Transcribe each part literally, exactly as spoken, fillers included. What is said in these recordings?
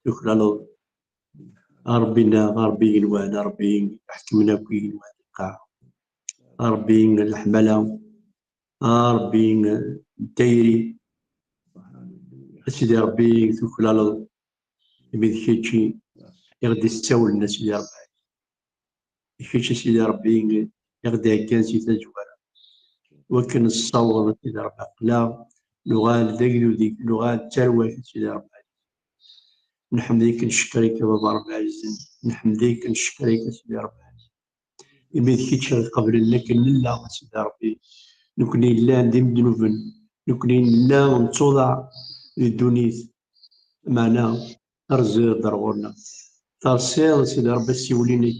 tuklaleḍ. A Ṛebbi-nneɣ, a Ṛebbi igenwan, a Ṛebbi iḥekmen akk igenwan n lqaɛa, a Ṛebbi n leḥmala, a Ṛebbi n tayri, a Sidi Ṛebbi tuklaleḍ, imi d kečč i ɣ-d-issawlen, a Sidi Ṛebbi. D kečč, a Sidi Ṛebbi, i ɣ-d-iheggan si tazwara, wakken nessaweḍ, a Sidi Ṛebbi, aql-aɣ nuɣal d agdud-ik, nuɣal d tarwa-k, a Sidi Ṛebbi. Nḥemd-ik, ncekkeṛ-ik, a Baba Ṛebbi ɛzizen, nḥemd-ik, ncekkeṛ-ik, a Sidi Ṛebbi ɛzizen, imi d kečč i ɣ-iqeblen akken nella, a Sidi Ṛebbi. Nekni yellan d imednuben, nekni nella nettuḍaɛ di ddunit, meɛna terziḍ-d ar ɣur-neɣ. Tersiḍ, a Sidi Ṛebbi, ssiwel-inek,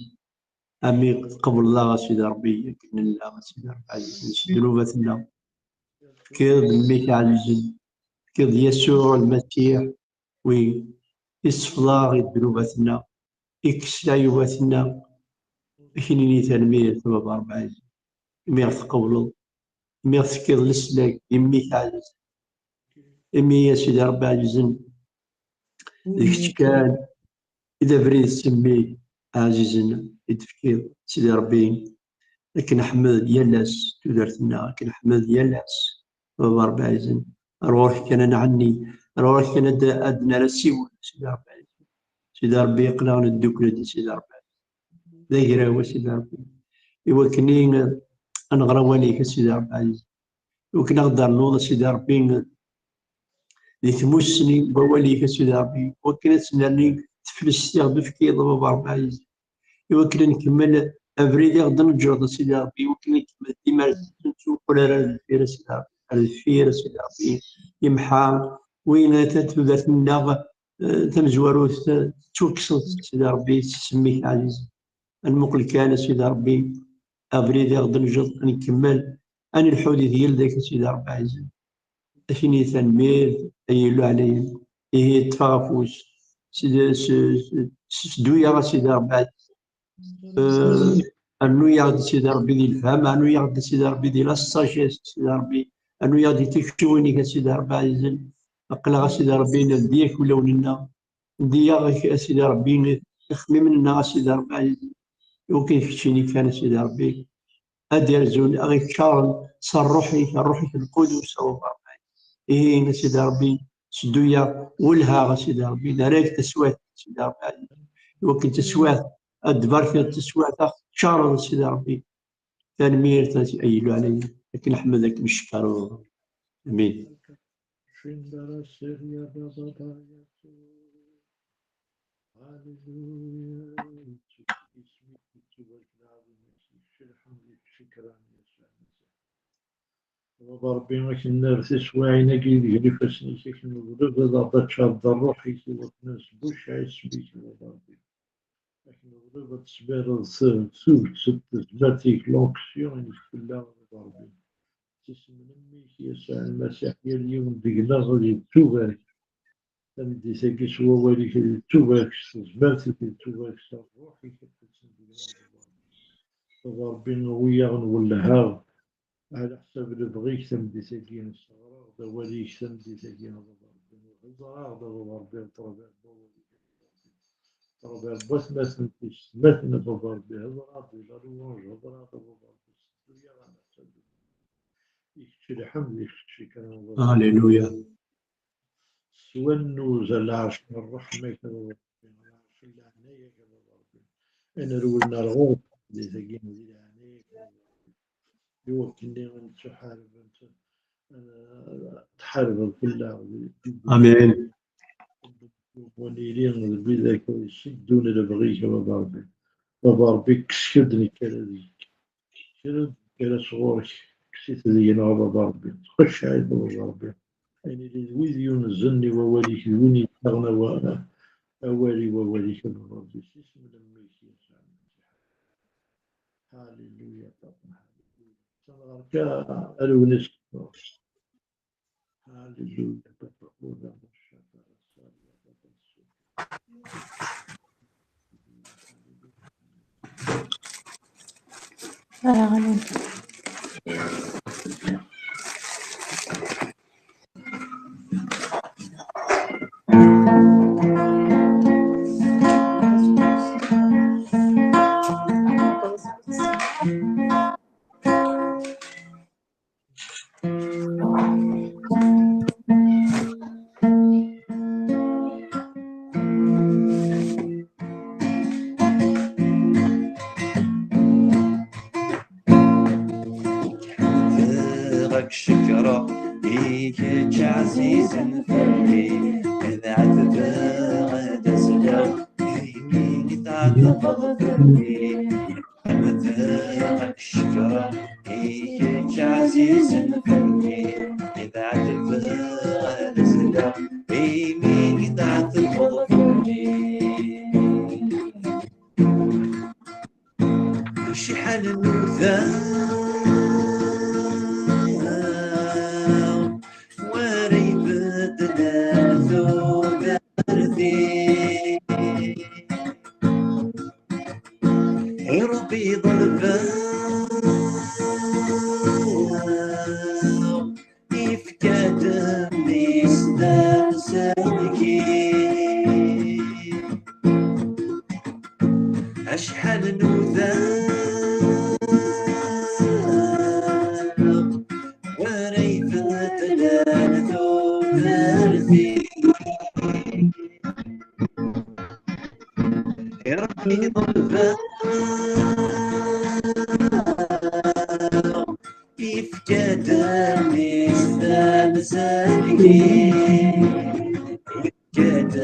ami tqebleḍ-aɣ, a Sidi Ṛebbi, akken nella, a Sidi Ṛebbi ɛzizen, s ddnubat-nneɣ. Tefkiḍ mmi-k ɛzizen, tefkiḍ Yasuɛ Lmasiḥ, wi issefḍaɣ i ddnubat-nneɣ, ikkes leɛyubat-nneɣ. Ak-nini tanemmirt, a Baba Ṛebbi ɛzizen, imi ɣ-tqebleḍ, imi ɣ-tefkiḍ leslak d mmi-k ɛzizen, imi, a Sidi Ṛebbi ɛzizen, d kečč kan i d abrid s mmi-k ɛzizen i d-tefkiḍ, Sidi Ṛebbi. Ad k-neḥmed yal ass, tudert-nneɣ, ad k-neḥmed yal ass, a Baba Ṛebbi ɛzizen. Ar ɣur-k kan ad nɛenni, ar ɣur-k kan ad, ad nerr asiwel, Sidi Ṛebbi ɛzizen. Sidi Ṛebbi, aql-aɣ neddukel-d, Sidi Ṛebbi ɛzizen, d agraw, a Sidi Ṛebbi, i wakken i, ad nɣer awal-ik, a Sidi Ṛebbi ɛzizen, i wakken ad ɣ-d-ternuḍ, a Sidi Ṛebbi, di tmussni n wawal-ik, a Sidi Ṛebbi, i wakken ad tennerni teflest i ɣ-d-tefkiḍ, a Baba Ṛebbi ɛzizen, i wakken ad nkemmel abrid i ɣ-d-neǧǧeḍ, a Sidi Ṛebbi, i wakken ad nkemmel dima ar deffir, ur nettmuqul ara ar deffir, a Sidi Ṛebbi, ar deffir, a Sidi Ṛebbi, imḥa win atan tudert-nneɣ, eh, tamezwarut, eh, tettwakkseḍ, a Sidi Ṛebbi, s mmi-k ɛzizen. Ad nmuqel kan, a Sidi Ṛebbi, abrid i ɣ-d-neǧǧeḍ, ad nkemmel, ad nelḥu di tgelda-k, a Sidi Ṛebbi ɛzizen. Ak-nini tanemmirt, ay Illu ɛlayen. Ihi ṭṭef-aɣ afus, s, s, s, seddu-yaɣ, a Sidi Ṛebbi ɛzizen. Eh, rnu-yaɣ-d, a Sidi Ṛebbi, di lefhama, rnu-yaɣ-d, a Sidi Ṛebbi, di la sagesse, a Sidi Ṛebbi, rnu-yaɣ-d di tikciwin-ik, a Sidi Ṛebbi ɛzizen. Aql-aɣ, a Sidi Ṛebbi, neldi-yak ulawen-nneɣ, neldi-yaɣ, a Sidi Ṛebbi, ixemmimen-nneɣ, a Sidi Ṛebbi ɛzizen, i wakken keččini kan, a Sidi Ṛebbi, ad d-irzun, ad ɣ-iččaren s ṛṛuḥ-ik, ṛṛuḥ-ik lqudus, a Baba Ṛebbi. Ihi, a Sidi Ṛebbi, seddu-yaɣ, welhaɣ, a Sidi Ṛebbi, nerra-k taswiɛt, a Sidi Ṛebbi ɛzizen, i wakken taswiɛt, ad d-tbarkeḍ taswiɛt, ad ɣ-teččareḍ, a Sidi Ṛebbi. Tanemmirt, ay Illu ɛlayen, akken neḥmed, akken neckeṛ. Amin. Haleluya. Isem-ik yettubarek, lɛaḍima-k, kečč lḥemd, kečč ccekran, Yasuɛ Lmasiḥ. Baba Ṛebbi, ad k-nerr tiswiɛin-agi deg ifassen-ik, ad k-neḍleb ad aɣ-d-teččareḍ d ṛṛuḥ-ik, i wakken ad nesbucceɛ isem-ik, a Baba Ṛebbi. Ad k-neḍleb ad tesbireḍ s tuget, s tezmert-ik, l'onction-inek fell-aɣ, a Baba Ṛebbi. S isem n mmi-k, Yasuɛ Lmasiḥ, yal yiwen deg-neɣ ad yettubarek. Tameddit-agi s wawal-ik ad yettubarek, s tezmert-ik ad yettubarek, s ṛṛuḥ-ik ad tessen deg-neɣ, a Baba Ṛebbi. A Baba Ṛebbi, awi-yaɣ nwelleh-aɣ ɛla ḥsab lebɣi-k tameddit-agi, sseɣr-aɣ-d awal-ik tameddit-agi, a Baba Ṛebbi. Hḍer-aɣ-d, a Baba Ṛebbi, ṭṭreb-aɣ n wawal-ik, a Baba Ṛebbi. Ṭṭreb-aɣ n watmaten d teysetmatin, a Baba Ṛebbi. Hḍer-aɣ-d di la louange, hḍer-aɣ-d, a Baba Ṛebbi, seddu-yaɣ ɛla ḥsab lebɣi-k. I kečč lḥemd, i kečč ccekran, a Baba Ṛebbi. Alleluia. S wannuz, a lɛerc n ṛṛeḥma-k, a Baba Ṛebbi, a lɛerc n leɛnaya-k, a Baba Ṛebbi. Ad nerwel ar ɣur-k di tagi, di leɛnaya-k, a Baba Ṛebbi. I wakken-nni ad nettuḥareb, ad nett-, ad tḥarbeḍ fell-aɣ. Amin. Ad nili d widak ara iseddun lebɣi-k, a Baba Ṛebbi. Baba Ṛebbi, kkes-d nekk ara deg-k. Kra n kra sɣur-k, kkes-it deg-neɣ, a Baba Ṛebbi. Tqeccɛ-it, a Baba Ṛebbi. Ad nili d wid yunzen i wawal-ik, d win yettaɣen awa-, awal i wawal-ik, a Baba Ṛebbi. S isem n mmi-k, Yasuɛ Lmasiḥ. Haleluya, Papa, haleluya. Ttanaɣ ɣer-k, a Lewnis. Haleluya, Papa, Papa. I kečč ɛzizen fell-i, ad ɛetbeɣ, ad azleɣ, imi i tɛetbeḍ fell-i. Ḥemdeɣ, ad k-cekkreɣ, i kečč ɛzizen fell-i, ad ɛetbeɣ, ad azleɣ, imi i tɛetbeḍ fell-i. Acḥal n nudaɣ wara ibeddlen tudert-iw. I Ṛebbi ḍelbeɣ, ifka-d mmi-s d amsellek-iw. Acḥal nudaɣ wara ibeddlen tudert-iw. I Ṛebbi ḍelbeɣ, ifka-d mmi-s d amsellek-iw. Ifka-d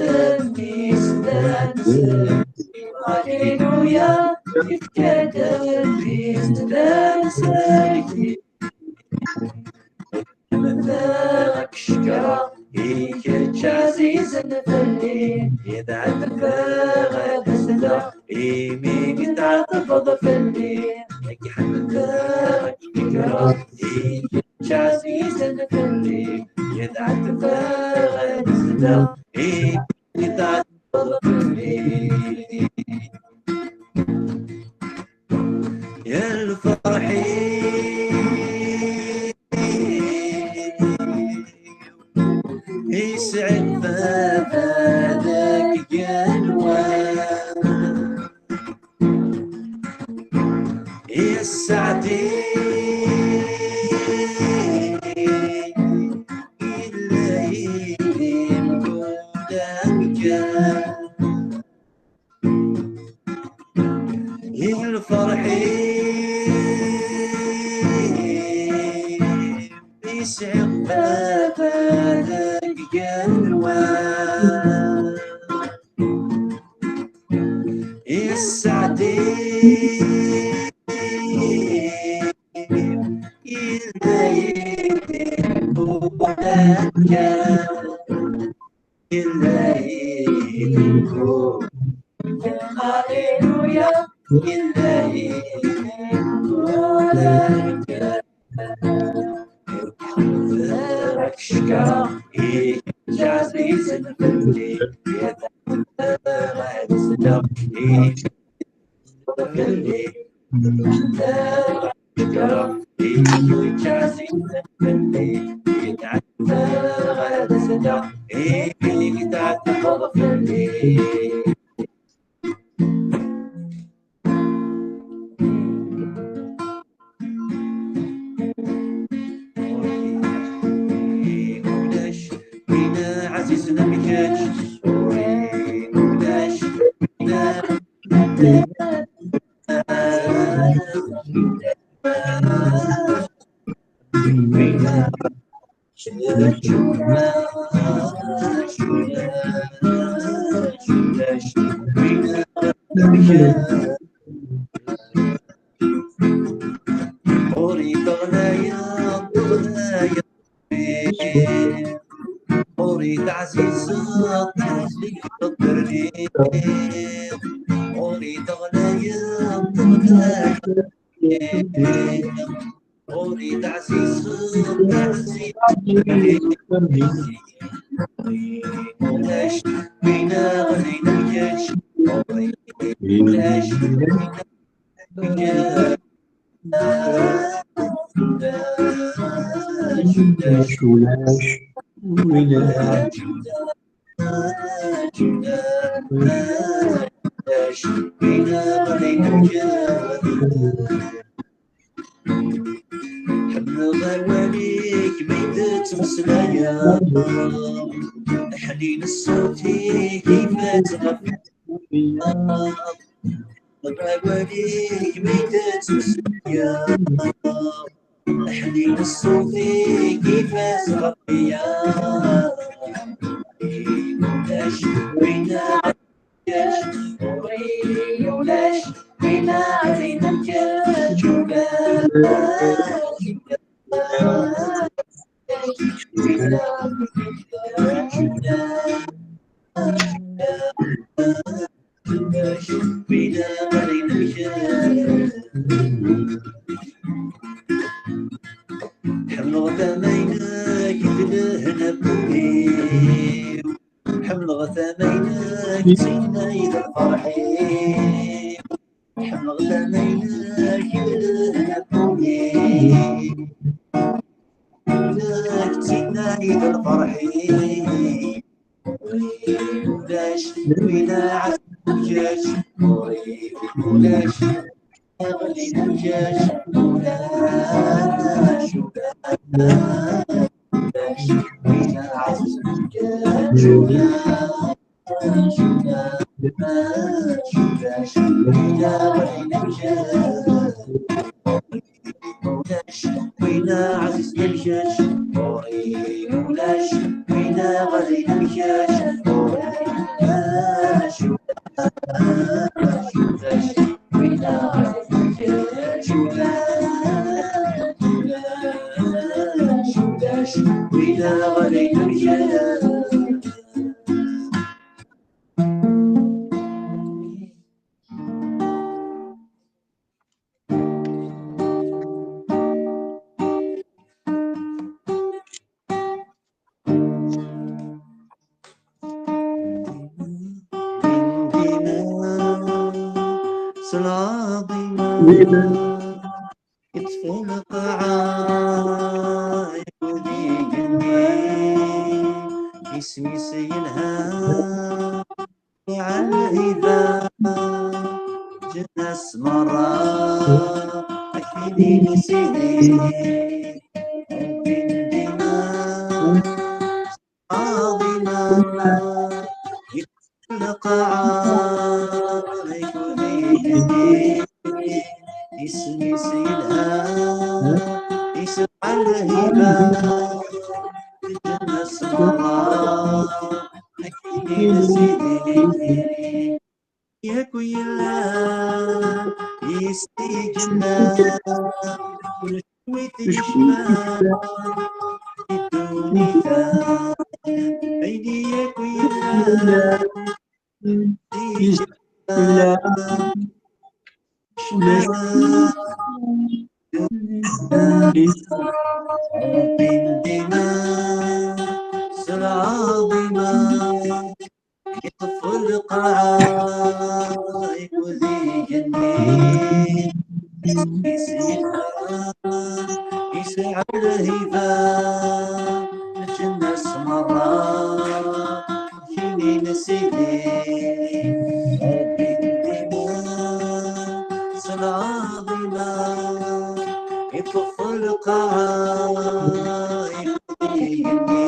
mmi-s d amsellek-iw. Alleluya. Ifka-d mmi-s d amsellek-iw. Ḥemdeɣ, ad k-cekkreɣ, i kečč ɛzizen fell-i. Ad ɛetbeɣ, ad azleɣ, imi i tɛetbeḍ fell-i. Ad k-ḥemdeɣ, ad k-cekkreɣ, i kečč ɛzizen fell-i. Ad ɛetbeɣ, ad azleɣ, imi i tɛetbeḍ fell-i. Ya lferḥ-iw, isɛi baba deg igenwan. Ya sseɛd-iw, illa yid-i mkul amkan. I lferḥ-iw, isɛi baba deg igenwan. I sseɛd-iw, illa yid-i mkul amkan. Illa yid-i mkul. Alleluya. Illa yid-i mkul amkan. Ad k-cekkreɣ, i kečč ɛzizen fell-i. Ad k-cekkreɣ, i kečč ɛzizen fell-i. Ulac win ɛzizen am kečč. Ulac win Ḥemmleɣ awal-ik mi d-ttmeslayeɣ, ḥnin ṣṣut-ik ifat ɣef. Ḥemmleɣ awal-ik mi d-ttmeslayeɣ, Ḥnin ṣṣut-ik ifaz ɣef wiyaḍ. Ulac win aɛziz, ɣur-i ulac win aɛzin am kečč, ulac. Ḥemmleɣ tama-inek i d lehna n wul-iw. Ḥemmleɣ tama-inek d tinna i d lferḥ-iw. Ḥemmleɣ tama-inek i d lehna n wul-iw. Nek d tinna i d lferḥ-iw. Ulac win aɛziz am kečč, ɣur-i ulac aɣli am kečč, ulac, ulac, ulac win aɛziz am kečč, ulac, ulac, ulac win aɣli am kečč. Ulac win ɛziz am kečč, ɣur-i ulac win ɣali am kečč, ɣur-i ulac, ulac, ulac win ɛziz am kečč, ulac, ulac, ulac win ɣali am kečč. S lɛaḍima yeṭṭef lqaɛa akked igenni, isem-is yelha. Ɛelhiba, ǧǧan-as merra, akk-inin i Sidi, Rebbi n dima, ɛaḍima, yeṭṭef lqaɛa, akked igenni, isem-is yelha, yesɛa lhiba, ǧǧan-as merra, akk-inin i Sidi. Yak yellan, yessigna, ur wi t-yecban di ddunit-a. Ayen yak yellan, yessigna, Rebbi n dima, s lɛaḍima, yeṭṭef lqaɛa akked igenni, isem-is yelha, yesɛa lhiba, ǧǧan-as merra, akk-inin i Sidi, Rebbi n dima, s lɛaḍima, yeṭṭef lqaɛa akked igenni.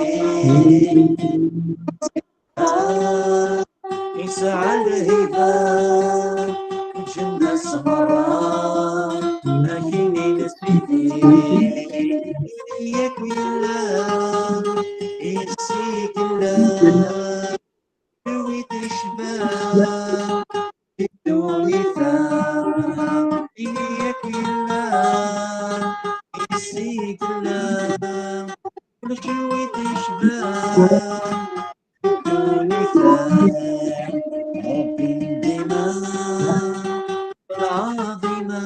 Yesɛa lhiba, ǧǧan-as merra, akk-inin i Sidi. Yak yellan, yessigna, ur wi t-yecban di ddunit-a. Yak yellan, yessigna, ulac wi t-yecban. Ddunit-a, Rebbi n dima, lɛaḍima,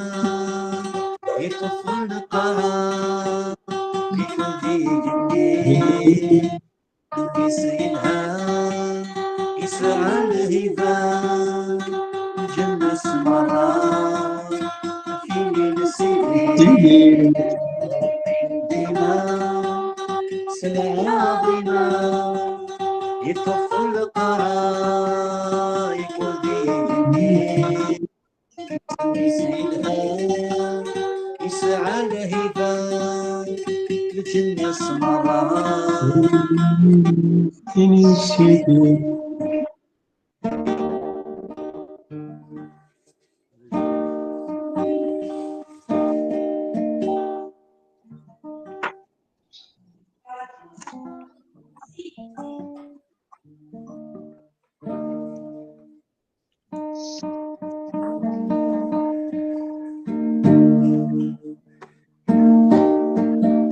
yeṭṭef lqaɛa, akked igenni, isem-is yelha, yesɛa lhiba, ǧǧan-as merra, akk-inin i Sidi. Dima s lɛaḍima, yeṭṭef lqaɛa, akked igenni, isem-is yelha, yesɛa lhiba, ǧǧan-as merra, akk-inin i Sidi.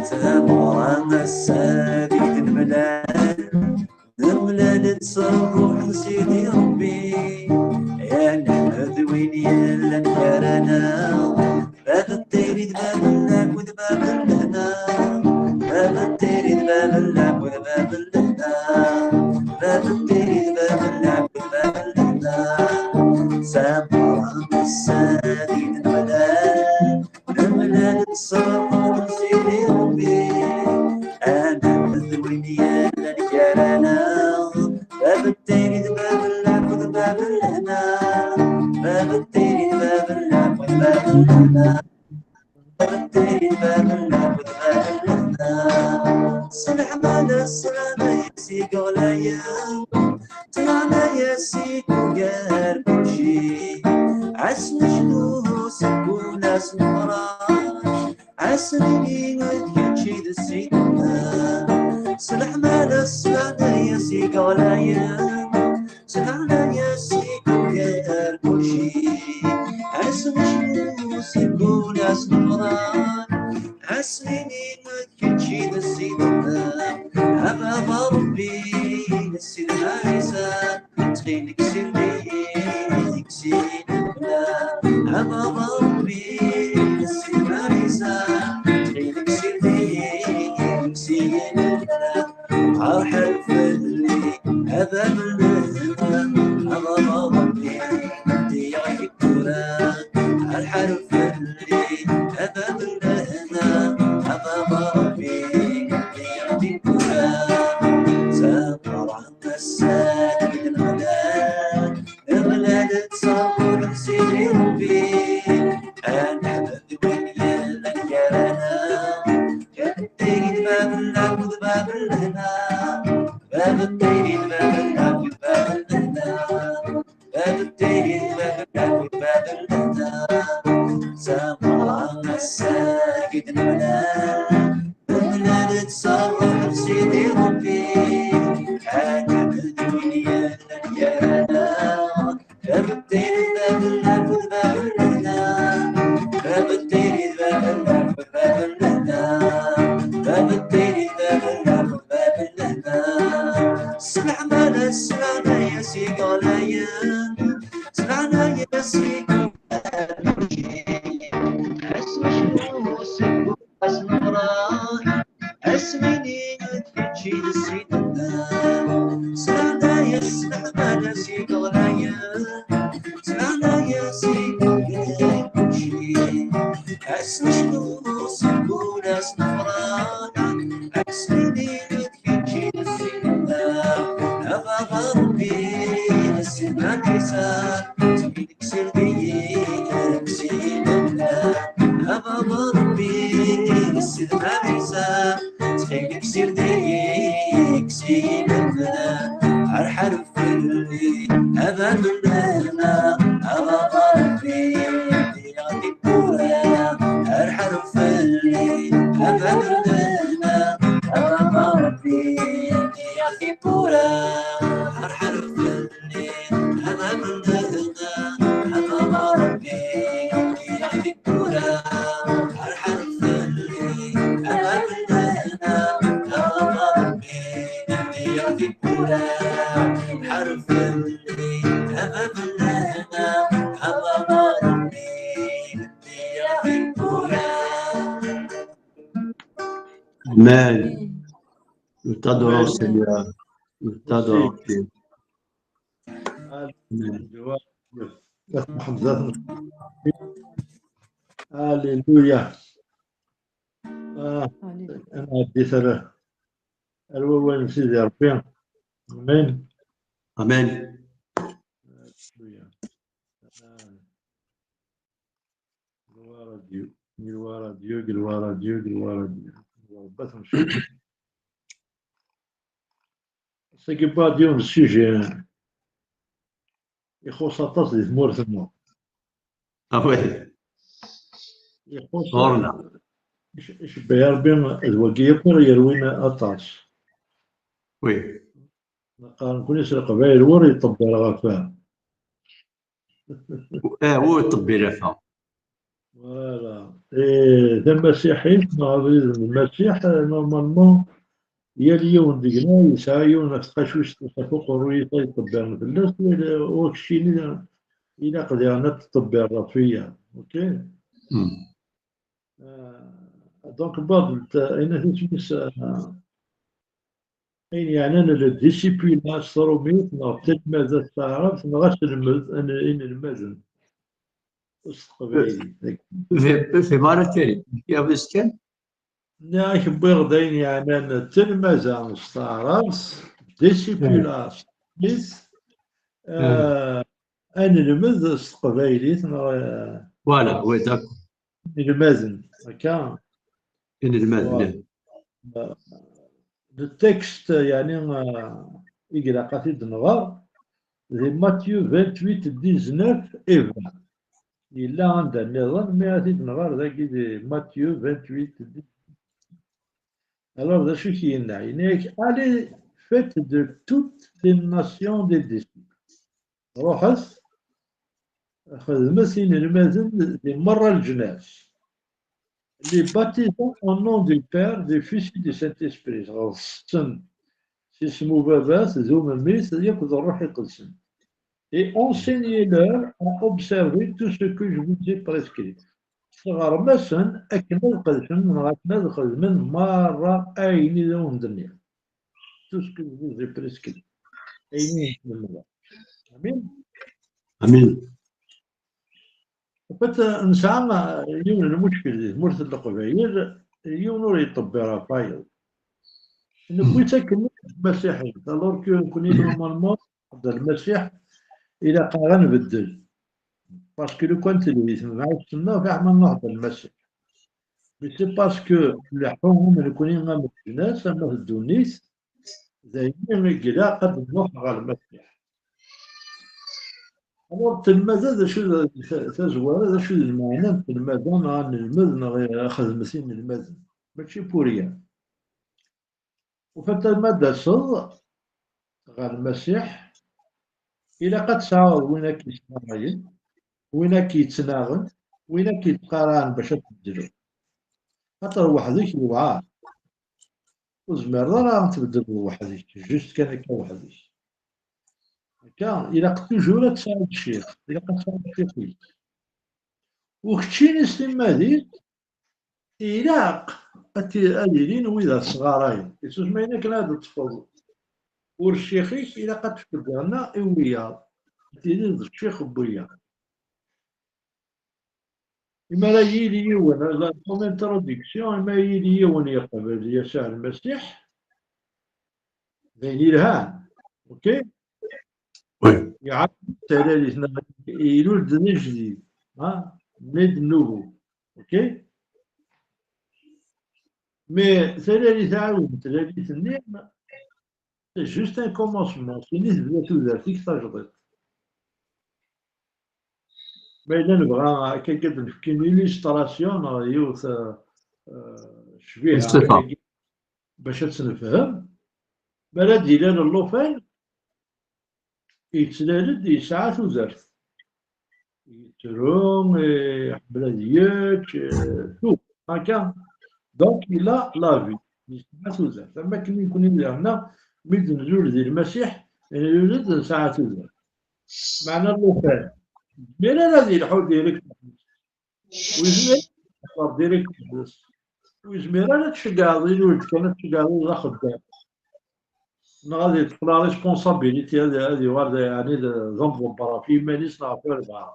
Tameɣra ass-a deg nemlal, nemlal-d s ṛṛuḥ n Sidi Ṛebbi. Ya neḥmed win yellan gar-aneɣ, bab n tayri d bab n lɛebd d bab n lehna. Bab n tayri d bab n lɛebd d bab n lehna. Bab n tayri d bab n lɛebd d bab n lehna. Tameɣra ass-a deg nemlal, nemlal-d s ṛṛuḥ n Sidi Ṛebbi. Ad neḥmed win yellan gar-aneɣ. Bab n tayri d bab n lɛebd d bab n lehna. Bab n tayri d bab n lɛebd d bab n lehna. Bab n tayri d bab n lɛebd d bab n lehna. S leḥmala, s leɛnaya-s i yeɣlayen, s leɛnaya-s i yugar kulci. Ɛass necnu seg wul-as nefraḥ, ɛass nini d kečč i d Ssid-nneɣ. S leḥmala-s, s leɛnaya-s i yeɣlayen, s leɛnaya-s i yugar kulci. Ɛass necnu seg wul-as nefraḥ, ɛass nini d kečč i d Ssid-nneɣ. A baba Ṛebbi, a Ssid Ɛisa, ttxil-k, sirdi-yi deg-s i nemla. A baba Ṛebbi, a Ssid Ɛisa, ttxil-k, sirdi-yi deg-s i nemla. Rḥem fell-i, a bab n lehna, a baba Ṛebbi, ttxil-k tura. Rḥem fell-i, a bab n lehna, a baba Ṛebbi, ttxil-k tura. Tameɣra ass-a deg nemlal, nemlal-d s ṛṛuḥ n Sidi Ṛebbi. Ad neḥmed win yellan gar-aneɣ. Bab n tayri d bab n lɛebd d bab n lehna. Bab n tayri d bab n lɛebd d bab n lehna. Bab n tayri d bab n lɛebd d bab n lehna. Tameɣra ass-a deg nemlal, nemlal-d s ṛṛuḥ n Sidi Ṛebbi. Ad neḥmed win yellan gar-aneɣ. Bab n tayri d bab n lɛebd d bab n lehna. Bab n tayri d bab n lɛebd d bab n lehna. Bab n tayri d bab n lɛebd d bab n lehna. S leḥmala-s, s leɛnaya-s i yeɣlayen, s leɛnaya-s i yeɣlayen. Ass mecnun seg wass nefraḥ, ass-nni d kečč i d Ssid-nneɣ. S leɛnaya-s, s leḥmala-s i yeɣlayen, s leɛnaya-s i yeɣlayen kulci. Ass mecnun seg wul-as nefraḥ, ass-nni d kečč i d Ssid-nneɣ. A baba Ṛebbi, a Ssid Ɛisa, ttxil-k, sirdi-yi deg-s i nemla. A baba Ṛebbi, a Ssid Ɛisa, ttxil-k, sirdi-yi deg-s i nemla. Rḥem fell-i, a bab n lehna, a baba Ṛebbi, ttxil-k tura. Rḥem fell-i, a bab n lehna, a baba Ṛebbi, ttxil-k tura. Rḥem fell-i, a bab n lehna, a baba Ṛebbi, ttxil-k tura. Rḥem fell-i, a bab n lehna, a baba Ṛebbi, ttxil-k tura. Rḥem fell-i, a bab n lehna, a baba Ṛebbi, ttxil-k tura. Amen. Nous t'adorons, Seigneur. Nous t'adorons, Dieu. Amen. Alléluia. Ah, ad nɛeddi ar, ar wawal n Sidi Ṛebbi. Amen. Amen. Alléluia. Ah. Gloire à Dieu. Gloire à Dieu, gloire à Dieu, gloire à Dieu. Rebbat ncekk. Ass-agi wwiɣ-d yiwen n sujet ixuṣṣ aṭas di tmurt-nneɣ. Ah ouais. Ixuṣṣ. Ɣur-na. Ic-, icebbeḥ Ṛebbi d wagi akk ara yerwin aṭas. Oui. Neqqar nekkni s Leqbayel wur iṭebber ɣef, Ah, ur iṭebbi lafa. Voilà. Eh, tamasiḥit neɣ abrid n Lmasiḥ, eh, normalement, yal yiwen deg-neɣ yesɛa yiwen ɣef tqacuct ɣef uqerruy-is ay ṭebbiren fell-as, wala ur keččini ilaq diɣen ad tṭebbireḍ ɣef wiyaḍ. Ok? Hmm. Eh, donc, Badel, t-, ayen isem-is, eh, ayen yeɛnan le discipulat s trumit, neɣ talmaza s taɛrabt, neɣ aselmed, an-, inelmaden s teqbaylit. Fi, fi mara kari, yabiz kan? Nniɣ-ak wwiɣ-d ayen yeɛnan talmaza s taɛrabt, discipulat s teqbaylit, eh, anelmed s teqbaylit, neɣ, eh, Voilà, oui, d'accord. inelmaden, akka. Inelmaden. Voilà. Le texte, yeɛni, eh, i ilaq ad t-id-nɣer, di Matthieu vingt-huit, dix-neuf et vingt. Yella anda nniḍen, mi ad t-id-nɣer dagi di Matthieu vingt-huit, dix-neuf. Alors, d acu i k-yenna? Yenna-yak, allez, faites de toutes les nations des disciples. Ruḥet, xedmet inelmaden di merra leǧnas. Les baptisant au nom du Père, du Fils et du Saint-Esprit. Ɣeṣṣen s isem n Ubabat, d Umemmit, akked Ṛṛuḥ Iqedsen. Et enseignez-leur à observer tout ce que je vous ai prescrit. Sɣerm-asen akken ad qedcen, neɣ akken ad xedmen merra ayen i d awen-d-nniɣ. Tout ce que je vous ai prescrit. Ayen i d-nniɣ. Amin. Amin. En fait, nesɛa yiwen n lmuckel di tmurt n Leqbayel, yiwen ur yeṭṭebbi ɣef wayeḍ. Newwi-tt akken d Lmasiḥiyen, alors que nekni normalement, d Lmasiḥ, ilaq-aɣ ad nbeddel. Parce que lukan telhi temɛict-nneɣ, fiḥel ma nruḥ d Lmasiḥ. Mais c'est parce que leḥḥun nekni ama d leǧnas, ama d ddunit, d ayen i ilaq ad nruḥ ɣer Lmasiḥ. Alors, telmada d acu d, ta-, tazwara, d acu d lmeɛna n telmada, neɣ ad nelmed, neɣ xedmet inelmaden? Mačči pour rien. Ufant ma d-taseḍ ɣer Lmasiḥ, ilaq ad tesɛuḍ win ad k-yesɣarayen, win ad k-yettnaɣen, win ad k-yettqaraɛen bac ad tbeddleḍ. Xaṭer weḥd-k yewɛer. Ur tezmireḍ ara ad tbeddleḍ weḥd-k, juste kan akka weḥd-k. Akka, ilaq toujours ad tesɛuḍ ccix, ilaq ad tesɛuḍ ccix-ik. U keččini s timmad-ik, ilaq ad ti-, ad ilin wid ad tesɣarayen. Yettwasemma ayen akken ad teṭṭfeḍ ur ccix-ik, ilaq ad tefkeḍ diɣenna i wiyaḍ. Ad tiliḍ d ccix n wiyaḍ. Imi ara yili yiwen, la, comme introduction, imi ara yili yiwen yeqbel Yasuɛ Lmasiḥ, d ayen yelhan. Ok? Oui. Iɛawed talalit, neɣ ilul-d d ajdid. Ha? Né de nouveau. Ok? Mais talalit, ɛawed talalit-nni, c'est juste un commencement. Sini tebda tudert-ik tajdiṭ. Ma yella nebɣa akka ad nefk une illustration neɣ yiwet, euh, euh, ccbiha, Lsifa. Akka, bac ad tt-nefhem, mi ara d-ilal llufan, yettlal-d, yesɛa tudert. Yettru, eh, iḥemmel ad yečč, eh, tout. Akka. Donc, il a la vie. Yesɛa tudert. Am wakken i nekni diɣenna, mi d-nzul di Lmasiḥ, nzul-d nesɛa tudert. Meɛna llufan, yezmir ara ad yelḥu direct. Ur yezmir ara ad yelḥu direct. Ur yezmir ara ad tceggɛeḍ ilul-d kan, ad tceggɛeḍ d axeddam. Neɣ ad yeṭṭef la responsabilité, ad, ad yuɣal d, yeɛni d, d amḍebber ɣef yiman-is neɣ ɣef walbeɛḍ.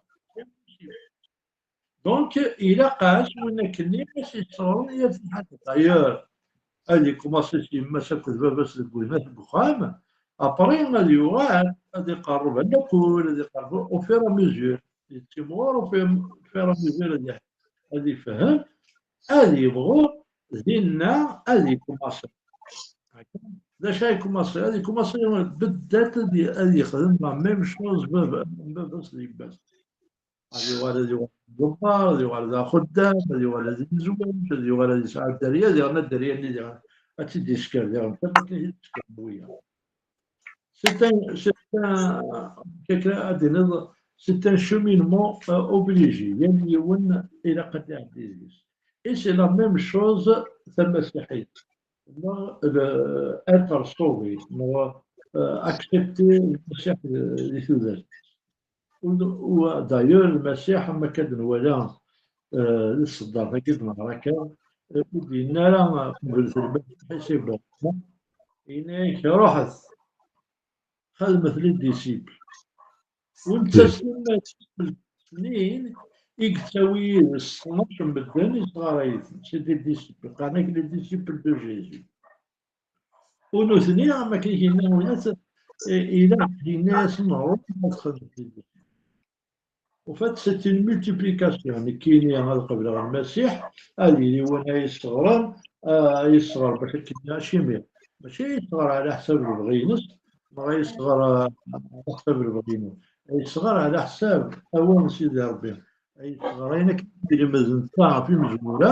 Donc, ilaq-as win akkenni ad s-yesseɣren yal tiḥatet. D'ailleurs, ad yekkumaṣi s yemma-s akked baba-s deg wegmat deg uxxam, après ad yuɣal, ad iqerreb anakkul, ad iqerreb au fur et à mesure, yettimɣur au fur, au fur et à mesure ad iḥ-, ad ifhem, ad yebɣu dinna ad yekkumaṣi. D acu ay yekkumaṣi? Ad yekkumaṣi beddat ad y-, ad yexdem la même chose baba, baba-s d yemma-s. Ad yuɣal, ad yuɣal d aḍebbar, ad yuɣal d axeddam, ad yuɣal ad yezweǧ, ad yuɣal ad yesɛu dderya, diɣen dderya-nni diɣen ad tt-id-isker diɣen, akken i tt-id-isker wiyaḍ. C'est un, c'est un, quelque, ad d-tiniḍ, c'est un cheminement, euh, obligé. Yal yiwen ilaq ad iɛeddi deg-s. Et c'est la même chose tamasiḥit. Neɣ le, être sauvé, neɣ, euh, accepter Lmasiḥ di, di tudert. U, u, d'ailleurs, Lmasiḥ, am akka d-nwala, euh, di tṣeddart-agi d-neɣra kan, euh, ur d-yenni ara, euh, qeblet Lmasiḥ, c'est bon. Yenna-yak, ruḥet, xedmet les disciples. U netta s tnac snin i yettawi yid-s tnac n medden, isɣaray-iten. C'est des disciples. Qqaren-ak les disciples de Jésus. U nutni, am akken i k-yenna winnat, eh, ilaq yenna-yasen, ruḥet ad txedmem. En fait, c'est une multiplication. Nekkini ad qebleɣ Lmasiḥ, ad yili win ay yesseɣren, ah, ay yesseɣer bac akken acimi. Mačči ay yesseɣer ɛla ḥsab lebɣi-ines, neɣ ay yesseɣer, ah, ɛla ḥsab lebɣi-inu. Ay yesseɣer ɛla ḥsab awal n Sidi Ṛebbi. Ay yesseɣer ayen akken i d-ilmed netta ɣef imezwura,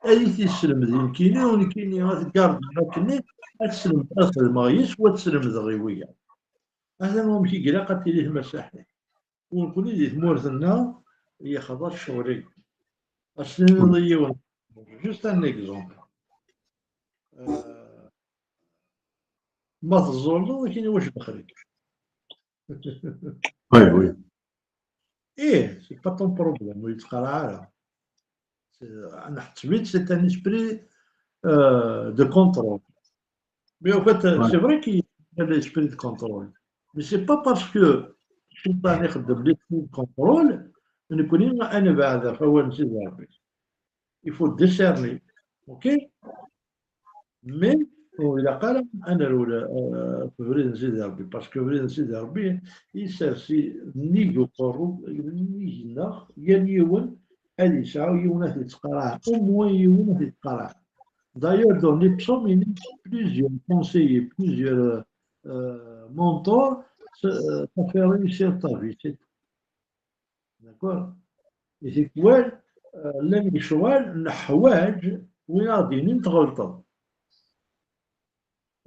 ad it-yesselmed i nekkini, u nekkini ad t-gardeɣ akkenni, ad t-sselmedeɣ, ad xedmeɣ yis-s, u ad t-sselmedeɣ i wiyaḍ. Atan wamek i ilaq ad tili tmasiḥit. U nekkni di tmurt-nneɣ yexḍa ccɣel-agi. Ad s-tiniḍ i yiwen, juste un exemple. Euh, ma teẓẓulleḍ, akken iwac dexlek. Oui, oui. Eh, c'est pas ton problème, ur yettqaraɛ ara. C'est, nḥetteb-it, c'est un esprit, euh, de contrôle. Mais en fait, euh, Ouais. C'est vrai qu'il y a l'esprit de contrôle. Mais c'est pas parce que Cciṭan ixeddem l'esprit de contrôle, nekkni ad nebɛed ɣef wawal n Sidi Ṛebbi. Il faut discerner. OK? Mais ur ilaq ara ad nerwel, euh, ɣef ubrid n Sidi Ṛebbi, parce que ubrid n Sidi Ṛebbi isers nnig uqerru, nnig-nneɣ, yal yiwen ad yesɛu yiwen ad t-yettqaraɛ, au moins yiwen ad t-yettqaraɛ. D'ailleurs, dans les psaumes, il y a plusieurs conseillers, plusieurs, euh, mentors, euh, ça fait réussir ta vie, c'est tout. D'accord? I tikwal, euh, llan lecɣal neḥwaǧ win aɣ-d-yinin tɣelṭeḍ.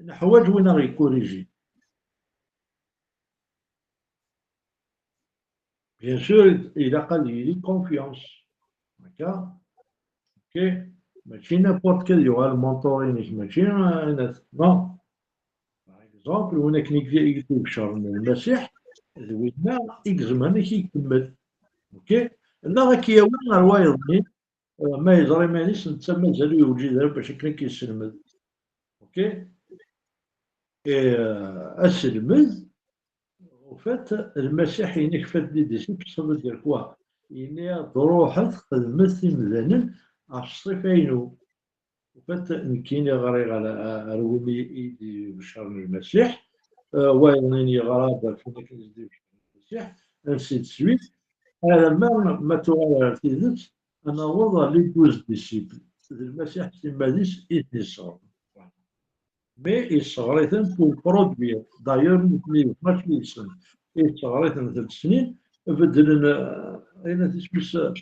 Neḥwaǧ win aɣ-yekkurijin. Bien sûr, ilaq ad yili confiance. Akka? OK? Mačči n'importe quel yuɣal mentor-inek, mačči, euh, non. Par exemple, win akken i k-, i k-ibecren Lmasiḥ, d winna i izemren ad k-ikemmel. OK? Neɣ ad k-yawi ɣer wayeḍ-nni, euh, ma yeẓra iman-is netta mazal ur yewjid ara bac akken ad k-yesselmed. OK? Et, euh, aselmed, en fait, Lmasiḥ yenna-k, fat les disciples, ça veut dire quoi? Yenna-yaɣ-d, ruḥet, xedmet imdanen ɣef ṣṣifa-inu. En fait, nekkini ɣriɣ ar, ar win i, i d-ibecren Lmasiḥ, euh, wayeḍ-nni yeɣra-d ɣef win akken i d-ibecren Lmasiḥ, ainsi de suite. Alamma ma tuɣal ɣer tidet, ad naweḍ ɣer les douze disciples. D Lmasiḥ s timmad-is i ten-isseɣren. Mais isseɣr-iten pour produire. D'ailleurs, nutni mačči yid-sen. Isseɣr-iten tlata snin, beddlen, euh, ayen isem-is, euh,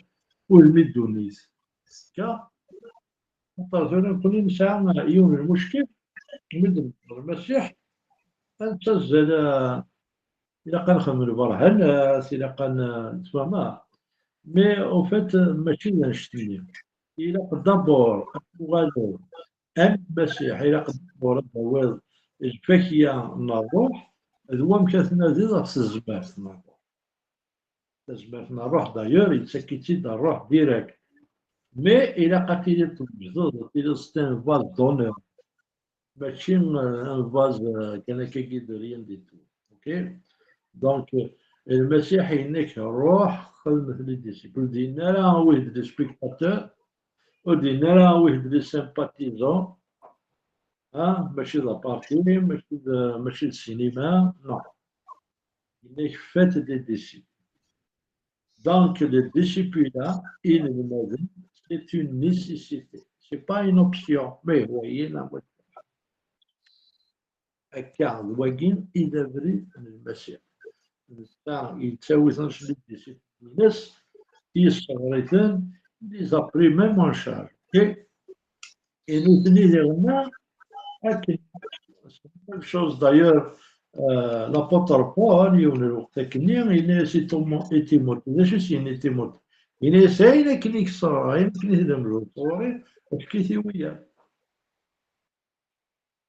udem i ddunit. Akka, axaṭer tura nekkni nesɛa yiwen n lmuckil, mi d-nehder Lmasiḥ, ad nettazzal, euh, ilaq ad nexdem lberhanat, ilaq ad n-, tfehmeḍ. Mais, en fait, mačči d annect-nni. Ilaq d'abord ad tuɣaleḍ am Lmasiḥ, ilaq d'abord ad tawiḍ lfakya n ṛṛuḥ, d wamek ad tnadiḍ ɣef tezmert n ṛṛuḥ. Tazmert n ṛṛuḥ, d'ailleurs, yettak-itt-id ṛṛuḥ direct. Mais ilaq ad tiliḍ twejdeḍ, ad tiliḍ c'est un vase d'honneur. Mačči, euh, un vase, euh, kan akkagi de rien du tout. OK? Donc, euh, Lmasiḥ yenna-k, ruḥ, xedmet les disciples. Ur d-yenni ara, awit-d les spectateurs. Ur d-yenni ara, awit-d les sympathisants. Hein? Mačči d aparti, mačči d, mačči d ssinima. Non. Yenna-k, faites des disciples. Donc, le discipulat, inelmaden, c'est une nécessité. C'est pas une option. Mais, voyez, la akka, d wagi i d abrid n Lmasiḥ. Netta yettawi-ten s les disciples-ines, yesseɣr-iten, il les a pris même en charge. OK? Et nutni diɣenna, akken, c'est la même chose d'ailleurs, euh, l'apôtre Paul, yiwen n lweqt akkenni, yenna-yas i Timo-, i Timote. D acu i s-yenna i Timote? Yenna-yas, ayen akken i k-ṣṣreɣ, ayen akken i t-id-mleɣ ɣur-i, efk-it i wiyaḍ.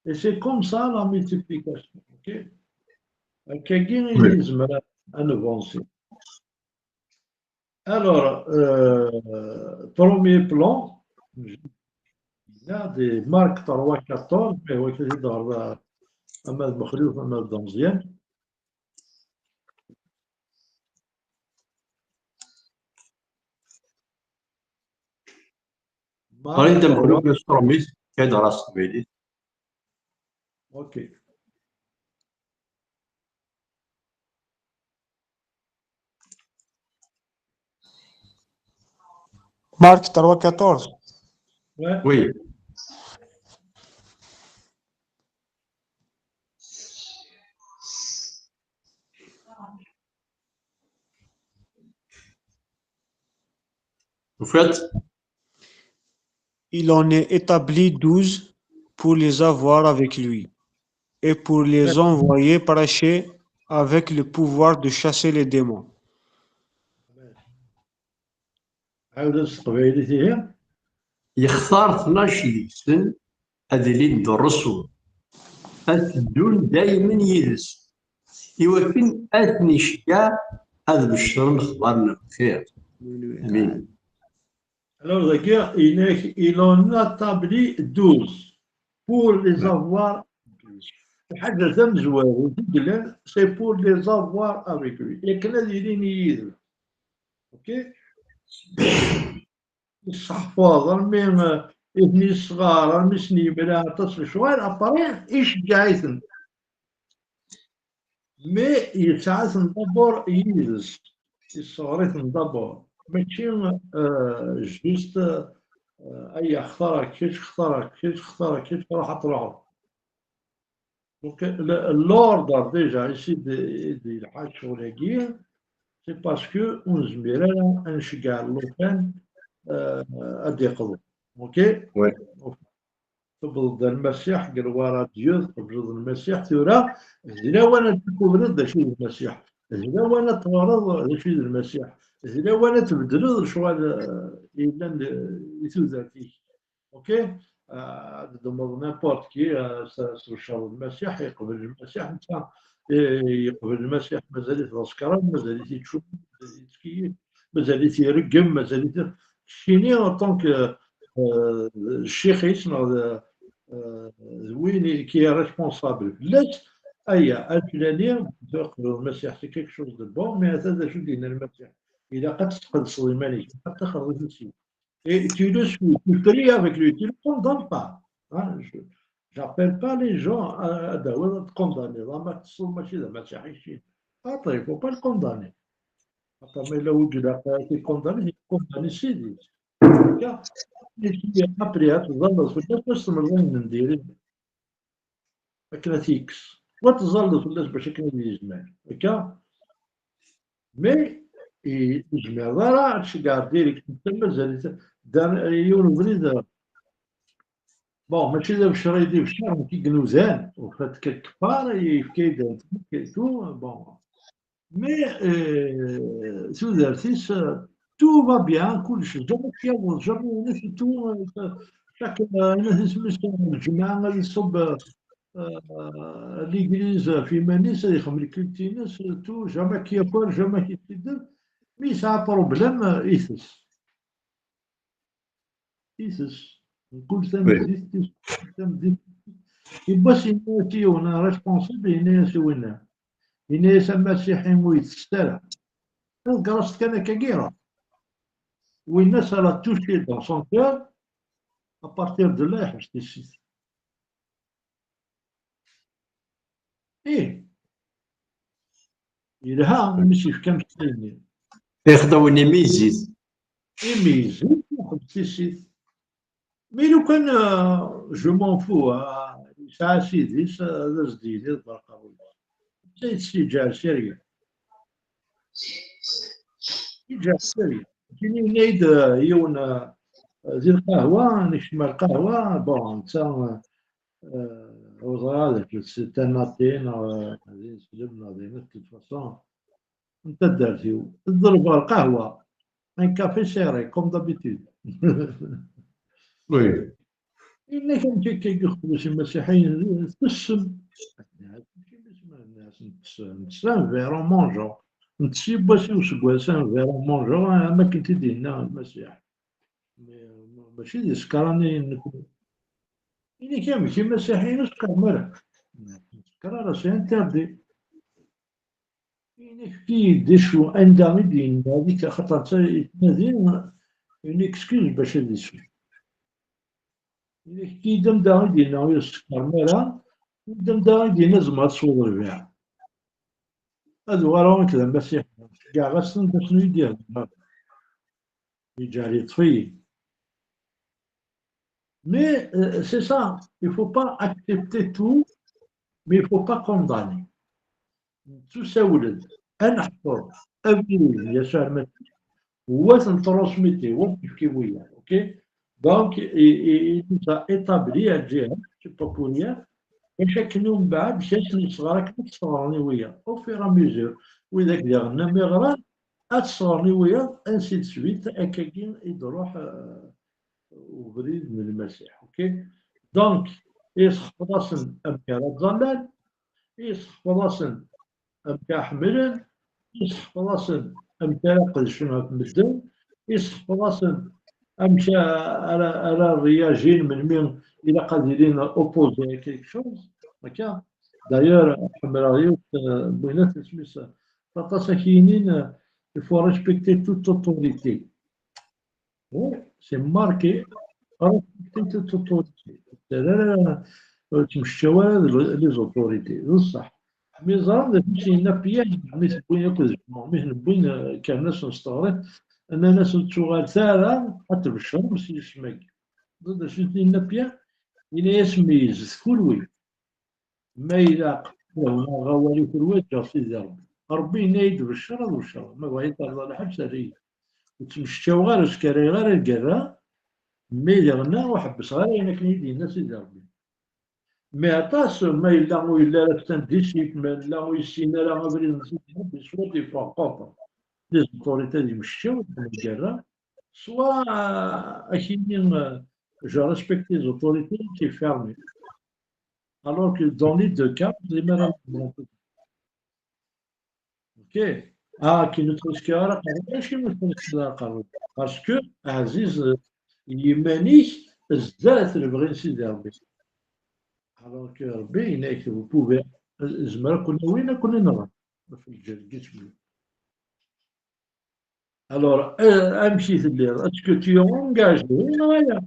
Et c'est comme ça la multiplication. Ok? Akkagi i nezmer ad, ad navancer. Alors, euh, premier plan, il y a des Marc trois quatorze, mais oui, c'est dans la, ama d Mexluf, ama d Danzian. Ɣer-iyi-d amexluf s trumit, ad d-ɣreɣ s teqbaylit. Ok. Marc trois quatorze. Ouais. Oui. Vous faites? Il en est établi douze pour les avoir avec lui et pour les envoyer prêcher avec le pouvoir de chasser les démons. Amen. Ɛawed s teqbaylit, ihi. Yextar tnac deg-sen ad ilin d rrusul, ad teddun daymen yid-s, iwakken ad ten-iceggeɛ ad beccren lexbar n lxir. Amin. Alors, dagi, il, il en a établi douze pour les avoir. Lḥaǧa tamezwarut i yellan, c'est pour les avoir avec lui. Akken ad ilin yid-s. Ok? Yesseḥfaḍ, armi, eh, i ten-yesɣar, armi sen-yemla aṭas n lecɣal, après, iceggeɛ-iten. Mais yesɛa-ten d'abord yid-s, yesseɣr-iten d'abord. Mačči, euh, juste, euh, ay, xtareɣ kečč, xtareɣ kečč, xtareɣ kečč, ruḥ ad truḥeḍ. Donc, le, l'ordre déjà, ici, de, de, yelḥa ccɣel-agi, c'est parce que ur nezmir ara ad nceggeɛ llufan, euh, ad d-iqḍu. Ok? Ouais. Tewwḍeḍ-d Lmasiḥ deg lwara Dieu, tqebleḍ Lmasiḥ, tura d lawan ad tkubreḍ d acu i d Lmasiḥ, d lawan ad teɣreḍ d acu i d Lmasiḥ, d lawan ad tbeddleḍ lecɣal, eh, yellan, eh, i tudert-ik. Ok? Ah, ad d-ddmeḍ n'importe qui, ah, s, s tbecreḍ Lmasiḥ, yeqbel Lmasiḥ, netta, eh, yeqbel Lmasiḥ, mazal-it d asekran, mazal-it yettcum, mazal-it yettkeyyif, mazal-it ireggem, mazal-it, keččini, en tant que, euh, ccix-is, neɣ d, euh, d win i, qui est responsable fell-as, aya, alflani, teqbleḍ Lmasiḥ, c'est quelque chose de bon, mais ata d acu d-yenna Lmasiḥ. Ilaq ad tesqedseḍ iman-ik, ilaq ad taxreḍ i tussi. Et tu le suis, tu pries avec lui, tu le condamnes pas. Hein, je, j'appelle pas les gens à, à David à te condamner. Ama tessum mačči d amasiḥi kečči. Attends, il faut pas le condamner. Attends, mais là où il a été condamné, il est condamné, c'est lui. Car, et puis, après, tu vas dans ce cas, tu vas dans une dérive. Akken ad t-yekkes. Wa tẓalleḍ fell-as bac akken ad yezmer. Akka? Mais, i-, ur tezmireḍ ara ad tceggɛeḍ direct, netta mazal-it, dan, yiwen ubrid, bon, mačči d abeccer i d-ibeccer, nekk i inudan, ufiɣ-d quelque part, yefka-yi-d un truc et tout, bon. Mais, euh, tudert-is, euh, tout va bien, kullec, jamais t-yaweḍ, jamais une et tout, euh, chaque, euh, une et tout, lǧemɛa ad iṣubb, euh, euh, l'église, euh, ɣef iman-is, ad ixdem lkulte-ines, tout, jamais k-yaker, jamais k-iskiddeb, mais yesɛa problème, euh, itess. Itess. Mkul tameddit, tis-, tameddit. Yiwwas yenna-yas i yiwen responsable, yenna-yas i winna. Yenna-yas amasiḥi ur yettess ara. Tḍeggreḍ-t kan akkagi, ruḥ. Winna, ça l'a touché dans son cœur, à partir de là, yeḥbes tissit. Ih. Yelha, imi s-yefka amsay-nni. Ixdawen imi yezzi-t. Imi yezzi-t, yeḥbes tissit. Mi lukan, euh, je m'en fous, ah, yesɛa ssid-is, ah, ad as-d-yini d berqerru-is. Netta yettseǧǧa sirya. Yeǧǧa sirya. Kini yenna-yi-d, ah, yiwen, ah, di lqahwa, nekcem ar lqahwa, bon, netta, ah, Euh, ur ẓriɣ ad c'est un athée neɣ d ineslem neɣ d ayen, de toute façon, n taddart-iw. Teḍleb lqahwa, un café serré, comme d'habitude. Oui. Yenna-k amek akka i yeqdec imasiḥiyen, tessem. Nettess un verre en mangeant. Nettess yiwwas i useggas un verre en mangeant, am akken t-id-yenna Lmasiḥ. Mačči d isekṛan i nekni. Ini-k amek imasiḥiyen ur sekkṛen ara. Ur sekkṛen ara, c'est interdit. Ini-k efk-iyi-d acu anda i d-yenna dik, axaṭer yettnadi une excuse bac ad issu. Ini-k efk-iyi-d anda i d-yenna ur sekkṛen ara, anda i d-yenna tzemreḍ ad tesweḍ lbiɛ. Ad uɣaleɣ nekk d amasiḥi. Ceggɛeɣ-asen d acu i d-ihedder. Yeǧɛel yeṭṭef-iyi. Mais euh, c'est ça, il faut pas accepter tout, mais il faut pas condamner. Nettusawel-d, ad neḥfeḍ abrid n Yasuɛ Lmasiḥ, wa t-ntransmiti, wa t-nefki wiyaḍ, ok? Donc, il, il, il nous a établi à Jihad, c'est pas pour rien, bac akken umbeɛd, kra n lesɣar akken ad t-sɣren i wiyaḍ, au fur et à mesure, widak diɣen am iɣran, ad t-sɣren i wiyaḍ, ainsi de suite, akkagi i d-ruḥ euh, ubrid n Lmasiḥ. Ok? Donc, yesseḥfeḍ-asen amek ara ttẓallan, yesseḥfeḍ-asen amek ara ḥemmlen, yesseḥfeḍ-asen amek ara qedcen ɣef medden, yesseḥfeḍ-asen amek ara, ara réagin melmi ilaq ad ilin opposé à quelque chose. Akka? D'ailleurs, ḥemmleɣ yiwet n winat isem-is aṭas ak-yinin, il faut respecter toute autorité. Oui, c'est marqué. Respecter toute autorité. Ur ttmecčaw ara d les autorités. D ṣṣeḥ. Mi ẓran d acu i s-yenna Pierre, mi t-wwin akk d jmeɛ, mi t-wwin, kkren-asen s teɣrit, nnan-asen ur ttuɣalet ara ad tbecrem s yisem-agi. D acu i s-yenna Pierre? Yenna-yas meyyzet kunwi. Ma ilaq ad awneɣ awal i kunwi, ǧǧeɣ Sidi Ṛebbi. Ṛebbi yenna-yi-d beccer, ad becreɣ. Ma bɣiɣ ad terreḍ lḥebs, err-iyi. Ur ttmecčaweɣ ara, ur sskarayeɣ ara lgerra, mi diɣenna ur ḥebbseɣ ara ayen akken i yi-d-yenna Sidi Ṛebbi. Mais aṭas, ma yella ur yelli ara c'est un disciple, ma yella ur yessin ara abrid n Sidi Ṛebbi, soit il faut comprendre les autorités d imecčaw, d lgerra, soit euh, ak-yini euh, je respecte les autorités, c'est fermé. Alors que dans les deux cas, les mêmes. Ok. Ah, qui ne te respecte pas, parce que Aziz, yiman-ik zdat lebɣi n Sidi Ṛebbi. Alors que Ṛebbi yenna-k, vous pouvez, zemreɣ ad ken-awin, ad ken-nɣen. Ɣef lǧal n yisem-iw. Alors, euh, amek i telliḍ? Est-ce que tu es engagé? Oui, non, rien.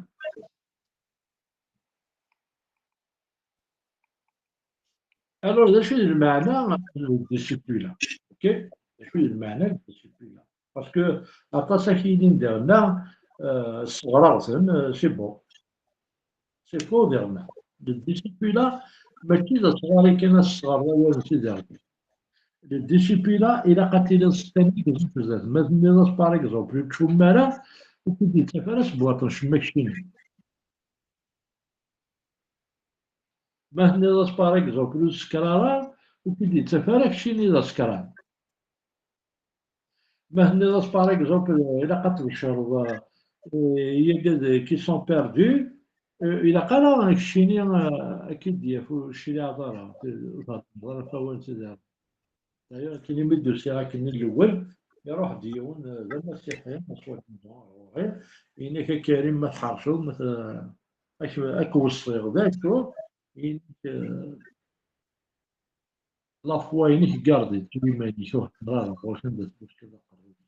Alors, d acu d lmeɛna n discipline-a? Ok? D acu d lmeɛna n discipline-a? Parce que aṭas ak-yinin diɣenna, euh, sseɣreɣ-ten, euh, c'est bon. C'est faux diɣenna. Discipline-a mačči d asɣar kan ad tesɣreḍ awal n Sidi Ṛebbi. Discipline-a ilaq ad tiliḍ c'est un exemple. Ma tenniḍ-as par exemple ur ttcum ara, ur k-id-yettaf ara seg waṭṭen cemma keččini. Ma tenniḍ-as par exemple ur tsekker ara, ur k-id-yettaf ara keččini d asekran. Ma tenniḍ-as par exemple ilaq ad tbecreḍ euh, yagad qui sont perdus, euh, ilaq ara keččini euh, ad k-id-yaf ur tcliɛeḍ ara, ur thedreḍ ara ɣef wawal n Sidi Ṛebbi. D'ailleurs akken imi d-usiɣ akken i lewwel, iruḥ-d yiwen euh, d amasiḥi, aswad ɣur-i, yenna-k a Karim ma tḥerceḍ, ma t- Ad k-weṣṣiɣ d acu, inek la foi-inek garde-itt iman-ik, ur ḥemmleɣ ara ɣur-k anda tmusked aqerru-k.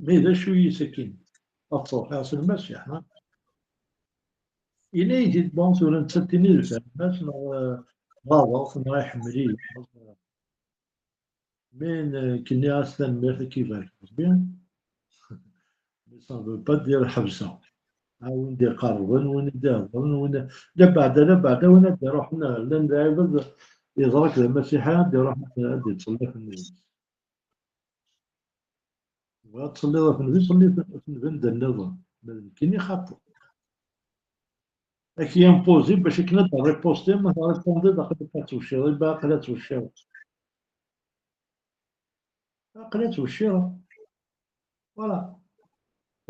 Mais d acu i sakin? Ad truḥ ɣer Lmasiḥ, ha? Yenna-yi-d, bon, tura nettat tini d lfehma-s neɣ ɣaḍeɣ-t neɣ iḥemmel-iyi. Mais nekk nniɣ-as tanemmirt ad k-ibarek Rebbi. Mais ça ne veut pas dire ḥebseɣ. A win d-iqerrben, win i d-iheddren, win d abeɛda, d abeɛda, win ad d-iruḥen, llan lɛibad iẓra-k d amasiḥi, ad d-iruḥen ad d-ittṣellif nnbi-s. Tebɣiḍ ad tṣelliḍ ɣef nnbi, ṣelli ɣef nnbi anda nniḍen. Ma d nekkini xaṭi. ad k-yimpozi bac akken ad d-ripostiḍ, ma terripondiḍ aql-ak ad twecciḍ, iba aql ad twecciḍ. Aql ad twecciḍ. Voilà.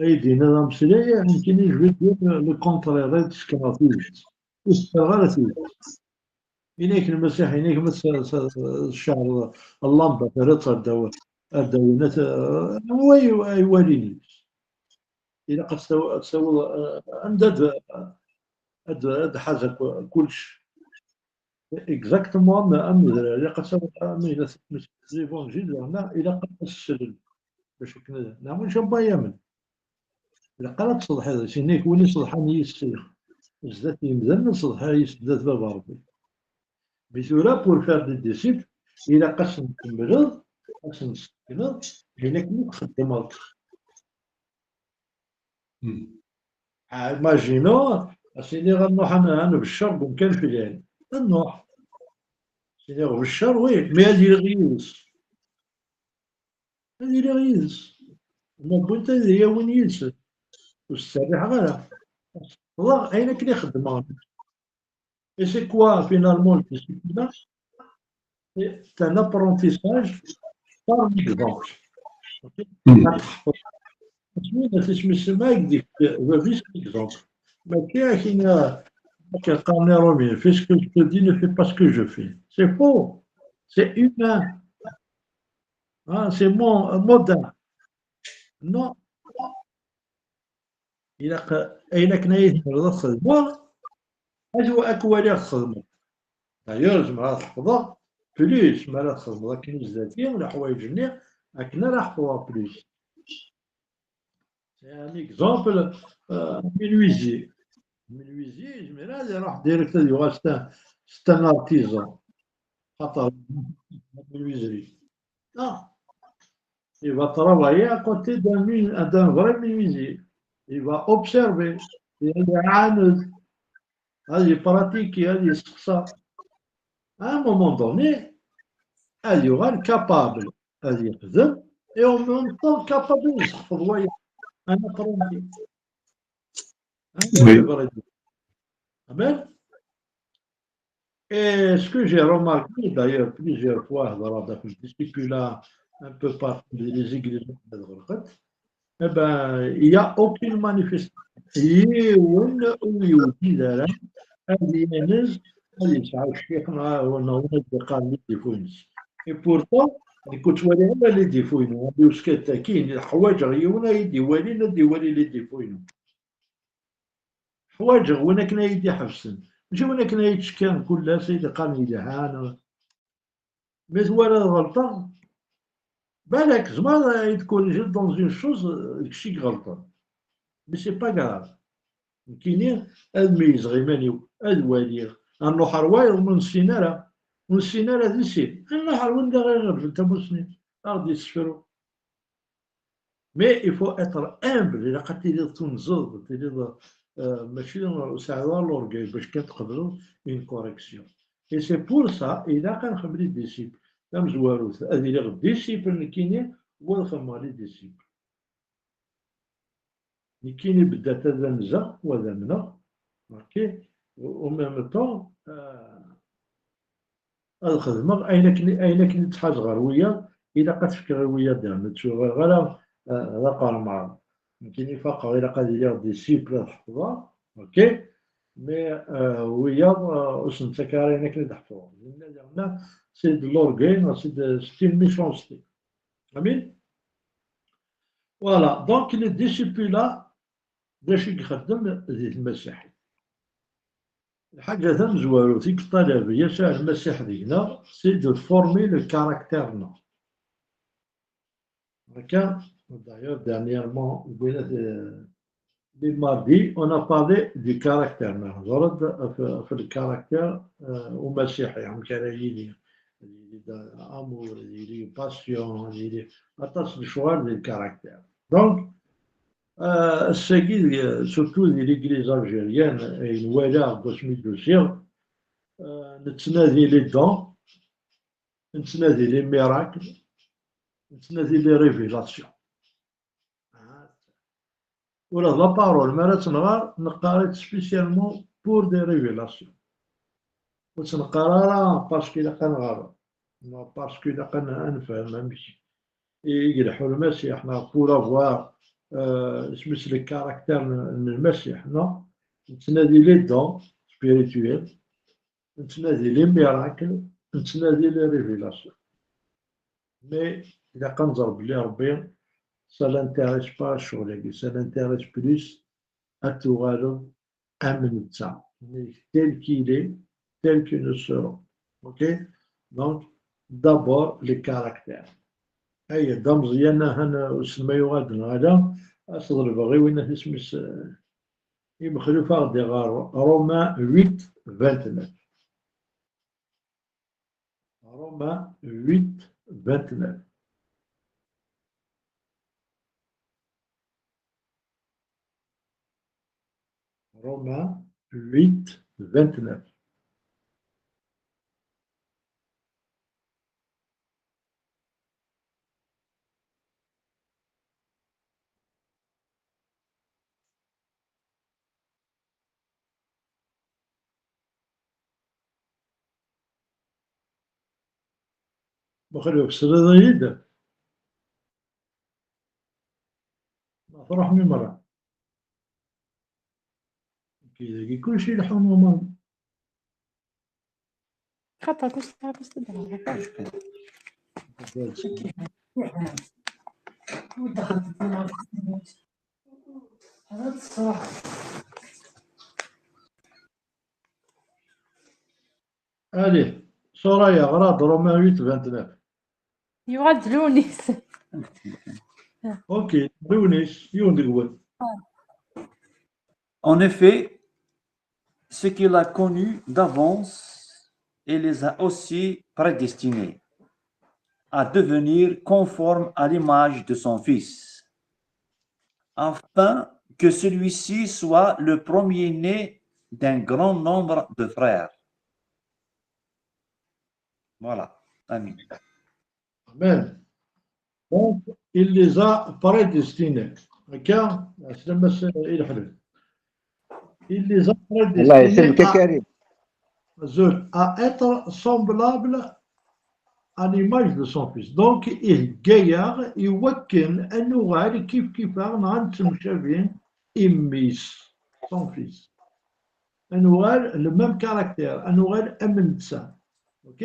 Ay d-yenna d ameslay, nekkini je vais dire le contraire, ad d-sekneɣ tidet. Ur sekreɣ ara tidet. Ini-ak lmasiḥ, ini-ak ma tcerḍ llamba, terra-tt ar ddaw, ar ddaw, anwa ay walin? Ilaq ad tsawiḍ anda ad d-ḥaza kullec. Exactement am udrar, ilaq ad tawiḍ am ayen at l'évangile yerna ilaq ad s-slen bac akken ad neɣ maca n wayamen. Ilaq ara tṣeḍḥiḍ, inek win iṣeḍḥan yis-i zdat yimdanen, ad ṣeḍḥiɣ yis zdat baba Ṛebbi. Mais tura, pour faire des disciples, ilaq ad sen-tkemmleḍ, ad sen-tessekneḍ ayen akken i txeddmeḍ. Imaginons, ad s-iniɣ ad nruḥ ad nebeccer deg umkan filan. Ad nruḥ. Ad s-iniɣ beccer, oui, mais ad iliɣ yid-s. Ad iliɣ yid-s. Ma wwint ad iyi-awin yid-sen. Ur ttserriḥeɣ ara. Ad s-ffḍeɣ ayen akken i xeddmeɣ. Et c'est quoi finalement le discipulat? C'est un apprentissage par l'exemple. Ok? Ad teḥfeḍ. Asmi ad tismi semma, ad deg bab-is l'exemple. Mačči akken, akken qqaren Iṛumyen, fais ce que je te dis, ne fais pas ce que je fais. C'est faux. C'est humain. Hein, c'est mon modèle. Non. Ilaq ayen akken ay tebɣiḍ ad txedmeḍ, ad k-waliɣ txedmeḍ. D'ailleurs, zemreɣ ad ḥefḍeɣ plus mi ara txedmeḍ akken i zdat-i leḥwayeǧ-nni, akken ara ḥefḍeɣ plus. C'est un exemple, euh, menuisier. Menuisier, yezmer ad iruḥ direct ad yuɣal c'est un, c'est un artisan. Xaṭer menuiserie. Ah. Il va travailler à côté d'un mu-, d'un vrai menuisier. Il va observer. Il va يعاند. هذه pratique, هذه سقسا. À un moment donné, هذه يغال capable. هذه يخدم. Et en même temps, capable يسخفض ويا. Un apprenti. Hein, Oui. C'est vrai. Amen. Et ce que j'ai remarqué, d'ailleurs, plusieurs fois, هضرنا في الديسيبولا un peu partout, les églises, eh ben, il y a aucune manifestation. Yiwen ur yewjid ara ad yenz, ad yesɛu ccix neɣ win ad yeqqaren les défauts-ines. Et pourtant, nekk ur ttwaliɣ ara les défauts-inu. Ḥwaǧeɣ yiwen ad yi-d-iwalin, ad d-iwali les défauts-inu. Ḥwaǧeɣ win akken ay d-iḥebsen. Mačči win akken ay d-cekkan kul ass ay d-iqqaren yelha. Ma twalaḍ ɣelṭeɣ, balak tzemreḍ ad yi-d-corriger dans une chose, euh, deg kečč i iɣelṭen. Mais c'est pas grave. Nekkini ad meyyzeɣ iman-iw, ad waliɣ. Ad nruḥ ar wayeḍ ur nessin ara. Ur nessin ara ad nissin. Ad nruḥ ar wanda i ɣ-iɣelben tamusni. Ad ɣ-d-yessefru. Mais il faut être humble, ilaq ad tiliḍ tunzeḍ, ad tiliḍ, euh, mačči ur tesɛiḍ ara l'orgueil bac kan tqebleḍ une correction. Et c'est pour ça, ilaq ad nxemmem les disciples. Tamezwarut, ad iliɣ disciple nekkini, u ad xemmeɣ les disciples. Nekkini beddat ad amzeɣ, u ad amneɣ. Ok? En même temps, euh, ad xedmeɣ ayen akken, ayen akken i ttḥazeɣ ɣer wiyaḍ, ilaq ad t-fkeɣ i wiyaḍ-nniḍen. Ur ttwaliɣ ara, eh, d aqermar. Nekkini faqeɣ, ilaq ad iliɣ disciple, ad ḥefḍeɣ, ok? Mais, eh, wiyaḍ, eh, ur sen-ttak ara ayen akken i d-ḥefḍeɣ. Dinna, dinna, c'est de l'orgueil, c'est de, c'est une méchanceté. Amin? Voilà, donc le discipulat, d acu i ixeddem di tmasiḥit? Lḥaǧa tamezwarut i yeṭṭalab Yasuɛ Lmasiḥ deg-neɣ, c'est de former le caractère-nneɣ. Akka, d'ailleurs, dernièrement, deg wayen at-, les mardis, on a parlé du caractère. Nehḍer-d ɣef, ɣef le caractère, euh, umasiḥi, amek ara yili. Ad yili d amour, ad yili passion, ad yili aṭas n lecɣal di le caractère. Donc, euh, ass-agi, surtout di l'église algérienne, ayen walaɣ deg wasmi d-usiɣ, euh, nettnadi les dons, nettnadi les miracles, nettnadi les révélations. Ula d la parole, mi ara tt-nɣer, neqqar-itt spécialement pour des révélations. Ur tt-neqqar ara parce que ilaq ad nɣer, neɣ parce que ilaq ad n-, ad nefhem amek i, i ileḥḥu Lmasiḥ, neɣ pour avoir, euh, isem-is, le caractère n, n Lmasiḥ, non? Nettnadi les dons spirituels, nettnadi les miracles, nettnadi les révélations. Mais ilaq ad nẓer belli Rebbi, ça l'intéresse pas ccɣel-agi, ça l'intéresse plus ad tuɣaleḍ am netta, tel qu'il est, tel que nous serons. Ok? Donc, d'abord, les caractères. Aya d ameẓyan, ahan uselmay uɣal-d neɣ ala, ad s-ḍelbeɣ i winna isem-is, eh, i Mexluf ad ɣ-d-iɣer Romains huit, vingt-neuf. Romains huit, vingt-neuf. Romains huit, vingt-neuf. Mexluf, tesliḍ-iyi-d? Ma truḥem i merra. Ok, dagi kullec ileḥḥu normal. خطأ، كنت تعرف تستدعي. Allez, Soraya, ɣer-aɣ-d Romains huit, vingt-neuf. Yuɣal-d Lunis. Ok, Lunis, yiwen deg-wen. En effet, ceux qu'il a connus d'avance, il les a aussi prédestinés à devenir conformes à l'image de son Fils, afin que celui-ci soit le premier-né d'un grand nombre de frères. Voilà. Amin. Amen. Donc, il les a prédestinés. Akka, ɛeslama-s i leḥlal. Il les a Allah prédestinés isellek-ak à, Karim. Azul, à être semblables à l'image de son Fils. Donc, ihegga-yaɣ i wakken ad nuɣal kif kif-aɣ neɣ ad nettemcabi i mmi-s, son Fils. Ad nuɣal le même caractère, ad nuɣal am netta. Ok?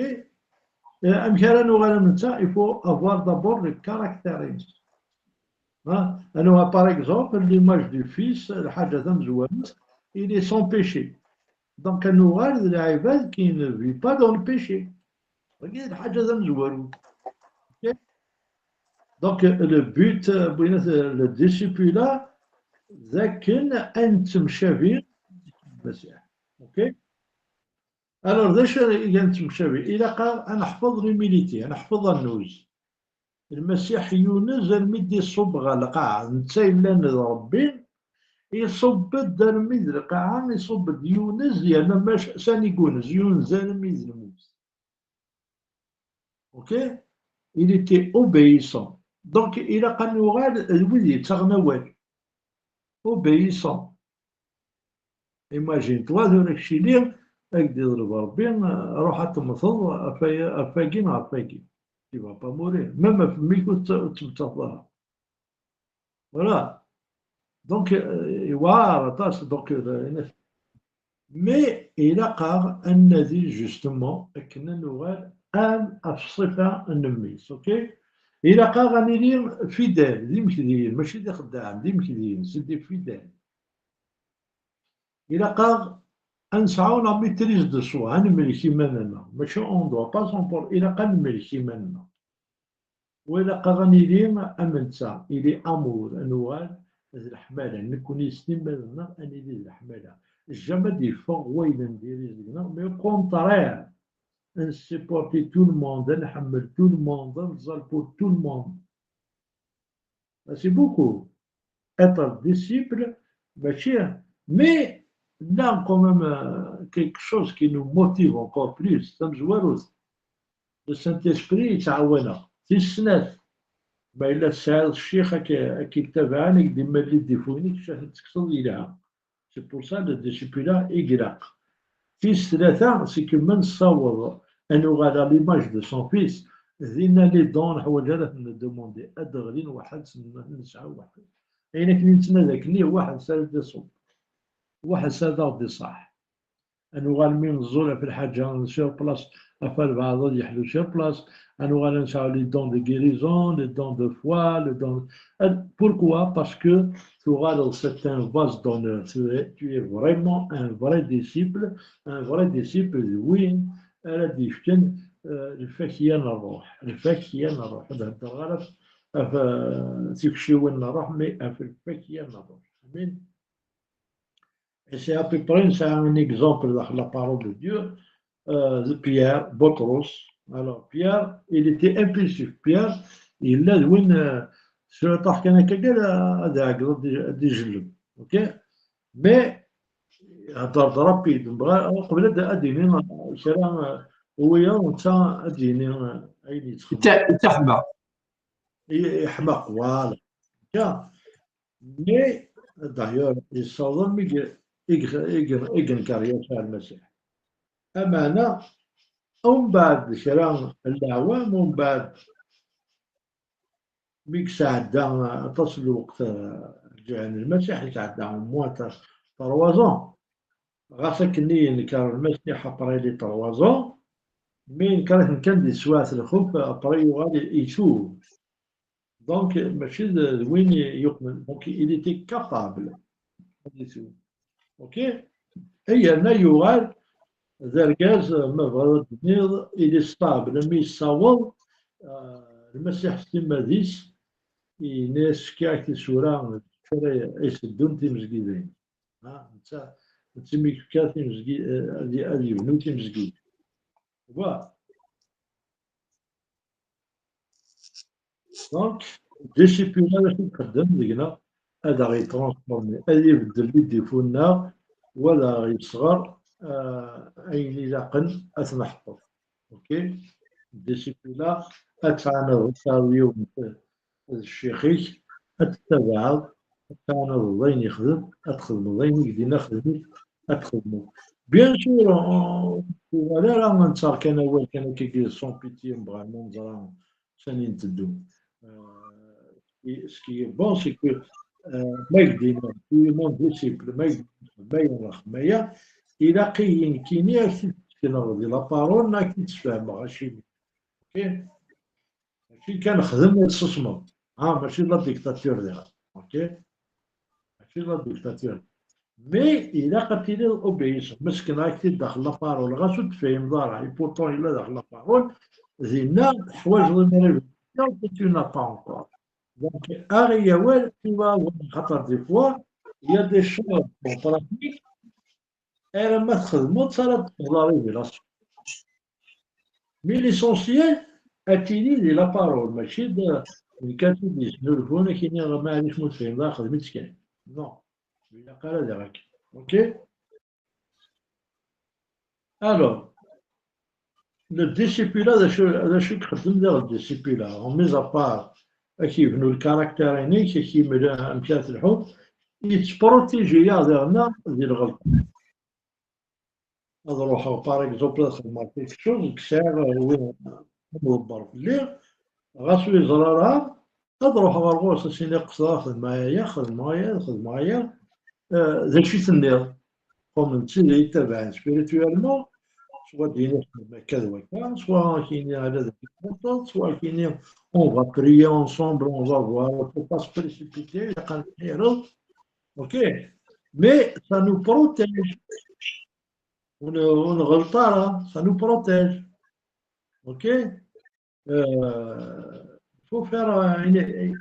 Eh, amek ara nuɣal am netta? Il faut avoir d'abord le caractère. Hein? Alors, par exemple, l'image du Fils, lḥaǧa tamezwarut, il est sans péché. Donc, ad nuɣal d lɛibad qui ne vit pas dans le péché. Wagi d lḥaǧa tamezwarut. Ok? Donc, le but, euh, le disciple-là, d akken ad nettemcabi d Lmasiḥ. Ok? Alors, d acu i nettemcabi? Ilaq-aɣ ad neḥfeḍ l'humilité, ad neḥfeḍ annuz. Lmasiḥ yunez armi d-iṣubb ɣer lqaɛa. Netta yellan d Ṛebbi, iṣubb-d armi d lqaɛa, iṣubb-d yunez, yerna mac sani yunez, yunez armi d lmut. Ok? Il était obéissant. Donc, ilaq ad nuɣal d wid yettaɣen awal. Obéissant. Imagine-toi, tura keččini, ad k-d-iḍleb Rebbi, ruḥ ad temmteḍ ɣef aya, ɣef wagi neɣ ɣef wagi. Tu vas pas mourir. Même ɣef mmi-k ur tt-, ur tettmettateḍ ara. Voilà. Donc, euh, yewɛer aṭas. Donc, euh, mais ilaq-aɣ ad nadi justement akken ad nuɣal am ɣef ṣṣifa n mmi-s, ok? Ilaq-aɣ ad nili fidèles, d imekdiyen, mačči d ixeddaɛen, d imekdiyen, c'est des fidèles. Ilaq-aɣ ad nesɛu la maîtrise de soi, ad nemlek iman-nneɣ. Mačči on doit pas s'emporter, ilaq ad nemlek iman-nneɣ. Wa ilaq-aɣ ad nili am netta, ili amour, ad nuɣal d leḥmala, nekkni s timmad-nneɣ ad nili d leḥmala. Jamais ad d-yeffeɣ wayen n diri deg-neɣ, mais au contraire, ad nessupporter tout le monde, ad nḥemmel tout le monde, ad nẓall pour tout le monde. C'est beaucoup. Être disciple, mačči, mais là, quand même, euh, quelque chose qui nous motive encore plus, tamezwarut, le Saint-Esprit yettɛawan-aɣ. Tis snat, ma yella tesɛiḍ ccix ad k-, ad k-ittabaɛen, ad k-d-imali ddifu-inek, ad t-tekkseḍ, yelha. C'est pour ça le discipulat i ilaq. Tis tlata, c'est que ma nessaweḍ ad nuɣal à l'image de son fils, dinna les dons ur neḥwaǧ ara ad ten-demander, ad d-ɣlin waḥed, nesɛa waḥed. Ayen akken i nettnadi akkenni, waḥed s ara d-iṣubb, waḥed s ara d-iṣaḥ. Ad nuɣal mi neẓẓul ɣef lḥaǧa, sur place, ɣef walbeɛḍ ad yeḥlu sur place. Ad nuɣal ad nesɛu les dons de guérison, les dons de foi, les dons de... Pourquoi? Parce que tuɣaleḍ c'est un vase d'honneur. Tu es, tu es vraiment un vrai disciple. Un vrai disciple, d win ara d-yefken, euh, lfakya n ṛṛuḥ. Lfakya n ṛṛuḥ. Ad heddreɣ ara ɣef, ɣef, euh, tikciwin n ṛṛuḥ, mais ɣef lfakya n ṛṛuḥ. Amin. Et c'est à peu près, c'est un exemple dans la parole de Dieu, euh, de Pierre, Botros. Alors, Pierre, il était impulsif. Pierre, il a win, euh, sur le parc, il a quelqu'un à, à, à, à, ok? Mais, هضرت rapide, نبغى قبل هذا اديني كلام ويا وانت اديني اين يدخل. تحمى. يحمق, voilà. Mais, d'ailleurs, yessaweḍ mi yenker Yasuɛ Lmasiḥ. Ameɛna, umbeɛd kra n leɛwam, umbeɛd mi yesɛedda aṭas n lweqt, eh, rǧiɛen Lmasiḥ, yesɛedda au moins trois ans. Ɣas akkenni yenker Lmasiḥ après les trois ans, mais yenker-iten kan di teswiɛt lxuf, après yuɣal itub. Donc, mačči d, d win yuqmen. Donc, il était capable. Ok? Et yerna yuɣal d argaz, ma bɣiḍ ad d-tiniḍ, il est stable. Mi yessaweḍ, euh, Lmasiḥ s timmad-is, yenna-yas, fkiɣ-ak tisura ara iteddun timezgidayin. Ha, netta, netta mi yefka timezgi-, eh, ad, ad yebnu timezgida. Wa. Donc, discipulat d acu i ixeddem deg-neɣ? Ad aɣ-yetransformi, ad ibeddel les défauts-nneɣ, u ad aɣ-yesɣer, euh, ayen ilaqen ad t-neḥfeḍ. Ok? Discipulat, ad tɛandeḍ yiwen d ccix-ik, ad t-tabaɛeḍ, ad tɛandeḍ ayen yexdem, ad txedmeḍ ayen i k-d-yenna xdem-it, ad txedmeḍ. Bien sûr, ur ara nettaɣ kan awal kan akka, sans pitié, nebɣa ma neẓra sani nteddu. Euh, ce qui est bon, c'est que, euh, ma k-d-yenna, tu es mon disciple, ma k-d-yenna, ma yenna, ma ya, ilaq-iyi nekkini ad k-id-sekneɣ di la parole, ad k-id-sfehmeɣ acimi. Ok? Mačči kan xdem ad tessusmeḍ. Ha, mačči d la dictature diɣen. Ok? Mačči d la dictature. Mais ilaq ad tiliḍ obéissant. Ma sekneɣ-ak-t-id daxel la parole, ɣas ur tefhimeḍ ara, et pourtant yella daxel la parole, dinna teḥwaǧeḍ une révélation que tu n'as pas encore. Donc, aɣ-iyi awal, tu vas avoir, xaṭer des fois, il y a des choses en pratique, alamma txedmeḍ-tt ara d-teṭṭfeḍ la révélation. Mais l'essentiel, ad tili di la parole, mačči d nekk ad tt-id-yesnulfun, ad k-iniɣ, maɛlic ma ur tefhimeḍ ara, xdem-itt kan. Non, ur ilaq ara diɣ akka. Ok? Alors, le discipulat, d acu, d acu i ixeddem diɣ le discipulat? Mis à part ad k-yebnu le caractère-inek, ad k-yemel amek ara telḥuḍ, yettprotiji-yaɣ diɣenna di lɣelṭ. Ad ruḥeɣ, par exemple, ad xedmeɣ quelque chose, nekk sɛiɣ win amḍebber fell-i, ɣas ur yeẓri ara, ad ruḥeɣ ɣer ɣur-s, ad s-iniɣ qesdeɣ xedmeɣ aya, xedmeɣ aya, xedmeɣ aya. Eh, d acu i tenniḍ? Comme d tid i yettabaɛen spirituellement, soit d-yini xdem akka d wakka, soit ad k-yini ala d acu txuṣṣeḍ, soit ad k-yini on va prier ensemble, on va voir, faut pas se précipiter, ilaq ad nḥireḍ. Ok? Mais ça nous protège. Ur n-, ur nɣelleḍ ara, ça nous protège. Ok? Euh, faut faire, euh, une,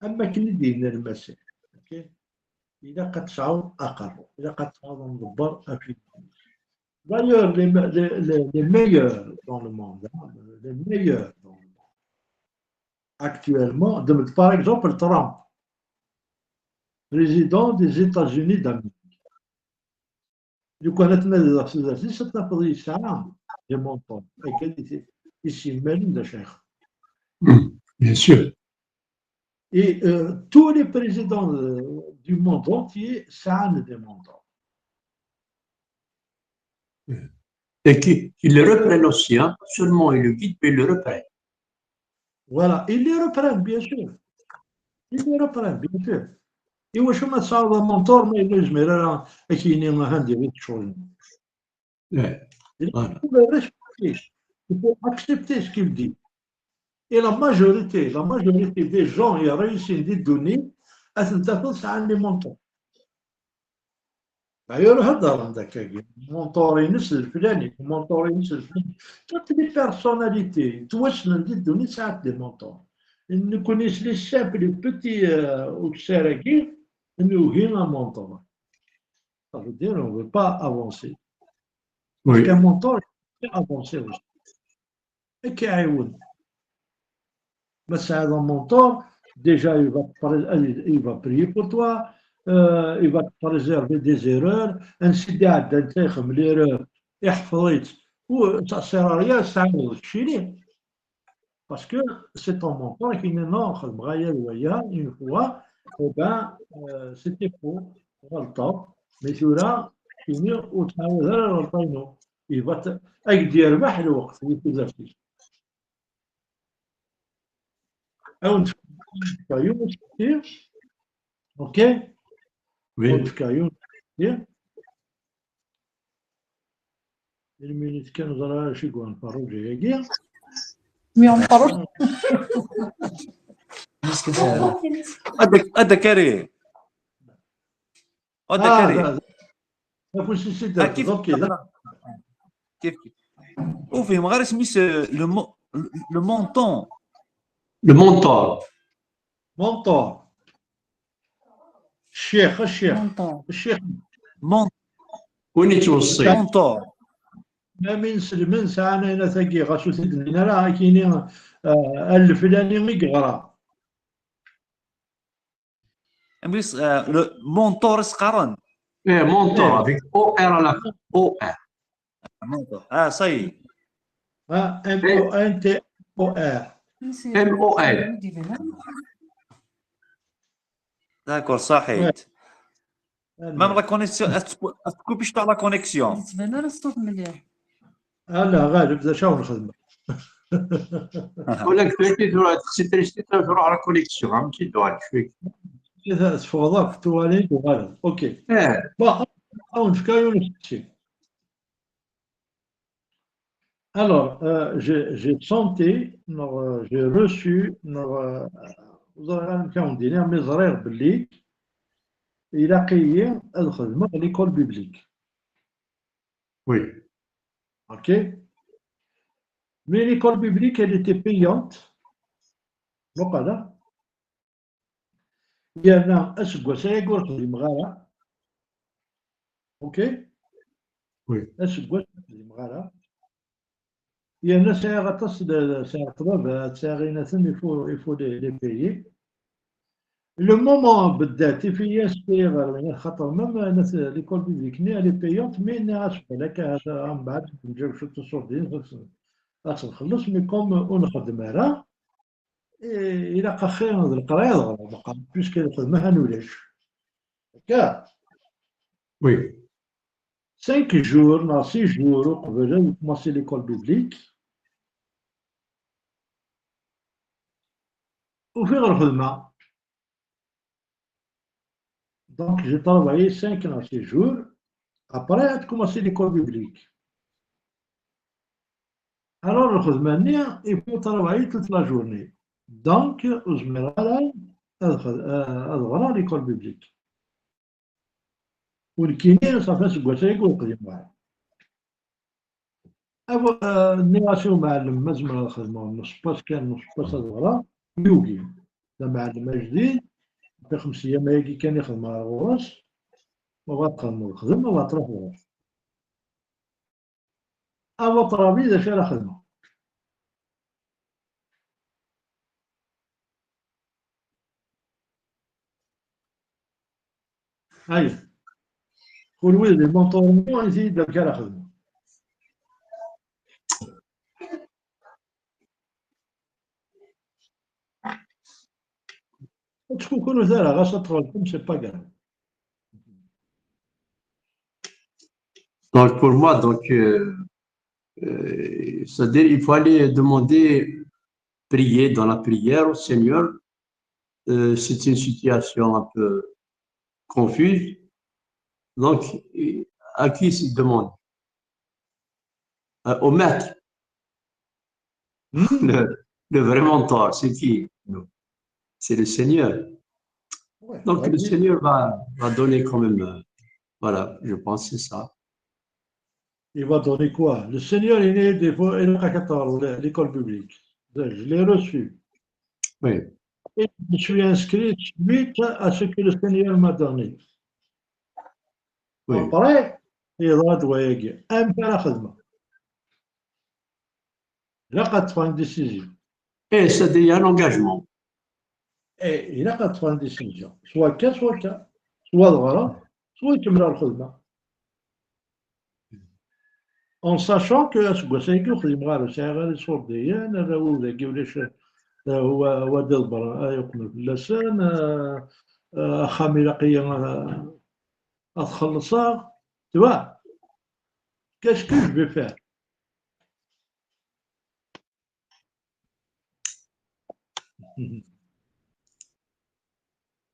am wakken i d-yenna Lmasiḥ. Ok? Ilaq ad tesɛuḍ aqerru, ilaq ad tesɛuḍ amḍebber afid. D'ailleurs, les, me-, les, les, les meilleurs dans le monde, hein, les meilleurs dans le monde, actuellement, de, par exemple, Trump, président des États-Unis d'Amérique. Lukan ad tnadiḍ ɣef tudert-is, ad tafeḍ yesɛa des montants. Akka i t-, i s-yemmalen d acu ixeddem. Bien sûr. Et, euh, tous les présidents de, du monde entier sɛan des mentors. Et qui, qui le reprennent aussi, hein. Pas seulement ils le guident, mais ils le reprennent. Voilà, ils le reprennent, bien sûr. Ils le reprennent, bien sûr. Iwacu ma tesɛiḍ amontor ma yella ur yezmir ara ad k-yini aha diri ccɣel-nni? Il faut le respecter. Il faut accepter ce qu'il dit. Et la majorité, la majorité des gens qui réussissent di ddunit, ad ten-tafeḍ sɛan les mentors. D'ailleurs, heddren d akkagi. Montor-ines d leflani, montor-ines d leflani. Toutes les personnalités ttwassnen di ddunit sɛant des mentors. Nekkni s les simples petits, euh, ukessar-agi, nugi amontor. Ça veut dire, on veut pas avancer. Oui. Parce qu'un mentor, il fait avancer aussi. Ad k-iɛiwen. Ma tesɛiḍ un mentor, déjà, il va te pré-, il va prier pour toi, euh, il va te préserver des erreurs, ansi d-iɛeddan ixemmel erreur, iḥfeḍ-itt, u ttɛeṣṣireḍ ara, tɛiwneḍ keččini. Parce que c'est ton mentor qui dit non, xedmeɣ aya d waya, une fois, eh ben, euh, c'était faux, ɣelṭeɣ, mais tura, keččini ur tettɛawad ara lɣelṭa-inu. Il va te-, ad k-d-yerbeḥ lweqt di tudert-ik. Ad wen-d-fkeɣ yiwen usteqsi. Ok? Oui. Ad wen-d-fkeɣ yiwen usteqsi. Une minute kan, ẓriɣ acu i yebɣan Ferruǧa-agi. Mi Ferruǧa. Ad ak-, ad ak-ari. Ad ak-ari. Ah, da, da. Afus-is i Ah, d-, kif ok, kif da. Kif kif. Ur fhimeɣ ara isem-is, euh, le mo-, le, le montant. Le mentor. Mentor. Ccix, ccix. Mentor. Ccix. Mon-, Win yettweṣṣi. Mentor. Ma min selmen sɛan ayna-tagi, ɣas ur t-id-nnin ara, ad k-yini, euh, a leflani i yeɣra. Amek s-, euh, le mentor i s-qqaren? Eh, mentor, eh, avec O R à la fin. O R. Mentor. Ah, ça y est. Ah, M O N T O R. M O N. D'accord, صحيت. Ouais. Même la connexion, est-ce que, est-ce que je la connexion? لا، غالب، ذا شاون خدمة. ولا كنت تروح تخسي تريستي، تروح على كونيكسيون، عم تيدو على شوي. إذا تفوضك توالي وغالب. أوكي. إيه. با، أو نفكا يونس شي. Alors, euh, j'ai, j'ai senti, non, euh, j'ai reçu, non, euh, vous aurez un calendrier, mais ẓriɣ belli ilaq-iyi ad xedmeɣ l'école biblique. Oui. Ok. Mais l'école biblique, elle était payante. Bon, voilà. Yerna aseggas-agi ur xdimeɣ ara. Ok? Oui. Aseggas ur xdimeɣ ara. Yerna sɛiɣ aṭas de, de, sɛiɣ ṭṭlaba, sɛiɣ inaten, il faut, il faut les, les payer. Le moment beddat tifiyas ɣer xaṭer même l'école publique-nni, elle est payante, mais nniɣ-as balak ahat mbeɛd nǧaw cwiṭ tusurdin ad nxelleṣ, mais comme ur nxeddem ara, eh, ilaq axir d leqraya ad ɣreɣ, meqqar, puisque lxedma han ulac. Akka? Oui. Cinq jours, neɣ six jours uqbel ad commencer l'école biblique, ufiɣ lxedma. Donc, j'ai travaillé cinq à six jours. Après, a commencé l'école biblique. Alors, lxedma-nni, il faut travailler toute la journée. Donc, ur zmireɣ ara ad, ad, ad ɣreɣ l'école biblique. U nekkini, ṣafi aseggas-agi ur qdimeɣ ara. Aw-, eh, nniɣ-as i umɛellem, ma zemreɣ ad xedmeɣ nuspass kan, nuspass ad ɣreɣ, yugi. D amɛellem ajdid, fi xems yyam-agi kan i xedmeɣ ɣur-s, ma bɣa ad txedmeḍ, xdem, ma bɣa ad truḥeḍ, ruḥ. A waṭrabi, d acu ara xedmeɣ? Ay, kunwi d imuṭuren-inu, i t-id amek ara xedmeɣ. Ur ttkukrut ara, ɣas ad tɣelṭem, c'est pas grave. Donc pour moi, donc, euh, euh, c'est-à-dire il faut aller demander, prier dans la prière au Seigneur. Euh, c'est une situation un peu confuse. Donc, à qui se demande? Euh, au maître. Le, le vrai mentor, c'est qui? C'est le Seigneur. Ouais, Donc, ouais, le oui. Seigneur va, va donner quand même. Euh, voilà, je pense que c'est ça. Il va donner quoi? Le Seigneur, il est des fois, il a l'école biblique. Je l'ai reçu. Oui. Et je me suis inscrit suite à ce que le Seigneur m'a donné. Oui. Après, il va être amis. Ilaq ad ṭṭfeɣ une décision. Et c'est déjà un engagement. Et ilaq ad ṭṭfeɣ une décision. Soit akka, soit akka. Soit ɣreɣ, soit kemmleɣ lxedma. En sachant que aseggas-agi ur xdimeɣ ara, ur sɛiɣ ara iṣurdiyen, arraw-iw dagi ulac, eh, wa, wa d iḍebbren ara yeqmen fell-asen, eh, eh, axxam ilaq-iyi, eh, ad t-xellṣeɣ. Tu vois? Qu'est-ce que je vais faire?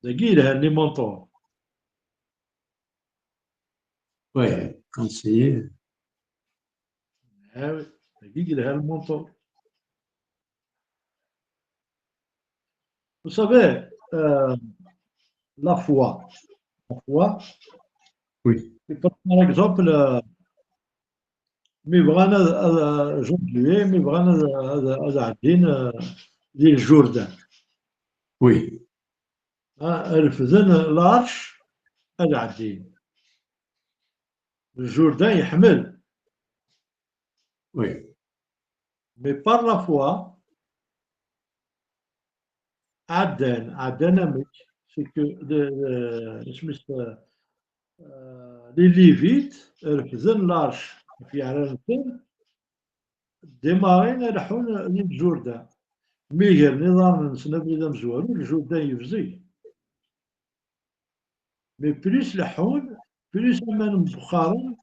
Dagi yelhan les mentors. Oui, conseiller. Ah oui, dagi yelhan le mentor. Vous savez, euh, la foi, la foi, Oui. C'est par, par exemple, euh, mi bɣan ad, ad, aujourd'hui, mi bɣan ad, ad, ad ɛeddin, euh, di Lǧurdan. Oui. Ah, refden l'arche, ad ɛeddin. Lǧurdan yeḥmel. Oui. Mais par la foi, ɛeddan, ɛeddan amek, c'est que le, le, isem-is, euh, euh, les Lévites refden l'arche ɣef yeɛrar-nsen, démarren ad leḥḥun di Lǧurdan. Mi gren iḍarren-nsen abrid amezwaru, Lǧurdan yebzeg. Mais plus leḥḥun, plus aman mbexxaren,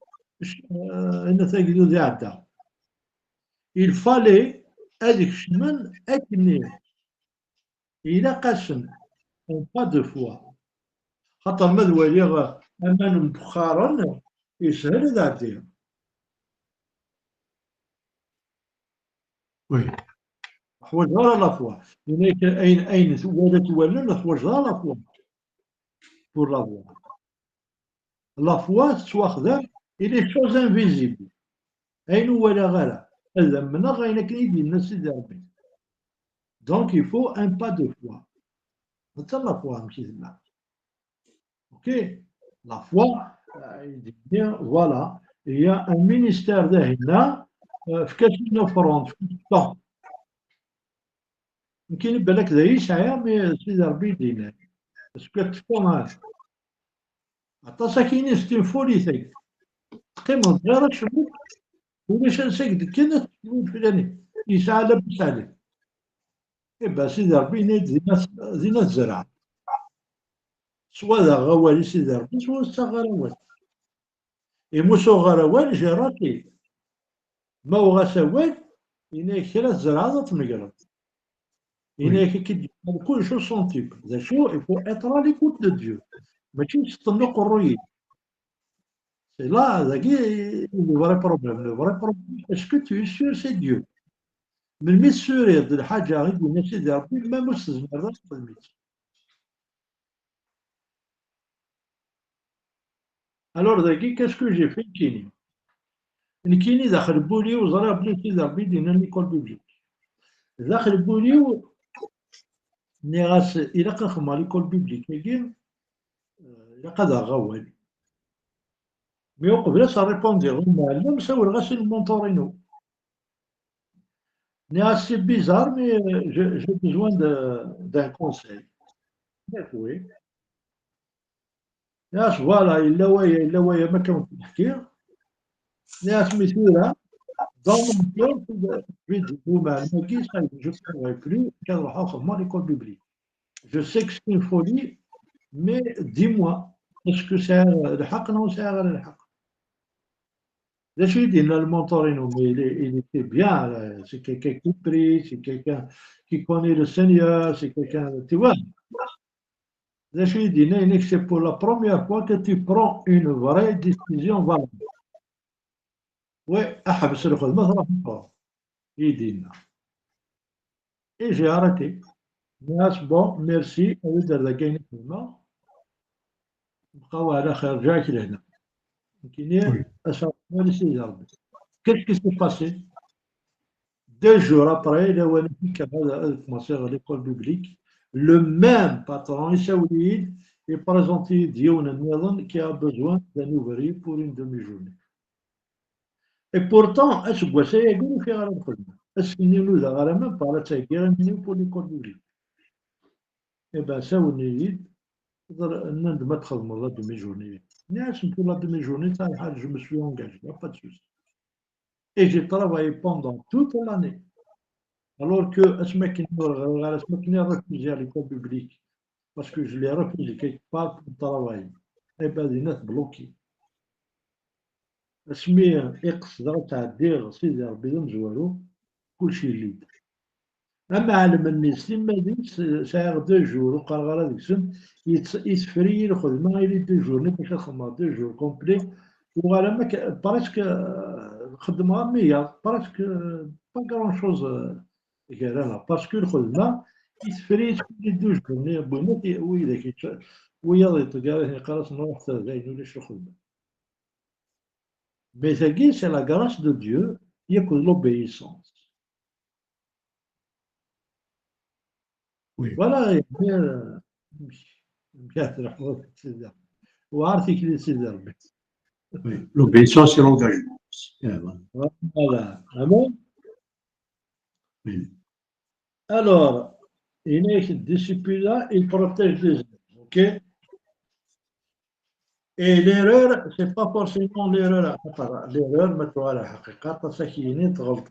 euh, ayen tagdud iɛedda. Il fallait ad kecmen akken ilaq-asen un pas de foi. Xaṭer ma ad waliɣ aman mbexxaren, yeshel ad ɛeddiɣ. Oui. Ḥwaǧeɣ ara la foi. Yenna-yak ayen, ayen twala twalel, ḥwaǧeɣ ara la foi. Pour la voir. La foi tettwaxdam i les choses invisibles. Ayen ur walaɣ ara, ad amneɣ ayen akken i d-yenna Sidi Ṛebbi. Donc, il faut un pas de foi. Mačči la foi, amek i tella. Ok? La foi, euh, il dit bien, voilà, il y a un ministère de Hina, euh, efk-as une offrande, efk-as temps. Nekkini balak d aya i sɛiɣ, mais Sidi Ṛebbi i d-yenna. Parce que tu commences. Aṭas akkin i s-tinfulit-agi. Teqqimeḍ ɣer acemma, ulac ansa i d-kkan ad tecbuḍ fell-ani. Yesɛa labas ɛli. Iba Sidi Ṛebbi yenna-d dinna, dinna tzerɛeḍ. Swa d-aɣeɣ awal i Sidi Ṛebbi, swa ur s-ttaɣeɣ ara awal. Imi ur s-uɣeɣ ara awal, j'ai raté. Ma uɣeɣ-as awal, yenna-yak kra tzerɛeḍ ad tmegreḍ. Yenna-yak akka i d-yeqqar kullec au centuple. D acu, il faut être à l'écoute de Dieu. Mačči s ṭṭen uqerruy-ik. C'est là, dagi, le vrai problème. Le vrai problème, est-ce que tu es sûr c'est Dieu? Melmi tessuriḍ d lḥaǧa i d-yenna Sidi Ṛebbi, même ur s-tezmireḍ ara ad txedmeḍ. Alors, dagi, qu'est-ce que j'ai fait, nekkini? Nekkini, daxel n wul-iw, ẓriɣ belli Sidi Ṛebbi d-yenna l'école biblique. Daxel n wul-iw, nniɣ-as, ilaq ad xedmeɣ l'école biblique-agi, euh, ilaq ad aɣeɣ awal. Mais uqbel ad s-rripundiɣ i umɛellem, sawleɣ-as i lmunṭur-inu. Nniɣ-as, c'est bizarre, mais, euh, je, j'ai besoin de, d'un conseil. Nniɣ-as, oui. Nniɣ-as, voilà, yella waya, yella waya, ma kan wen-t-ḥkiɣ. Nniɣ-as, mais tura, dans mon cœur, vide, vide, ça y est, je ne pourrai plus, ad ruḥeɣ xedmeɣ l'école biblique. Je sais que c'est une folie, mais dis-moi, est-ce que c'est le حق, non, c'est le حق. D acu i d-yenna lmunṭur-inu? Mais il est, il était bien, là. C'est quelqu'un qui prie, c'est quelqu'un qui connaît le Seigneur, c'est quelqu'un, tu vois. D acu i d-yenna? Yenna-k, c'est pour la première fois que tu prends une vraie décision valable. Oui, ḥbes lxedma, truḥ. I d-yenna. Et j'ai arrêté. Nniɣ-as, bon, merci, awi-d ar dagi ayen i xedmeɣ. Bqa wa ɛla xir, ǧǧiɣ-ak lehna. Nekkini, oui, ass-a, wali Sidi Ṛebbi. Qu'est-ce qui s'est passé? Deux jours après, lawan i kkreɣ ad, ad commencer l'école biblique, le même patron, isawel-iyi-d, iprezenti-yi-d yiwen nniḍen qui a besoin d'un ouvrier pour une demi-journée. Et pourtant, aseggas-a agi ur ufiɣ ara lxedma. Ass-nni nudaɣ ara même pas ara ttɛeggiɣ imi-nni pour l'école biblique. Eh ben, sawlen-iyi-d, nnan-d ma txedmeḍ la demi-journée. Nniɣ-asen, pour la demi-journée, ça, je me suis engagé, y a pas de souci. Et j'ai travaillé pendant toute l'année. Alors que asmi akken ur ɣriɣ ara, asmi akken i refusé à l'école biblique, parce que je l'ai refusé quelque part pour travailler. Eh ben, dinna tbloqué. Asmi i qesdeɣ ad tɛeddiɣ Sidi Ṛebbi d amezwaru, kullec yelli-d. Ama ɛelmen-nni s timmad-is, sɛiɣ deux jours, ur qqareɣ ara deg-sen, yet-, yeteffer-iyi lxedma, ili deux jours, nekk ad xedmeɣ deux jours complet, uɣal am akka, presque, euh, xeddmeɣ am wiyaḍ, presque, euh, pas grand chose, euh, gar-aneɣ, parce que lxedma, yeteffer-iyi-tt kul deux jours-nni, wwin-t widak, yett-, wiyaḍ yeṭṭeggar-iten, yeqqar-asen, ruḥet ar dayen, ulac lxedma. Mais tagi, c'est la grâce de Dieu, yakk d l'obéissance. Oui. Voilà, et bien, euh, bien, وعرفتي كلي سيدي ربي. Oui, l'obéissance et l'engagement. Yeah, voilà. Voilà. Amen. Oui. Alors, il est disciple-là, il protège les autres. OK? Et l'erreur, c'est pas forcément l'erreur. L'erreur, ma tu as la حقيقة, ça qui est net, غلط.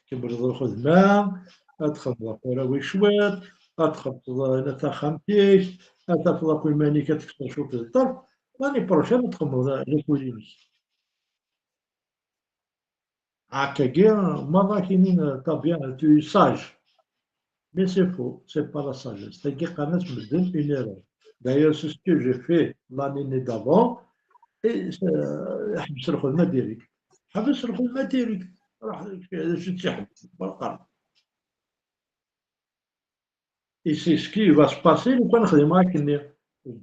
Tkemmleḍ lxedma, ad txedmeḍ ɣef warraw-ik cwiṭ, ad txellṣeḍ taxxamt-ik, ad tafeḍ akk iman-ik, ad tekkseḍ cwiṭ di ṭṭerf, l'année prochaine ad txedmeḍ les cours-inek. Akkagi, maḍi ad k-inin, t'as bien, tu es sage. Mais c'est faux, c'est pas la sagesse. Tagi qqaren-as medden une erreur. D'ailleurs, c'est ce que j'ai fait l'année d'avant, et, euh, ḥbes lxedma direct. Ḥbes lxedma direct. Ruḥ, d acu tt-iḥebsen? Berqan. Et c'est ce qui va se passer, lukan xedmeɣ akken-nni.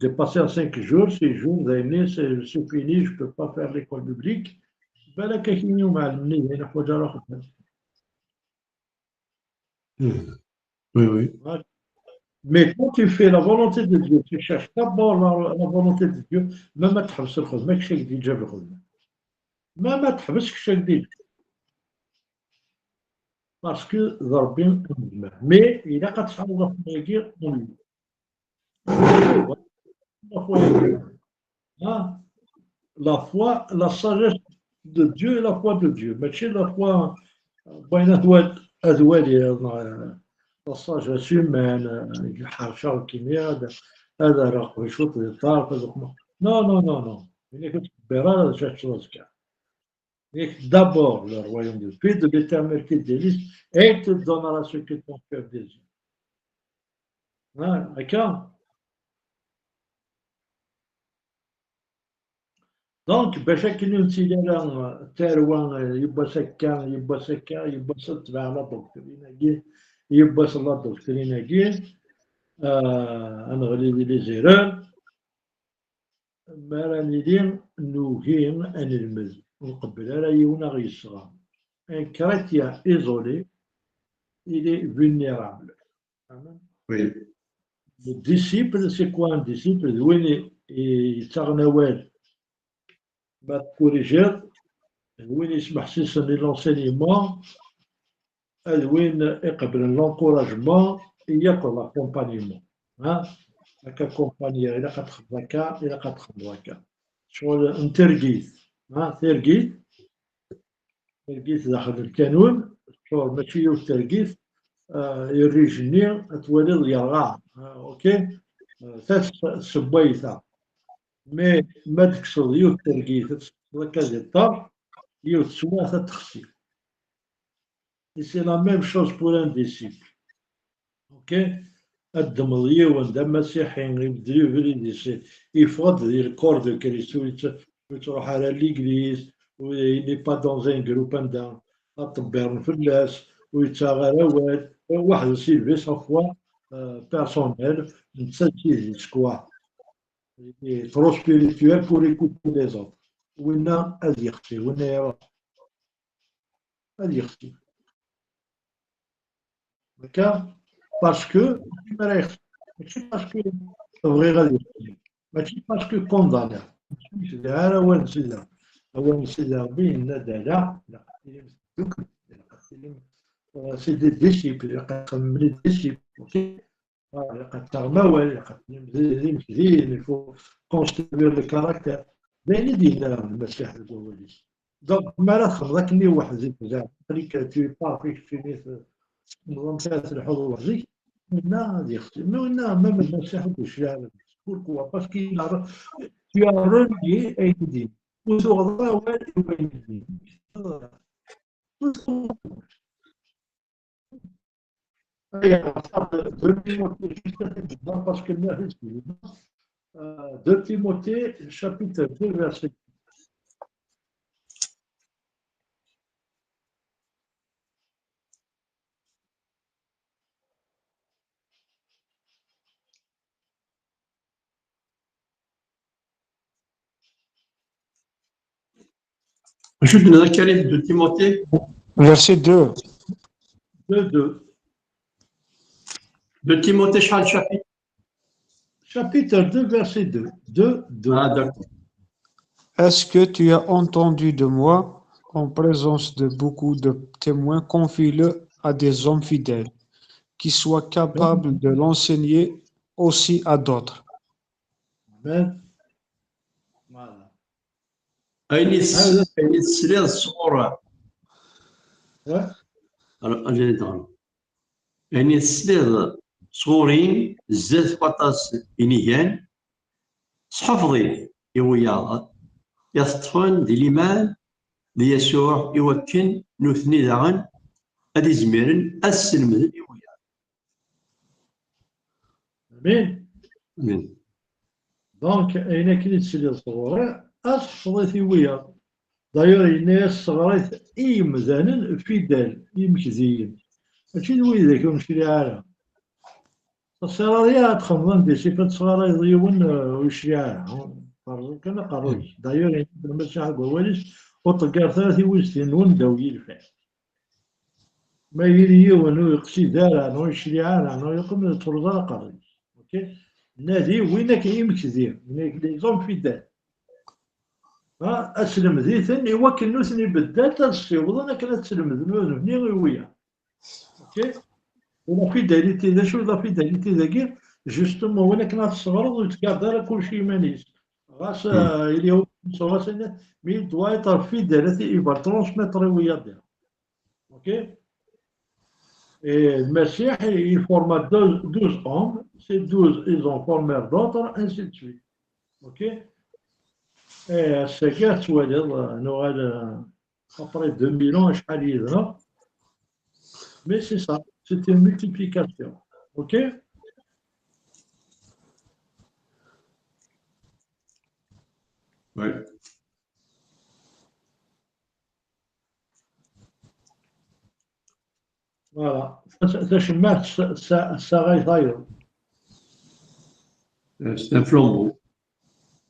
J'ai passé en cinq jours, six jours, dayen-nni, c'est, c'est fini, je peux pas faire l'école biblique. Balak akini umɛellem-nni, dayen ḥwaǧ ara xedmeɣ. Hmm. Oui, oui. Ouais. Mais quand tu fais la volonté de Dieu, tu cherches d'abord la, la volonté de Dieu, même ma tḥebseḍ lxedma, kečč ad k-d-yeǧǧ lxedma. Même ma tḥebseḍ, kečč ad k-d-yeǧǧ. Parce que d Ṛebbi i nezmer. Mais ilaq ad tesɛuḍ afway-agi en lui. Afway-agi. Hein? La foi, la sagesse de Dieu et la foi de Dieu. Mačči la foi, euh, bɣiɣ ad wal-, ad waliɣ, euh, la sagesse humaine, euh, deg lḥerca, akken ad, ad rreɣ cwiṭ di ṭṭerf, ad uqmeɣ. Non, non, non, non. Ini-k ur tettqebbir ara d acu ad teččeḍ azekka. Et d'abord le royaume de Dieu, puis de l'éternel qui délivre, et il te donnera ce que ton cœur désire. Hein, d'accord? Donc, bac akken ur nettili ara, euh, tarwa, euh, yiwwas akka, yiwwas akka, yiwwas ad tebɛeɣ la doctrine-agi, yiwwas la doctrine-agi, euh, ad neɣli di les erreurs. Mi ara nili nugi ad nelmed, ur nqebbel ara yiwen ad ɣ-yesɣer. Un chrétien isolé, il est vulnérable. Amen. Oui. Le disciple, c'est quoi un disciple? D win i, i yettaɣen awal ma tkurrijiḍ, d win yesmeḥsisen i l'enseignement, d win iqeblen l'encouragement, yakk l'accompagnement. Ha? Akka kumpanyi, ilaq ad txedmeḍ akka, ilaq ad txedmeḍ akka. Ccɣel n targit. Ha? Targit, targit daxel lkanun, teččur mačči yiwet targit, ah, irrij-nni ad twaliḍ yerɣa. Ah, ok. Euh, ta s-, s-, ssewwayt-a. Mais ma d-tekkseḍ yiwet tergit, ad tekkseḍ akka di ṭṭer, yiwet teswiɛt ad texsi. Et c'est la même chose pour un disciple. Ok? Ad ddmeḍ yiwen d amasiḥi, ibeddel ubrid-is, yeffeɣ-d di le corps de Christ, ur yett-, ur yettruḥ ara à l'église, ur, il n'est pas dans un groupe anda ad ṭebbiren fell-as, ur yettaɣ ara awal, weḥd-s, il vit sa foi, euh, personnelle, netta d tidett, quoi. Il est trop spirituel pour écouter les autres. Winna ad yexsi, winna iruḥ. Ad yexsi. Akka, parce que, mačči parce que bɣiɣ ad yexsi, mačči parce que condamné. Mačči d ara awal n Sidi Ṛebbi. Awal n Sidi Ṛebbi yenna-d ala, ilaq ad tilim teddukel, ilaq ad tilim, euh, c'est des disciples, ilaq ad txemmem les disciples, ok? Ah, ilaq ad taɣem awal, ilaq ad tilim d, d imekdiyen, il faut construire le caractère. D ayen i d-yenna Lmasiḥ deg wawal-is. Donc, mi ara txedmeḍ akken i weḥd-k, zeɛma aql-ik, tu es parfait, keččini, tessneḍ amek ara telḥuḍ weḥd-k, winna ad yexsi. Mais winna, même Lmasiḥ ur d-yecliɛ ara deg-s. Pourquoi? Parce que il a re-, tu as renié ayen i d-yenna. Ur tuɣeḍ ara awal i wayen i d-yenna. Ur tuɣeḍ. Allez, on va faire de, de Timothée, juste un petit peu, parce que là, euh, deux Timothée, chapitre deux, verset. Acu d-tenna Karim, deux Timothée? Verset deux. Deux, deux. Deux Timothée, شحال chapitre? Chapitre deux, verset deux. Deux, deux. Ah, d'accord. Est-ce que tu as entendu de moi, en présence de beaucoup de témoins, confie-le à des hommes fidèles, qui soient capables de l'enseigner aussi à d'autres. Amen. Voilà. Ayen i tes-, ayen i tesliḍ sɣur-, alors, ayen i tesliḍ sɣur-i, zdat waṭas inigan, sḥefḍ-it i wiyaḍ i ɣ-teṭṭfen di liman di Yasuɛ, i wakken nutni daɣen ad izmiren ad sselmden i wiyaḍ. Amin. Amin. Donc, ayen akken i tesliḍ sɣur-i, ad tḥefḍeḍ-it i wiyaḍ. D'ailleurs, yenna-yas sɣer-it i yimdanen fidèles, imekdiyen. Mačči d widak ur necliɛ ara. Tasirari ad txedmeḍ anda i sif ad tesɣarayeḍ yiwen, euh, ur yecliɛ ara. Terẓeḍ kan aqerruy-is. D'ailleurs, yenna-d Lmasiḥ deg wawal-is, ur ṭeggiret ara tiwiztin-nwen ddaw yilfan. Ma yili yiwen ur yeqsid ara, neɣ ur yecliɛ ara, neɣ yeqqim ur yettruẓ ara aqerruy-is. Ok? Nadi win akken imekdi, win akken les hommes fidèles. Ha, ad slemd-iten i wakken nutni beddat ad ssiwḍen akken ad slemden udem-nni i wiyaḍ. Ok? Et la fidélité, d acu d la fidélité dagi? Justement, win akken ad tesɣreḍ ur yettgaḍ ara kulci iman-is. Ɣas, euh, il y a aucune solution, mais il doit être fidèle, il va le transmettre i wiyaḍ. Ok? Et Lmasiḥ, il forma douze, douze hommes, ces douze, ils ont formé d'autres, ainsi de suite. Ok? Et ass-agi, ad twaliḍ, euh, nuɣal, euh, après deux mille ans, acḥal yid-neɣ. Mais c'est ça, c'est une multiplication. Ok? Ouais. Voilà. Ta-, ta-, tacemmaɛt tessa-, tessa-, tessaɣay tayeḍ. C'est un flambeau.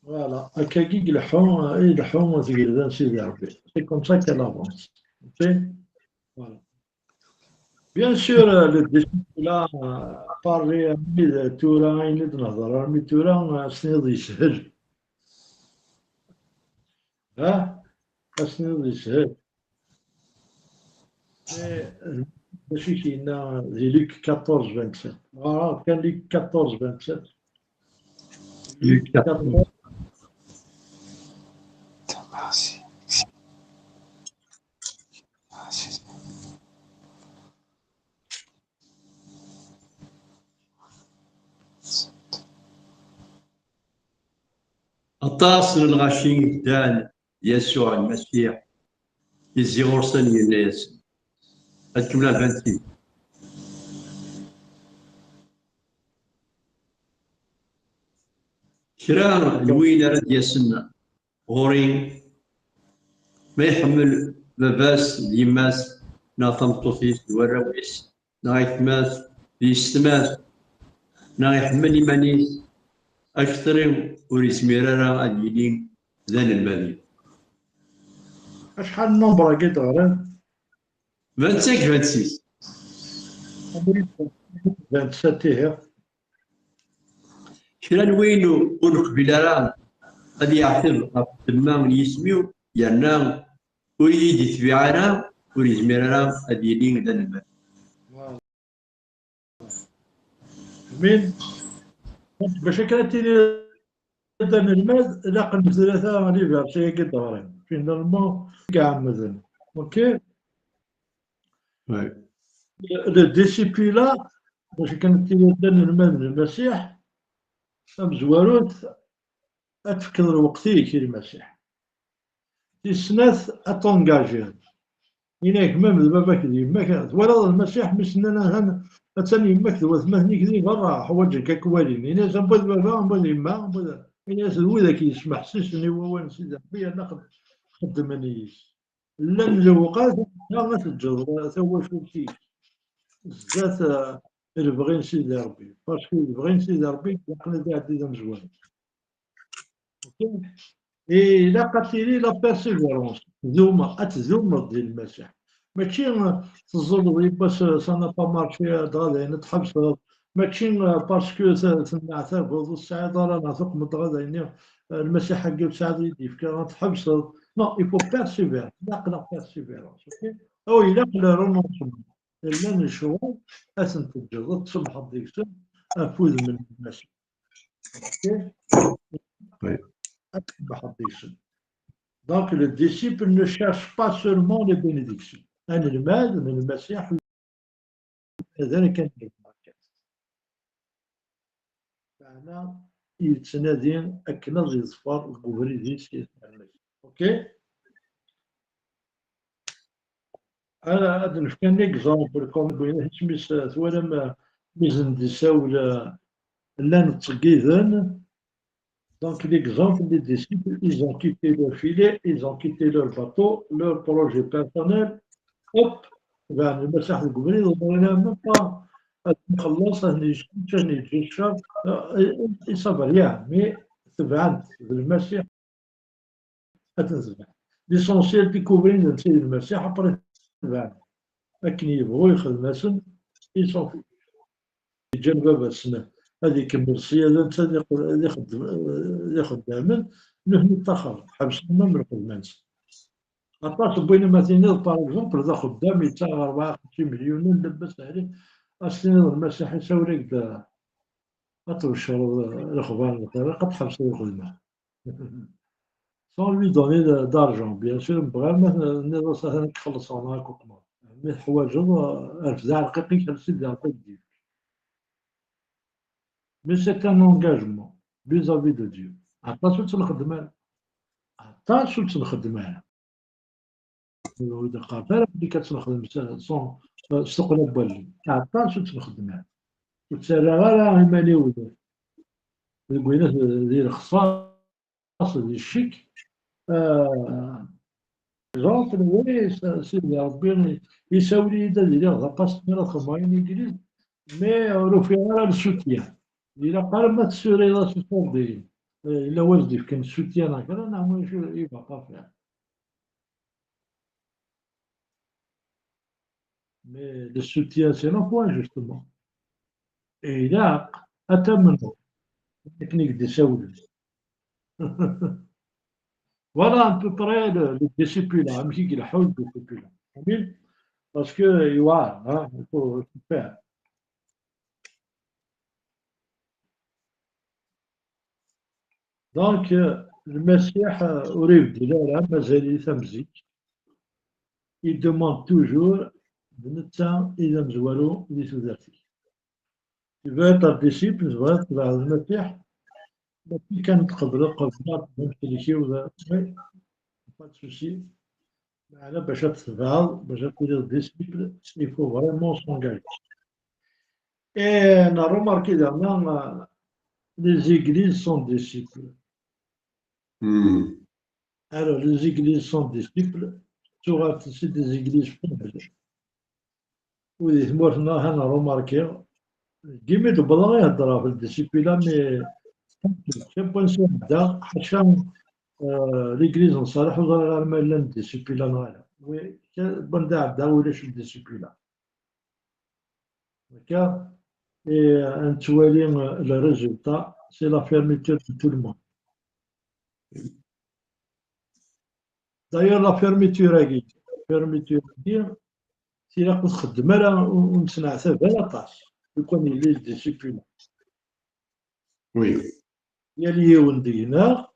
Voilà. Akkagi i ileḥḥu, i ileḥḥu tgelda n Sidi Ṛebbi. C'est comme ça qu'elle avance. Ok? Voilà. Bien sûr, euh, le disciple-là, euh, parler armi d tura, ayen i d-nehder armi tura, euh, ad s-tiniḍ yeshel. Ha? Ad s-tiniḍ yeshel. Eh, d acu i k-yenna di Luc quatorze vingt-sept? Ɣer kan Luc quatorze vingt-sept. Luc quatorze. Aṭas n lɣaci i yeddan d Yasuɛ Lmasiḥ, yezzi ɣur-sen, yenna-yasen, ad tkemmel vingt-six. Kra n win ara d-yasen ɣur-i, ma iḥemmel baba-s d yemma-s, neɣ tameṭṭut-is d warraw-is, neɣ aytma-s d yessetma-s, neɣ iḥemmel iman-is, akter ur yezmir ara ad yili d anelmad-iw. Acḥal n number-agi d-ɣrin? Vingt-cinq, vingt-six. Vingt-sept, ihi. Kra n win ur neqbil ara ad yeɛteb ɣef ddemma n yisem-iw, yerna ur iyi-d-itbiɛ ara, ur yezmir ara ad yili d anelmad. Min, bac akken ad tili d anelmad, ilaq n tlata liberté-agi d-ɣrin. Finalement, i iɛemmden. Ok? Le disciple-a, bac akken ad tili d anelmad n Lmasiḥ, tamezwarut, ad tefkeḍ lweqt-ik i Lmasiḥ. Tis snat, ad t'engagiḍ. Ini-ak, mam d baba-k d yemma-k, twalaḍ Lmasiḥ, mi s-nnan, ahan, attan yemma-k d watmaten-ik di berra, ḥwaǧen-k ad k-walin. Ini-as, am wa d baba, am wa d yemma, am wa d, ini-as, d widak yesmeḥsisen i wawal n Sidi Ṛebbi, yerna xed-, xeddmen yis. Llan lewqat, ad teǧǧeḍ tawacult-ik zdat, eh, lebɣi n Sidi Ṛebbi. Parce que lebɣi n Sidi Ṛebbi, ilaq ad iɛeddi d amezwaru. Ok? Et ilaq ad tili la persévérance. Tdum, ad tdumeḍ di Lmasiḥ. Mačči, eh, teẓẓulleḍ yiwwas, eh, ça n'a pas marché, dɣa dayen ad tḥebseḍ. Mačči, eh, parce que te-, tenneɛtabeḍ, ur tesɛiḍ ara, neɣ tuqmeḍ dɣa dayen, eh, Lmasiḥ-agi ur tesɛiḍ i d-yefka, ad tḥebseḍ. Non, il faut persévérer. Ilaq la persévérance. Ok? Aw, ilaq le renoncement. Llan lecɣal, ad ten-teǧǧeḍ, ad tsemḥeḍ deg-sen, afud n Lmasiḥ. Ok? Oui. Ad tsemḥeḍ deg-sen. Donc, le disciple ne cherche pas seulement les bénédictions. Anelmad n Lmasiḥ, d ara kan yebɣa kan. Meɛna yettnadi akken ad yeḍfer deg ubrid-is i Lmasiḥ. Ok? Ara ad nefk un exemple, comme isem-is, eh, twalam, eh, mi sen-d-isawel, eh, llan ttṣeggiden. Donc, l'exemple des disciples, ils ont quitté leur filet, ils ont quitté leur bateau, leur projet personnel. Hop, ben, Lmasiḥ deg ubrid, ur bɣin ara même pas ad nxelleṣ, ad nečč, ad neǧǧ ccer, eh, ils savent rien, mais tebɛen-t d Lmasiḥ. Ad ten-tebɛen. L'essentiel, découvrir d Sidi Lmasiḥ, après tebɛen. Akken yebɣu yexdem-asen, ils s'en foutent. Yeǧǧan baba-tsen ad ikemmel ṣṣyada, netta d ixeddem, d ixeddamen, nutni ṭṭaxren, ḥebsen même lxedma-nsen. Aṭas n win ma tiniḍ, par exemple, d axeddam yettaɣ rebɛa xemsa milyunen, labas ɛli, ad s-tiniḍ Lmasiḥ isawel-ak-d, ad tbecreḍ lexbar n lxir, ilaq ad tḥebseḍ lxedma. Sans lui donner de, d'argent, bien sûr, bɣiɣ ma tenniḍ-as atan ad k-xellṣeɣ neɣ ad k-uqmeɣ. Mi teḥwaǧeḍ, rfed aɛerqiq-ik ar Sidi Ṛebbi ad k-d-yefk. Mais c'est un engagement vis-à-vis de Dieu. Aṭas ur tt-nxeddem ara. Aṭas ur tt-nxeddem ara. Ur d-qqaret ara belli ad tt-nexdem s, s, s tuqqna n wallen. Aṭas ur tt-nxeddem ara. Ur ttarraɣ ara iman-iw d, deg wayen di lexṣaṣ, di ccek. Ah, exemple, oui, Sidi Ṛebbi isawel-iyi-d ad iliɣ d apastur, ad xedmeɣ ingliz, mais ur ufiɣ ara le soutien. Ilaq ara ma tessuriḍ-as i ṣurdiyin, eh, yella wa s-d-ifken soutien neɣ kra, neɣ mačči, il va pas faire. Mais le soutien, c'est l'emploi, justement. Et ilaq ad tamneḍ akken i k-d-isawlen. Voilà à peu près le, le disciple-là, amek i ileḥḥu le disciple-là. Amin? Parce que, voilà, hein, il faut, il faut faire. Donc, euh, Lmasiḥ, euh, ur ibeddel ara, mazal-it am zik. Il demande toujours, d netta i d amezwaru di tudert-ik. Tu veux être un disciple, tebɣiḍ ad tebɛeḍ Lmasiḥ, Mačči kan tqebleḍ, qebleɣ, tebɣam selkiw, da, oui, pas de souci. Meɛna bac ad tebɛeḍ, bac ad tiliḍ disciple, il faut vraiment s'engager. Et on a remarqué dernièrement, les églises sans disciples. Alors, les églises sans disciples, tuɣal c'est des églises faibles. U di tmurt-nneɣ, ha remarqué, deg imi d-wwḍeɣ i heddreɣ ɣef le disciple-a, mais c'est un point sur le da, ḥaca, euh, l'église n Ṣaleḥ, ur ẓriɣ ara ma llan disciple-a neɣ ala. Oui, wanda ɛeddaɣ ulac le disciple-a. Akka, et, euh, nettwali, euh, le résultat, c'est la fermeture de tout le monde. D'ailleurs, la fermeture-agi, fermeture-agi, tilaq ur txeddem ara, ur, ur nettneɛtab ara aṭas, lukan yelli le disciple. Oui. Yal yiwen deg-neɣ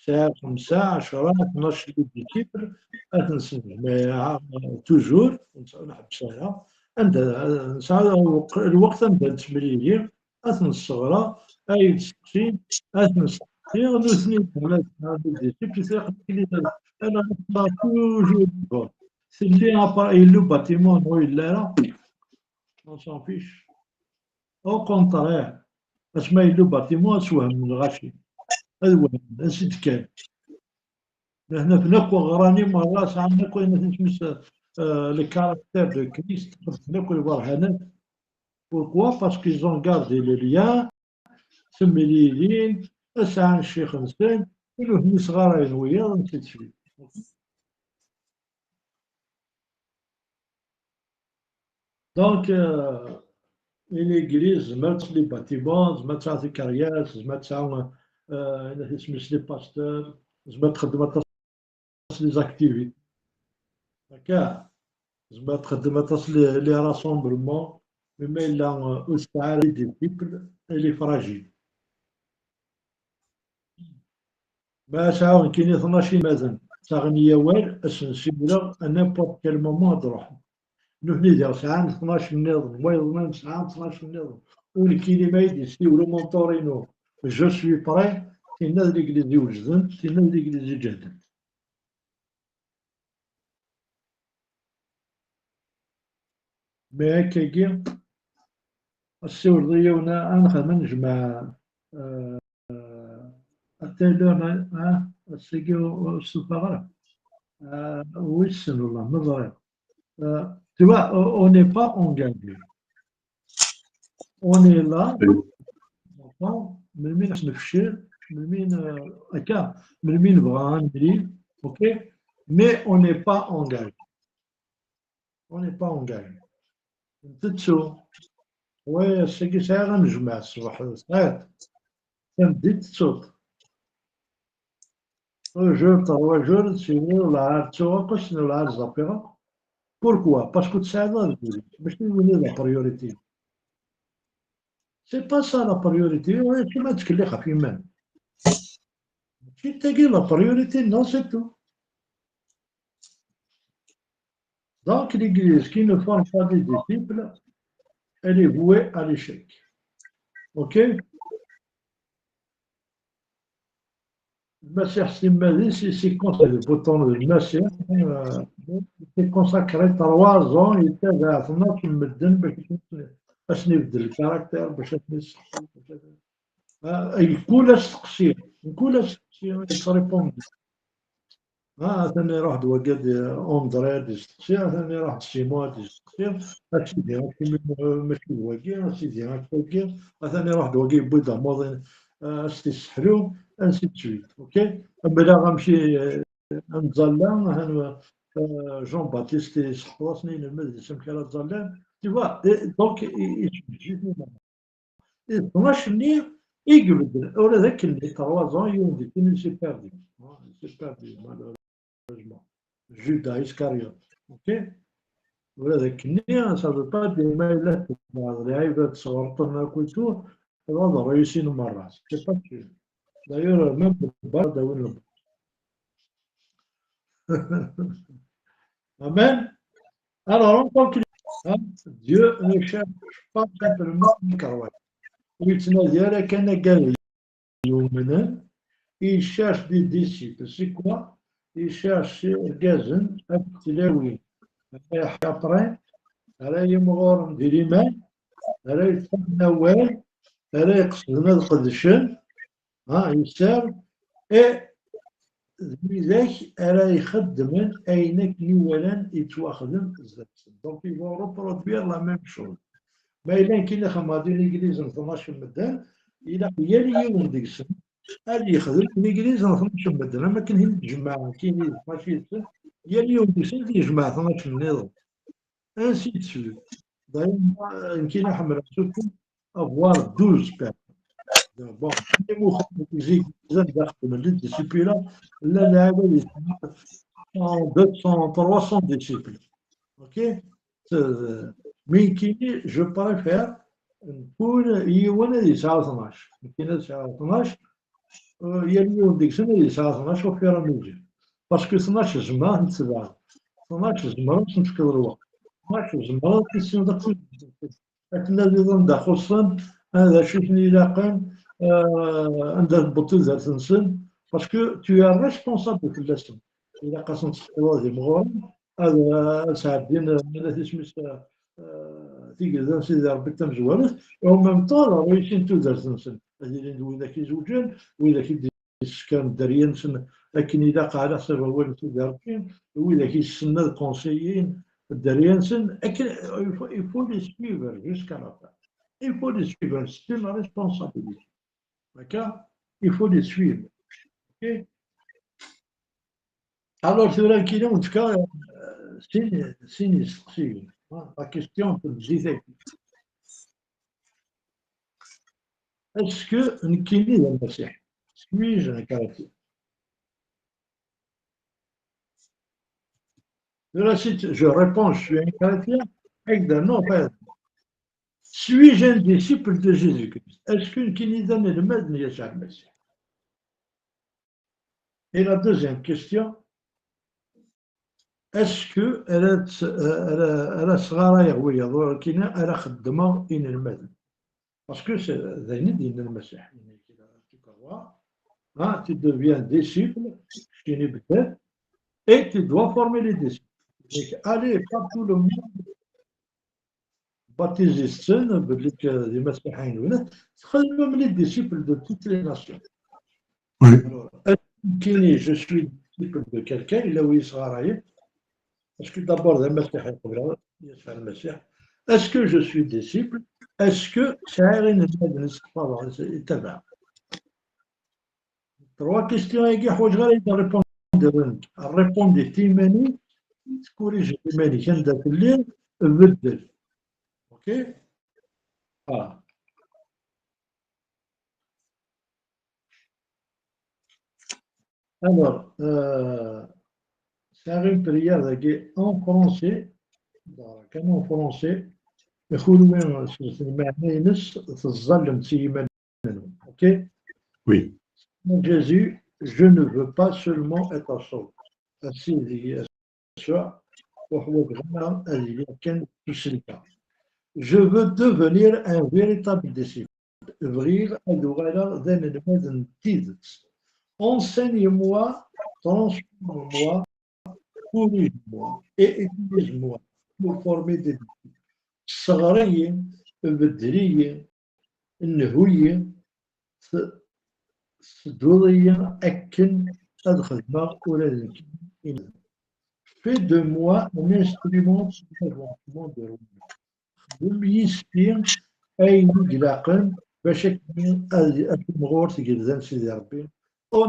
sɛiɣ xemsa, ɛecra, tnac n disciple, ad ten-snejmaɛeɣ toujours, ur neḥbes ara. Anda, nesɛa lweqt anda nettemlili, ad ten-sseɣreɣ, ad yi-d-steqsin, ad ten-steqsiɣ, nutni d disciple, tilaq ad toujours bon. Telli apa yellu bâtiment ur yelli ara, on s'en fiche. Au contraire, asma yellu bâtiment ad swehmen lɣaci, ad wehmen, ad s-d-kan. Nahna akk ɣran i merra, sɛan akk ayen isem-is, euh, le caractère de Christ, xedmen akk lberhanat. Pourquoi? Parce qu'ils ont gardé le lien, ttemlilin, sɛan ccix-nsen, ur nutni sɣarayen wiyaḍ, ainsi de suite. Donc, euh, une église, tezmer ad tesɛu les bâtiments, tezmer ad tesɛu tikeryas, tezmer ad tesɛu, euh, isem-is les pasteurs, tezmer ad texdem aṭas les activités. Akka, tezmer ad texdem aṭas les, les rassemblements, mais ma yella, euh, ur tesɛi ara les disciples, elle est fragile. Ma sɛiɣ nekkini tnac inelmaden, ttaɣen-iyi awal, ad sen-siwleɣ à n'importe quel moment ad ruḥen. Nutni diɣ sɛan tnac nniḍen, wayeḍ-nniḍen sɛan tnac nniḍen. U nekkini ma yi-d-yessiwel umentor-inu, je suis prêt, tinna d l'église iwejden, tinna d l'église iǧehden. Mais akkagi, ad ssiwleḍ i yiwen, ad nexdem, ad nejmeɛ, euh, à telle heure, ah, ass-agi ur, ur stufaɣ ara. Euh, wissen, wallah, ma ẓriɣ. Euh, tu vois, on, on n'est pas engagé. On est là, melmi nefcel, melmi n-, akka, melmi nebɣa ad nemlil, ok, mais on n'est pas engagé. On n'est pas engagé. Tettu. Oui, ass-agi sɛiɣ anejmaɛ ṣṣbeḥ, sɛiɣ. Tameddit tettuḍ. Deux jours, trois jours, sinon, la ttuɣ akk, sinon la ẓapiɣ akk. Pourquoi? Parce que tesɛiḍ ad diri. Mačči win i d la priorité. C'est pas ça la priorité. Oui, kima ttkellix ɣef yiman. Mačči d tagi la priorité, non, c'est tout. Donc, l'église qui ne forme pas des disciples, elle est vouée à l'échec. Ok? Lmasiḥ s timmad-is, il s'est consacré, pourtant le Messie, euh, il s'est consacré trois ans, il était à la fin, il me donne, à ce niveau de caractère, à ce niveau, euh, il coule à ce, il coule à ce, il se répond. Ah, atan iruḥ-d wagi ad, André ad isteqsi, atan iruḥ-d Simon ad isteqsi. A sidi, acimi, eh, mačči d wagi, a sidi, akka wagi. Atan iruḥ-d wagi, yewwi-d amuḍin, eh, ad s-t-isseḥlu, ainsi de suite. Ok? Mbeɛd amek i, eh, amẓalla, ahan, eh, Jean-Baptiste iseḥfeḍ-asen i inelmaden-is amek ara ttẓallan. Tu vois, eh, donc, i, i, i, Tnac-nni i ibeddlen, ula d akken, trois ans, yiwen deg-sen i s'est perdu. Ah, il s'est perdu, malheureusement. Judas Iscariot. Ok? Ula d akken, ça veut pas dire ma yella tebɛeḍ lɛibad sɣerṭen akk et tout, ad réussin merra. C'est pas sûr. D'ailleurs, même le bar, d win le Amen. Alors, on conclut, hein, Dieu ne cherche pas simplement une carrière. Ur yettnadi ara kan agal. yumnen, il cherche des disciples. C'est quoi? Il cherche irgazen akked tlawin ara iḥapren, ara yimɣuren di liman, ara yeṭṭfen awal, ara iqesden ad qedcen, ha, yesser, et d widak ara ixeddmen ayen akken i walan yettwaxdem zdat-sen. Donc, ils vont reproduire la même chose. Ma yella nekkini xedmeɣ-d une église n tnac n medden, ilaq yal yiwen deg-sen ad yexdem une église n tnac n medden, am akken i d-jemɛen nekkini d tnac yid-sen, yal yiwen deg-sen ad yejmeɛ tnac nniḍen. Ainsi de suite. D'ailleurs, moi, nekkini ḥemmleɣ surtout avoir douze personnes. Bon, les mots, les exemples, les disciples, là, là, là, là, les cent, deux cents, trois cents disciples. Ok? Euh, mais nekkini, je préfère nkun yiwen ad yesɛu tnac. Nekkini ad sɛuɣ tnac, euh, yal yiwen deg-sen ad yesɛu tnac au fur et à mesure. Parce que tnac zemreɣ ad ten-tebɛeḍ. Tnac zemreɣ ad ten-tefkeḍ lweqt. Tnac zemreɣ ad ten-tessineḍ akk, ad ten-tnadiḍ anda xuṣṣen, d acu i ten-ilaqen, euh, anda tewweḍ tudert-nsen. Parce que tu es responsable fell-asen. Ilaq ad sen-tesseqluḍ d imɣuren, ad, ad sɛeddin, ad isem-is, euh, tigelda n Sidi Ṛebbi tamezwarut, et en même temps, la réussite n tudert-nsen. Ad ilin d widak izewǧen, widak i d-yesskan dderya-nsen akken ilaq ɛla ḥsab awal n Sidi Ṛebbi, widak i ssnen ad conseiller dderya-nsen, akken, il faut, il faut les suivre jusqu'à la fin. Il faut les suivre, c'est une responsabilité. D'accord? Il faut les suivre. Ok? Alors, tura nekkini ad wen-fkeɣ, euh, sin, sin isteqsiyen. La question n tmeddit-agi. Est-ce que nekkini d amasiḥi? Suis-je un chrétien? Tura, si je réponds, je suis un chrétien, avec des noms, enfin, suis-je un disciple de Jésus-Christ? Est-ce que nekkini d anelmad n Yasuɛ Lmasiḥ? Et la deuxième question, est-ce que ara tt-, ara, ara sɣarayeɣ wiyaḍ, ur kini ara xeddmeɣ inelmaden? Parce que c'est, d ayen i d-yenna Lmasiḥ, hein, tu deviens disciple, kini bdad, et tu dois former les disciples. Donc, allez, pas tout le monde, baptisez-les, belli d imasiḥiyen, txedmem les disciples de toutes les nations. Oui. Alors, est-ce que je suis disciple de quelqu'un, yella wi yesɣarayen? Est-ce que d'abord d amasiḥi qbel Yasuɛ Lmasiḥ? Est-ce que je suis disciple? Est-ce que sɛiɣ inelmaden i ttṣeffadeɣ, i ttabaɛeɣ? Trois questions-agi ḥwaǧeɣ ara yi-d-répondre. Répondre iman-ik, scorriger iman-ik anda telliḍ, beddel. Ok? Ah. Alors, euh, c'est une prière en français, donc, en français, يقولوا وين لمعنى ينس تظلم سيما. Ok? Oui. Jésus, je ne veux pas seulement être sauvé. A Sidi Yasuɛ, ur ḥwaǧeɣ ara ad iliɣ kan d tuselka. Je veux devenir un véritable disciple. Bɣiɣ ad uɣaleɣ d anelmad n tidet. Enseigne-moi, transforme-moi, corrige-moi et utilise-moi pour former des disciples. Sseɣr-iyi, beddel-iyi, nhu-yi, t-, tedduḍ-iyi akken ad xedmeɣ ula d nekkini. Fais de moi un instrument pour l'avancement du royaume. Xdem yis-i ayen i ilaqen bac akken ad, ad timɣur tgelda n Sidi Ṛebbi. Au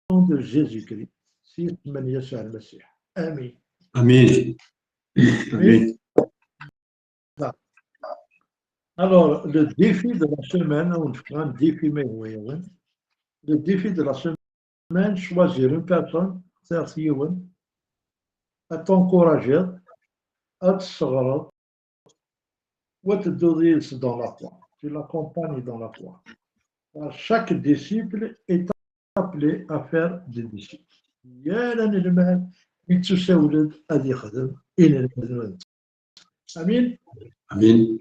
nom de Jésus-Christ, s yisem n Yasuɛ Lmasiḥ. Amin. Amin. Amin. Voilà. Alors, le défi de la semaine, on fait un défi, mais oui, oui. Le défi de la semaine, choisir une personne, c'est yiwen, ad t'encourager, ad tesseɣreḍ, wa tedduḍ yid-s dans la foi. Tu l'accompagnes dans la foi. Car chaque disciple est appelé à faire des disciples. Yal anelmad yettusawel-d ad yexdem inelmaden. Amin. Amin.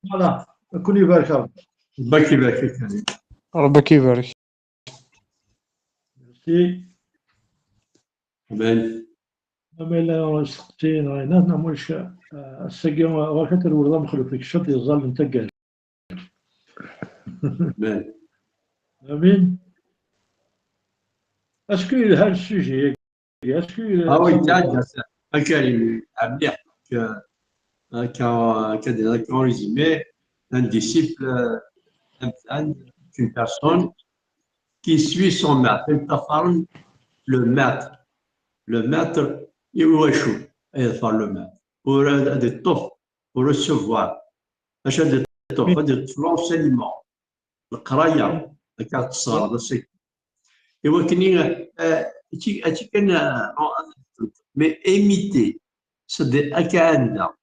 Voilà. Ad ken-ibarek Ṛebbi. Ṛebbi ad k-ibarek. Ṛebbi ad k-ibarek. Amen. Amen. Amen. Amen. Amen. Amen. Est-ce que le sujet, est-ce que... Ah oui, ça, ça, ça, ça, ça, ça, ça, ça, ça, en résumé, un disciple, euh, un, un, une personne qui suit son maître, une personne, le maître, le maître, il va échouer, il va faire le maître. Pour, euh, de tout, pour recevoir. Achat de tout, pas de l'enseignement. Le craya, le quatre cents, le c'est. Et vous, euh, euh, mais imiter, c'est de, أكأننا.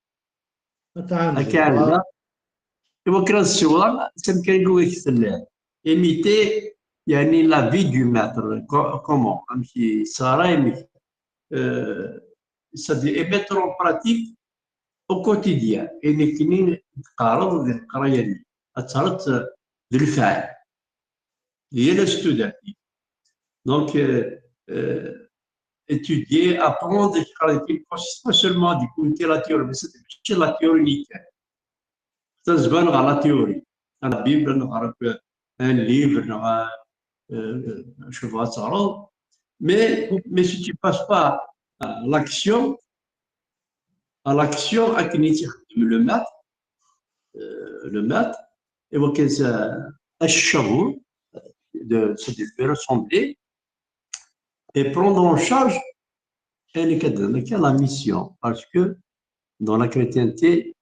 أكأننا. إوا كرا السورة، تم كان يقول لك ثلاث. Imiter, يعني, la vie du maître, co-, comment, أمشي صارا يمك. Euh, c'est-à-dire, et mettre en pratique au quotidien. Et نكني تقارض ذي القراية لي. أثرت ذي الفعل. هي la student. Donc, euh, euh, étudier, apprendre, il ne consiste pas seulement d'écouter la théorie, mais c'est la théorie nickel. C'est une bonne la théorie. La Bible, un livre, euh, euh, je vois ça. Mais, mais si tu ne passes pas à l'action, à l'action, à le maître, euh, le maître, et vous, qu'est-ce, euh, un chevaux, de, de, de ressembler, et prendre en charge, elle est la mission, parce que dans la chrétienté,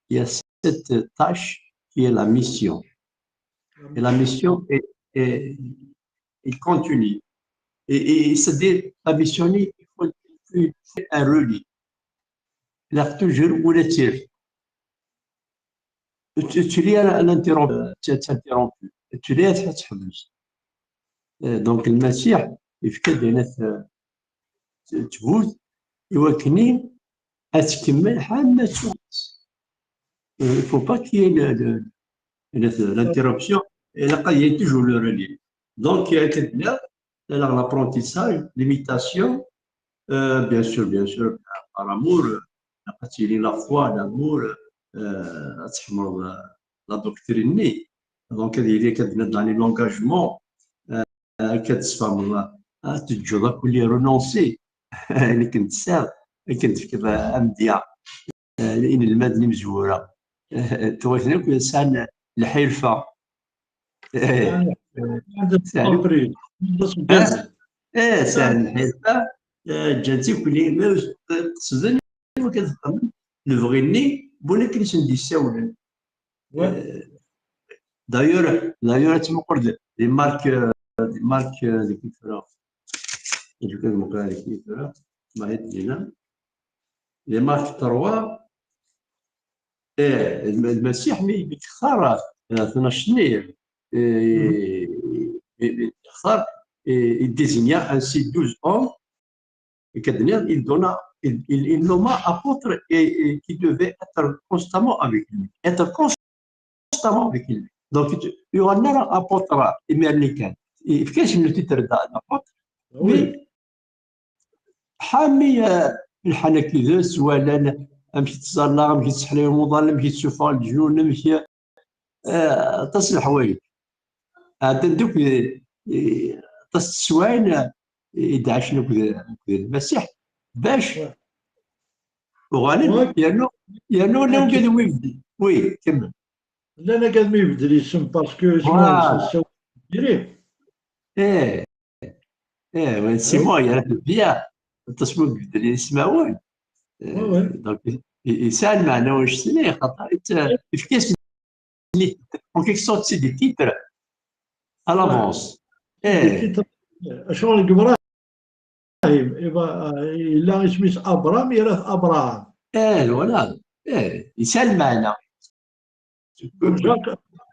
il y a cette tâche qui est la mission. Et la mission est, est, est continue. Et, et c'est-à-dire, la mission, il faut, il faut un relais. Il faut toujours où le tir. Tu, tu lis à l'interrompu, tu es interrompu. Tu lis à تحبس. Euh, donc, le Messie, il fait des net, euh, tu, tu vois, il voit que ni, est-ce qu'il met, il faut pas qu'il y ait le, le, le, l'interruption. Et là, il y a toujours le relais. Donc, il y a que de l'apprentissage, l'imitation, euh, bien sûr, bien sûr, par amour, euh, la foi, l'amour, euh, la doctrine. Donc, il y a que de l'engagement, euh, que de se faire, euh, tu dois renoncer. Akken tesɛiḍ, akken tefkiḍ amedya, eh, inelmaden imezwura. Eh, tuɣ-iten akk sɛan lḥirfa. Eh, sɛan, eh, sɛan lḥirfa, eh, ǧǧan tikli, ma qesden, iwakken ad xedmen lebɣi-nni, win akken i sen-d-yessawlen. Ouais. Euh, d'ailleurs, d'ailleurs, tu me parles des marques, euh, des marques, euh, de culture. Et je peux me parler de culture. Les marques trois. Et le Messie, mais il désigne ainsi douze hommes et que il donna, il, il, il nomma apôtre et, et qui devait être constamment avec lui. Être constamment avec lui. Donc, il y aura un apôtre américain. Il fait le titre d'apôtre. Oui. Mais, حامي الحنكيدس ولا امشي تصلى، امشي تسحلي رمضان، امشي تشوف الجنون، امشي آه، aṭas n leḥwayeǧ. Ɛeddan-d akk, eh, aṭas n teswiɛin, eh, i d-ɛacen akked, akked Lmasiḥ, bac uɣalen, yernu, yernu llan wigad n wibedden. Oui, kemmel. Llan wigad n wibedden isem, parce que isem-nsen ssawalen diri. Eh, eh, oui, c'est moi, il y a bien. Aṭas n wibedden ismawen. Eh, donc, i, i, yesɛa lmeɛna wannect-nni, xaṭer, eh, yefka-yasen en quelque sorte, c'est des titres à l'avance. Eh. Des titres. Acuɣer deg Ibrahim, yella isem-is Abram, yerra-t Abraham. Eh, voilà. Eh, yesɛa lmeɛna.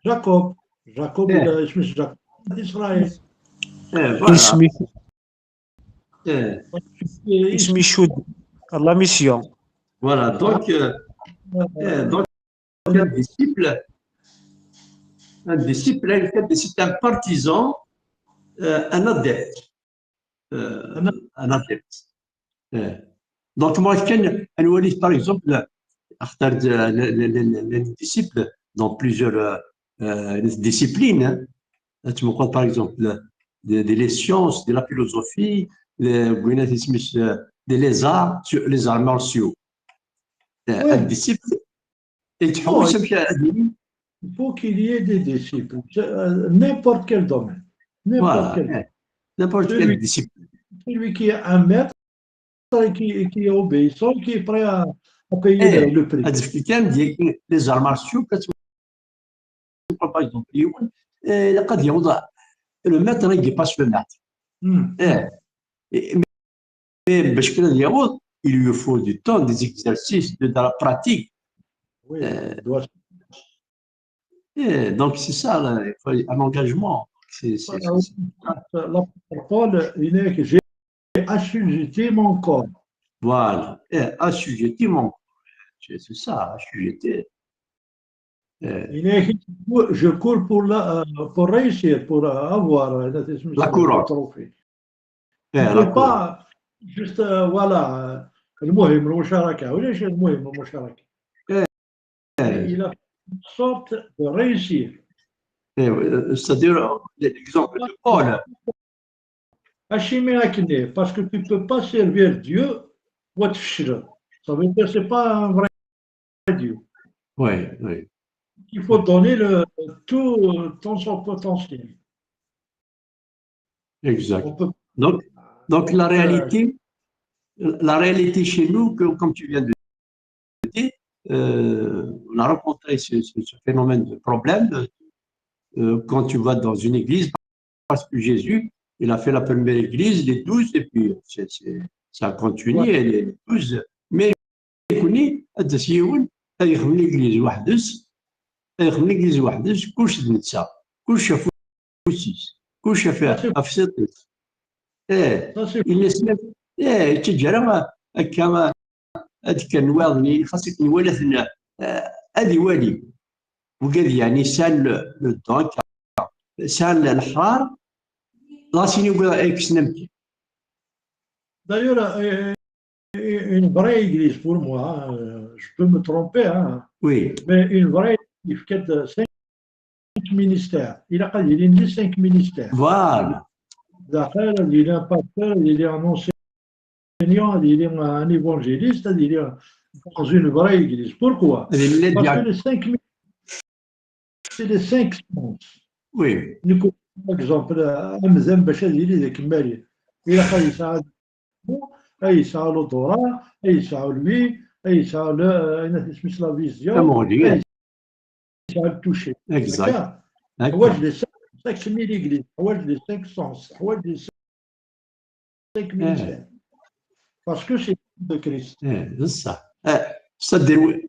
Jacob. Jacob, yella isem-is Jacob. Israël. Eh, voilà. Isem-is Eh. Isem-is la mission. Voilà, donc, euh, eh, donc, un disciple, un disciple, c'est un partisan, euh, un adepte. euh, un adepte. Eh. Donc, moi, je peux, par exemple, اختار des, les, les, les, les disciples dans plusieurs euh, euh, disciplines. Hein. Tu me parles, par exemple, de, de, de les sciences, de la philosophie, de, euh, de les arts, sur les arts martiaux. Euh, oui. Un disciple, et tu vois, il faut qu'il y ait des disciples, n'importe quel domaine. N'importe quel domaine. N'importe quelle discipline. Celui qui est un maître, qui, qui est obéissant, qui est prêt à, à payer le, le prix. Ad fken les arts martiaux, par exemple, yiwen, eh, ilaq ad yaweḍ, le maître, il dépasse le maître. Eh, eh, mais, mais باش كان يعوض, il lui faut du temps, des exercices, de, de la pratique. Oui, eh, doit... Eh, donc c'est ça, là, il faut un engagement. C'est, c'est, voilà, c'est, c'est... L'apôtre Paul, il dit que j'ai assujetti mon corps. Voilà, eh, assujetti mon corps. C'est, c'est ça, assujetti. Eh. Il dit, je cours pour la, euh, pour réussir, pour avoir, euh, la couronne. Le trophée. Eh, la couronne. Pas juste, euh, voilà, euh, المهم المشاركة, ولاش المهم المشاركة. Eh. Il a fait une sorte de réussir. Eh, c'est-à-dire, l'exemple de Paul. Acimi akken, parce que tu peux pas servir Dieu, ça veut dire c'est pas un vrai Dieu. Oui, oui. Il faut donner le, tout ton son potentiel. Exact. Donc, donc la réalité, la réalité chez nous, que, comme tu viens de dire, euh, on a rencontré ce, ce, ce, phénomène de problème euh, quand tu vas dans une église, parce que Jésus, il a fait la première église, les douze, et puis c'est, c'est, ça a continué, les douze. Mais nekkni, ad d-tas yiwen, ad yexdem l'église weḥd-s, ad yexdem l'église weḥd-s, kullec d netta, kullec ɣef ufus-is, kullec ɣef, ɣef tiṭ-is. Eh, il laisse même, eh, yettaǧǧa ara akka ad kkren wayeḍ-nni, xas akken iwala-ten, eh, ad iwali. Wigad yeɛni sɛan le, le don, sɛan leḥrar, ɣas ini wigad ad kksen amkan. D'ailleurs, euh, une vraie église pour moi, hein, je peux me tromper, hein, oui, mais une vraille, il y a cinq ministères. Il a dit, il y a cinq ministères. Voilà. D'accord, il y a un pasteur, il y a un enseignant, il y a un évangéliste, il y a dans une vraie église. Pourquoi ? Parce que les cinq ministères, c'est les cinq sens. Oui. Par exemple, amdan باش ad yili d akemmali, ilaq ad yesɛu, ad yesɛu l'odorat, ad yesɛu l'ouïe, ad yesɛu le, ayen isem-is, la vision, ad yesɛu le toucher. Exact. Teḥwaǧ les cinq, cinq mille églises, teḥwaǧ les cinq sens, teḥwaǧ les cinq ministères. Parce que c'est de Christ. Eh, c'est ça. Eh, c'est-à-dire,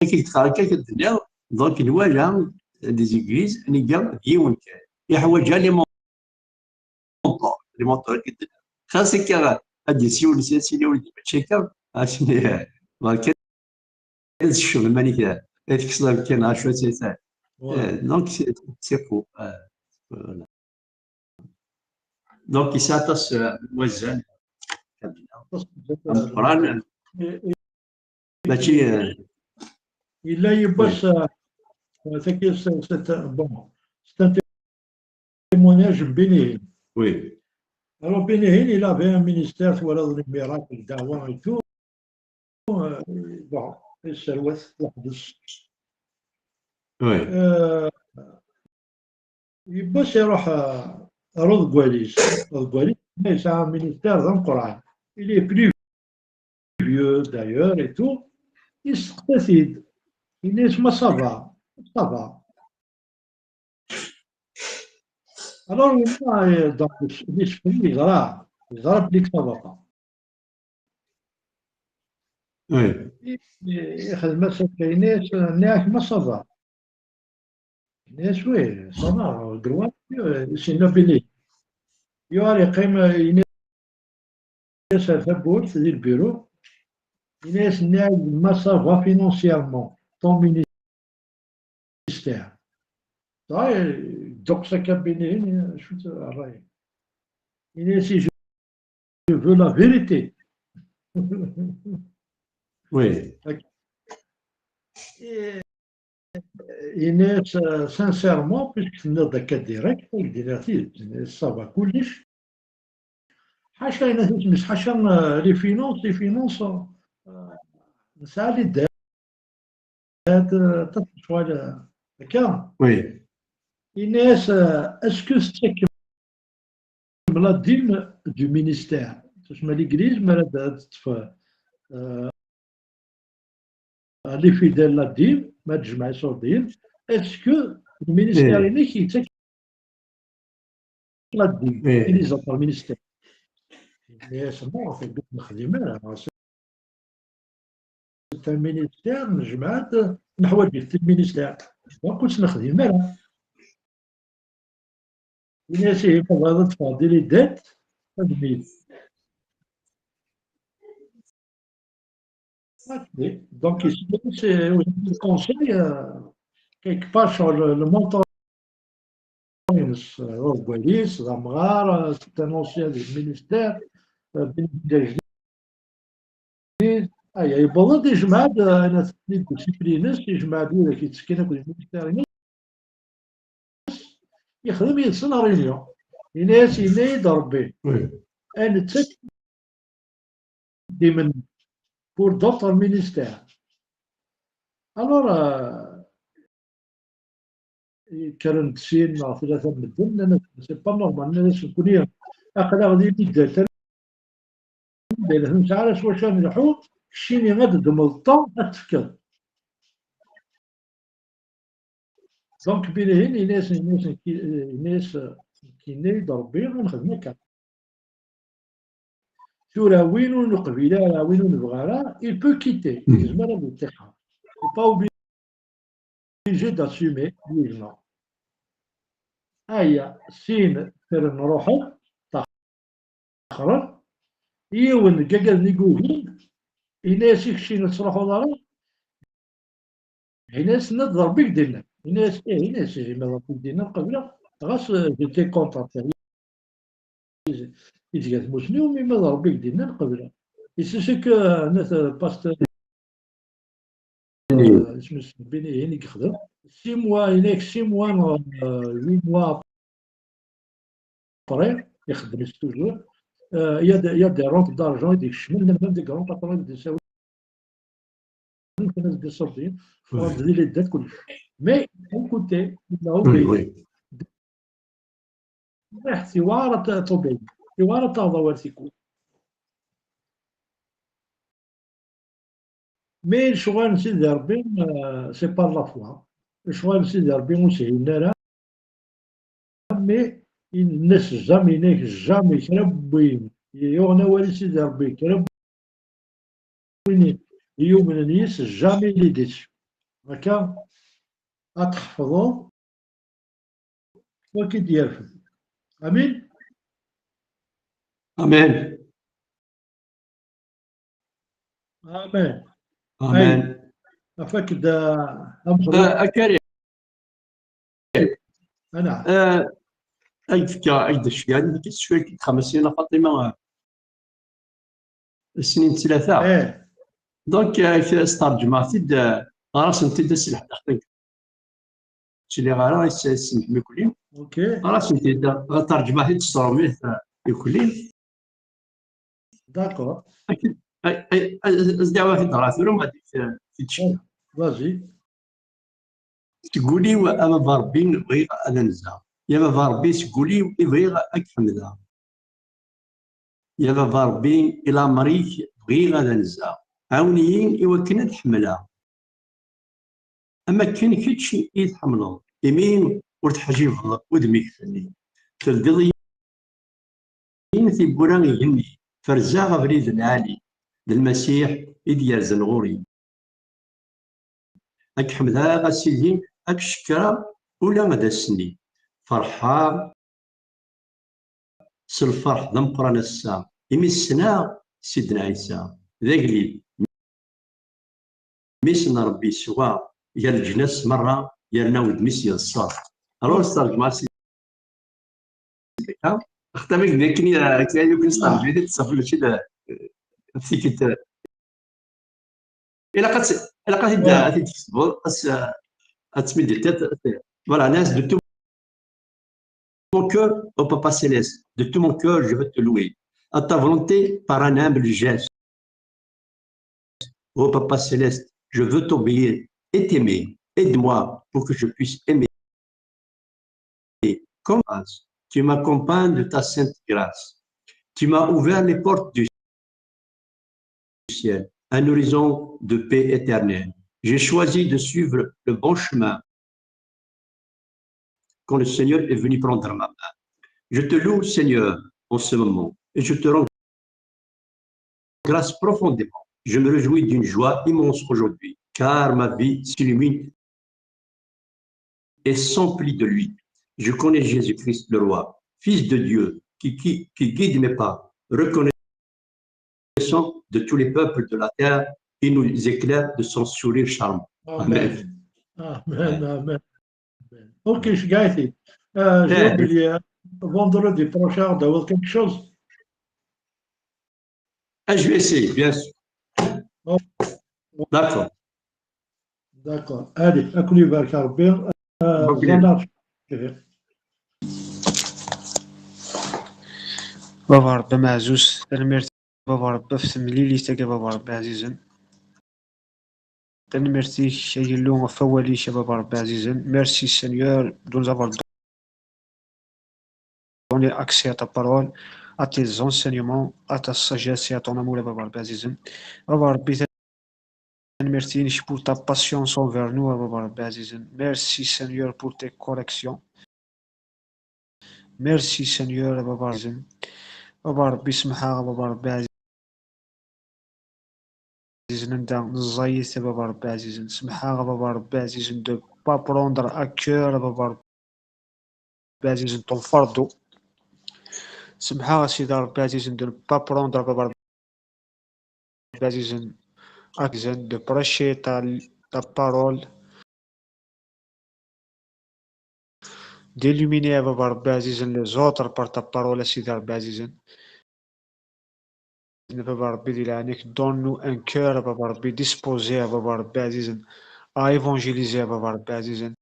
akken d-tenniḍ, donc nwala des églises, nga d yiwen kan. Yeḥwaǧ les mentors, les mentors, xas akka ad d-yas yiwen, sin, sin, yiwen, mačči akka, asmi, berka ad tecceḍ iman-ik, ad tekkseḍ amkan, acu ad tt-, eh, donc c'est, c'est faux. Eh, voilà. Donc, yesɛa aṭas, euh, n wazal. Aṭas n wazal. Ameqqran. Eh, eh, mačči, eh, yella yiwwas, oui, euh, euh, tagi, c'est, c'est, euh, bon, c'est un témoignage n Béni Hinn. Oui. Alors, Béni Hinn, il avait un ministère, voilà, les miracles, da'wa et tout. Euh, bon, yesserwa-t, yeḥbes. Oui. Euh, yiwwas iruḥ, euh, ar uḍeggal-is. Uḍeggal-is yesɛa un ministère d ameqqran. Il est plus vieux d'ailleurs et tout. Yesteqsa-t-id. Yenna-yas: "Ma ça va?" "Ça va." Alors, winna, euh, donc, l'esprit, yeẓra, yeẓra belli ça va pas. Oui. Ixdem-as akka, yenna-yas: "Nniɣ-ak ma ça va." Yenna-yas: "Oui, ça va, droit, euh, c'est nobilé." Yuɣal yeqqim, euh, yenna-yas ar tawwurt di lbiru, yenna-yas: "Nniɣ-ak ma ça va financièrement, ton ministère." Dɣa yedduqes akka Béni Hinn, acu-t ṛṛay? Ini-as, je veux la vérité. Oui. Ini-as, euh, sincèrement, puisque tenniḍ-d akka direct, ad k-d-iniɣ tidet, ça va kullec. Ḥaca, yenna-t isem-is, ḥaca, euh, les finances, les finances, euh, nesɛa les dettes, euh, aṭas n lecɣal, euh, akka. Oui. Yenna-as, euh, est-ce que tettakem la dîme du ministère? Tusma l'église, mi ara d-, ad teṭṭef, euh, les fidèles la dîme, ma tjemɛ iṣurdiyen, est-ce que le ministère-inek yettak la dîme? Ih. Ini-as, le ministère. Yenna-as, non, ur nexdim ara. C'est un ministère, nejmeɛ-d, neḥwaǧ-it, c'est le ministère. Donc, ur tt-nexdim ara. Ini-as, ihi, ma tebɣiḍ ad teffɣeḍ di les dettes, xdem-it. Ok. Donc, ici, c'est, oui, le conseil, euh, quelque part sur le, le montant. Euh, Rob Wallis, d amɣar, euh, c'est un ancien du ministère, euh, Beni Ḥdaǧ. Aya, yewweḍ-d, yejmeɛ-d, euh, ayen discipline-ines, yejmeɛ-d widak yettekkin akked le ministère-ines, yexdem yid-sen réunion. Yenna-as, yenna-yi-d Rebbi, oui, ad nettak idrimen pour d'autres ministères. Alors, euh, kkren-d sin neɣ tlata n medden, nnan-as, c'est pas normal, nnan-as, nekkni aql-aɣ di Middel, ur nesɛi ara s wacu ad nelḥu, keččini ad d-teddmeḍ temps ad tefkeḍ. Donc, Bini-hin, yenna-as, yenna-as, yenna-as, yenna-yi-d Rebbi, ad nexdem akka. Tura, win ur neqbil ara, win ur nebɣi ara, il peut quitter. Mhm. Yezmer ad iṭṭixer. Il n'est pas obligé d'assumer, oui, non. Aya, sin kkren ruḥen, ṭaxren. Yiwen deg agad-nni n Iguhin, yenna-as, i keččini ur tettruḥuḍ ara? Ini-as, tenniḍ d Rebbi i k-d-innan. Ini-as, ih, ini-as, ih, ma d Rebbi i k-d-innan, qebleɣ. Ɣas, euh, j'étais contre, izga tmusni-w, mais ma d Rebbi i k-d-innan, qebleɣ. Et c'est ce que, euh, notre, euh, pasteur, euh, isem-is Bini-hin i yexdem. Six mois, yenna-ak six mois, euh, huit mois après, ixeddem-it toujours. Euh, il y a des, il y a des rentes d'argent i d-ikecmen, même des grands patrons i d-isawlen, kan ad d-iṣeddi, ffɣen-d di les dettes, kullec. Mais, d'un côté, il a oublié. Oui, oui. Rriḥt, iwɛer ad t-, tubiy, iwɛer ad taɣeḍ awal tikkelt. Mais lecɣal n Sidi Ṛebbi, euh, c'est par la foi. Lecɣal n Sidi Ṛebbi ur shinin ara. Mais yenna-as jamais, yenna-ak jamais, kra n win yuɣen awal i Sidi Ṛebbi, kra n win yumnen yis, jamais il est déçu. Akka, ad tḥefḍeḍ, wagi d-yerfed. Amin? Amin. Amin. Amin. Ay, afak-d, ah, ameẓru. Ah, a Karim. Ana. Ah, ay d-fkeɣ, ay d-fkeɣ, nekk s cwiya, xemsin a Faṭima, ah, snin tlata. Eh. Donc, ah, s-, s-, terǧmeɣ-t-id, ah, ɣer-asent-id ass n lḥedd. Ttiliɣ ara is-, isem n mkuli. Ok. Ɣer-asent-id, ɣer terǧmeɣ-t-id s tṛumit, ah, ikuli. D'accord. Akken, ay, ay, ay, as-, as-, dɛiɣ ad t-id-ɣreɣ tura, ma d-, t-, t-, t-, vas-y. Seg wul-iw, a baba Ṛebbi, bɣiɣ ad anzeɣ. Ya baba Ṛebbi, seg wul-iw i bɣiɣ ad k-ḥemdeɣ. Ya baba Ṛebbi, i lamer-ik bɣiɣ ad anzeɣ. Ɛawen-iyi i wakken ad ḥemmleɣ am akken kečč i tḥemmleḍ, imi ur teḥjibeḍ udem-ik fell-i. Teldiḍ-iyi tiwwura igenni, ferzeɣ abrid lɛali, d Lmasiḥ i d-yerzen ɣur-i. Ad k-ḥemdeɣ a Sidi, ad k-cekkreɣ ula d ass-nni. Ferḥeɣ s lferḥ d ameqqran ass-a, imi ssneɣ Sidna Ɛisa d agellid, mmi-s n Ṛebbi, yeswa gar leǧnas merra, yerna udem-is yeḍsa. Alors, s terǧma-s, Xaṭer mi d-nekni, eh, akken ay yukin s teqbaylit, ṣafi mačči d, eh, d tikkelt, eh. Ilaq ad tt-, ilaq ad t-id-, ad t-id-tkesbeḍ, ad s-, ad tmidiltiḍ, voilà, nnan-as de tout mon cœur, ô Papa céleste, de tout mon cœur, je veux te louer. À ta volonté, par un humble geste. Ô Papa céleste, je veux t'obéir et t'aimer. Aide-moi pour que je puisse aimer. Comme tu m'accompagnes de ta sainte grâce, tu m'as ouvert les portes du ciel, un horizon de paix éternelle. J'ai choisi de suivre le bon chemin quand le Seigneur est venu prendre ma main. Je te loue, Seigneur, en ce moment, et je te rends grâce profondément. Je me réjouis d'une joie immense aujourd'hui, car ma vie s'illumine et s'emplit de lui. Je connais Jésus-Christ, le Roi, Fils de Dieu, qui, qui, qui guide mes pas, reconnaissant de tous les peuples de la terre, il nous éclaire de son sourire charmant. Amen. Amen, amen. Ok, je gagne. Euh, j'ai oublié, hein. Vendredi prochain, on doit quelque chose. Ah, je vais essayer, bien sûr. D'accord. D'accord. Allez, à plus, Barka Rabbi. Euh, Zana. Baba Rebbi ameɛzuz, tanemmirt Baba Rebbi ɣef temlilit-agi, Baba Rebbi ɛzizen. Tanemmirt-ik, ay Illu, ɣef wawal-ik, a Baba Rebbi ɛzizen. Merci, Seigneur, de nous avoir donné accès à ta parole, à tes enseignements, à ta sagesse et à ton amour, a Baba Rebbi ɛzizen. Baba Rebbi, tanemmirt-inek pour ta patience envers nous, a Baba Rebbi ɛzizen. Merci, Seigneur, pour tes corrections. Merci, Seigneur, a Baba Rebbi ɛzizen. Baba Rebbi, semḥ-aɣ, a Baba Rebbi ɛzizen, anda neẓẓayit, a Baba Rebbi ɛzizen. Semḥ-aɣ, a Baba Rebbi ɛzizen, de pas prendre à cœur, a Baba Rebbi ɛzizen, ton fardeau. Semḥ-aɣ, a Sidi Rebbi ɛzizen, de ne pas prendre, a Baba Rebbi ɛzizen, accent de prêcher ta, ta parole, d'illuminer, a Baba Rebbi ɛzizen, les autres par ta parole, a Sidi Rebbi ɛzizen. A Baba Rebbi di leɛnaya-k, donne-nous un cœur, a Baba Rebbi, disposé, a Baba Rebbi ɛzizen, à évangéliser, a Baba Rebbi ɛzizen.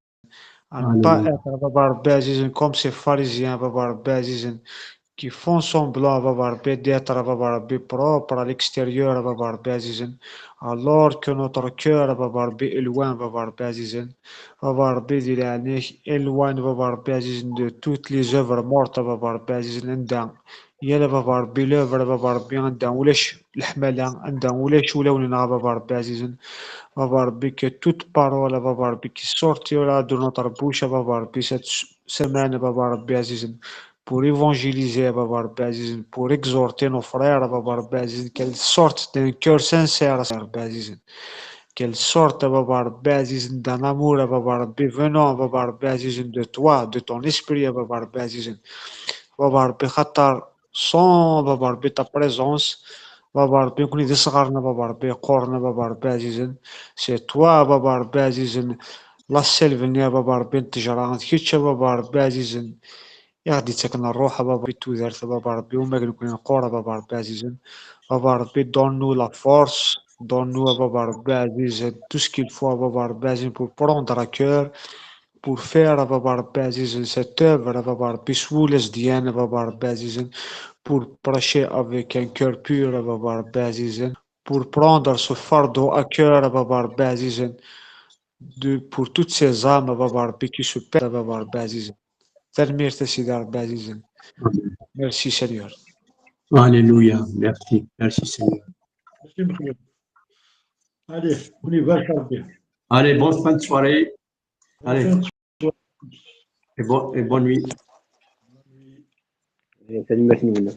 À ne pas être, a Baba Rebbi ɛzizen, comme ces pharisiens, a Baba Rebbi ɛzizen, qui font semblant, a Baba Rebbi, d'être, a Baba Rebbi, propre à l'extérieur, a Baba Rebbi ɛzizen, alors que notre cœur, a Baba Rebbi, est loin, a Baba Rebbi ɛzizen. A Baba Rebbi di leɛnaya-k, éloigne, a Baba Rebbi ɛzizen, de toutes les œuvres mortes, a Baba Rebbi ɛzizen, anda yal, a Baba Rebbi, l'œuvre, a Baba Rebbi, anda ulac leḥmala, anda ulac ulawen-nneɣ, a Baba Rebbi ɛzizen. A Baba Rebbi, que toute parole, a Baba Rebbi, qui sortira de notre bouche, a Baba Rebbi, cette s-, semaine, a Baba Rebbi ɛzizen, pour évangéliser, a Baba Rebbi ɛzizen, pour exhorter nos frères, a Baba Rebbi ɛzizen, qu'elle sorte d'un cœur sincère, a Rebbi ɛzizen. Qu'elle sorte, a Baba Rebbi ɛzizen, d'un amour, a Baba Rebbi, venant, a Baba Rebbi ɛzizen, de toi, de ton esprit, a Baba Rebbi ɛzizen. A Baba Rebbi, xaṭer sans, a Baba Rebbi, ta présence, a Baba Rebbi, nekkni d isɣaren, a Baba Rebbi, yeqquren, a Baba Rebbi ɛzizen. C'est toi, a Baba Rebbi ɛzizen, la selve-nni, a Baba Rebbi, n ttejra, d kečč, a Baba Rebbi ɛzizen, i ɣ-d-yettaken ṛṛuḥ, a Baba Rebbi, n tudert, a Baba Rebbi, uma d nekkni neqqur, a Baba Rebbi ɛzizen. A Baba Rebbi, donne-nous la force, donne-nous, a Baba Rebbi ɛzizen, tout ce qu'il faut, a Baba Rebbi ɛzizen, pour prendre à cœur, pour faire, a Baba Rebbi ɛzizen, cette œuvre, a Baba Rebbi, s wul azedyan, a Baba Rebbi ɛzizen, pour prêcher avec un cœur pur, a Baba Rebbi ɛzizen, pour prendre ce fardeau à cœur, a Baba Rebbi ɛzizen, de, pour toutes ces âmes, a Baba Rebbi, qui se perdent, a Baba Rebbi ɛzizen. Tanemmirt, a Sidi Rebbi ɛzizen. Amen. Merci, Seigneur. Alléluia. Merci. Merci, Seigneur. Merci, Mexluf. Allez, on y va, Charles. Allez, bonne fin de soirée. Bonne Allez. Fin de soirée. Et, bon, et bonne nuit. Tanemmirt-nwen.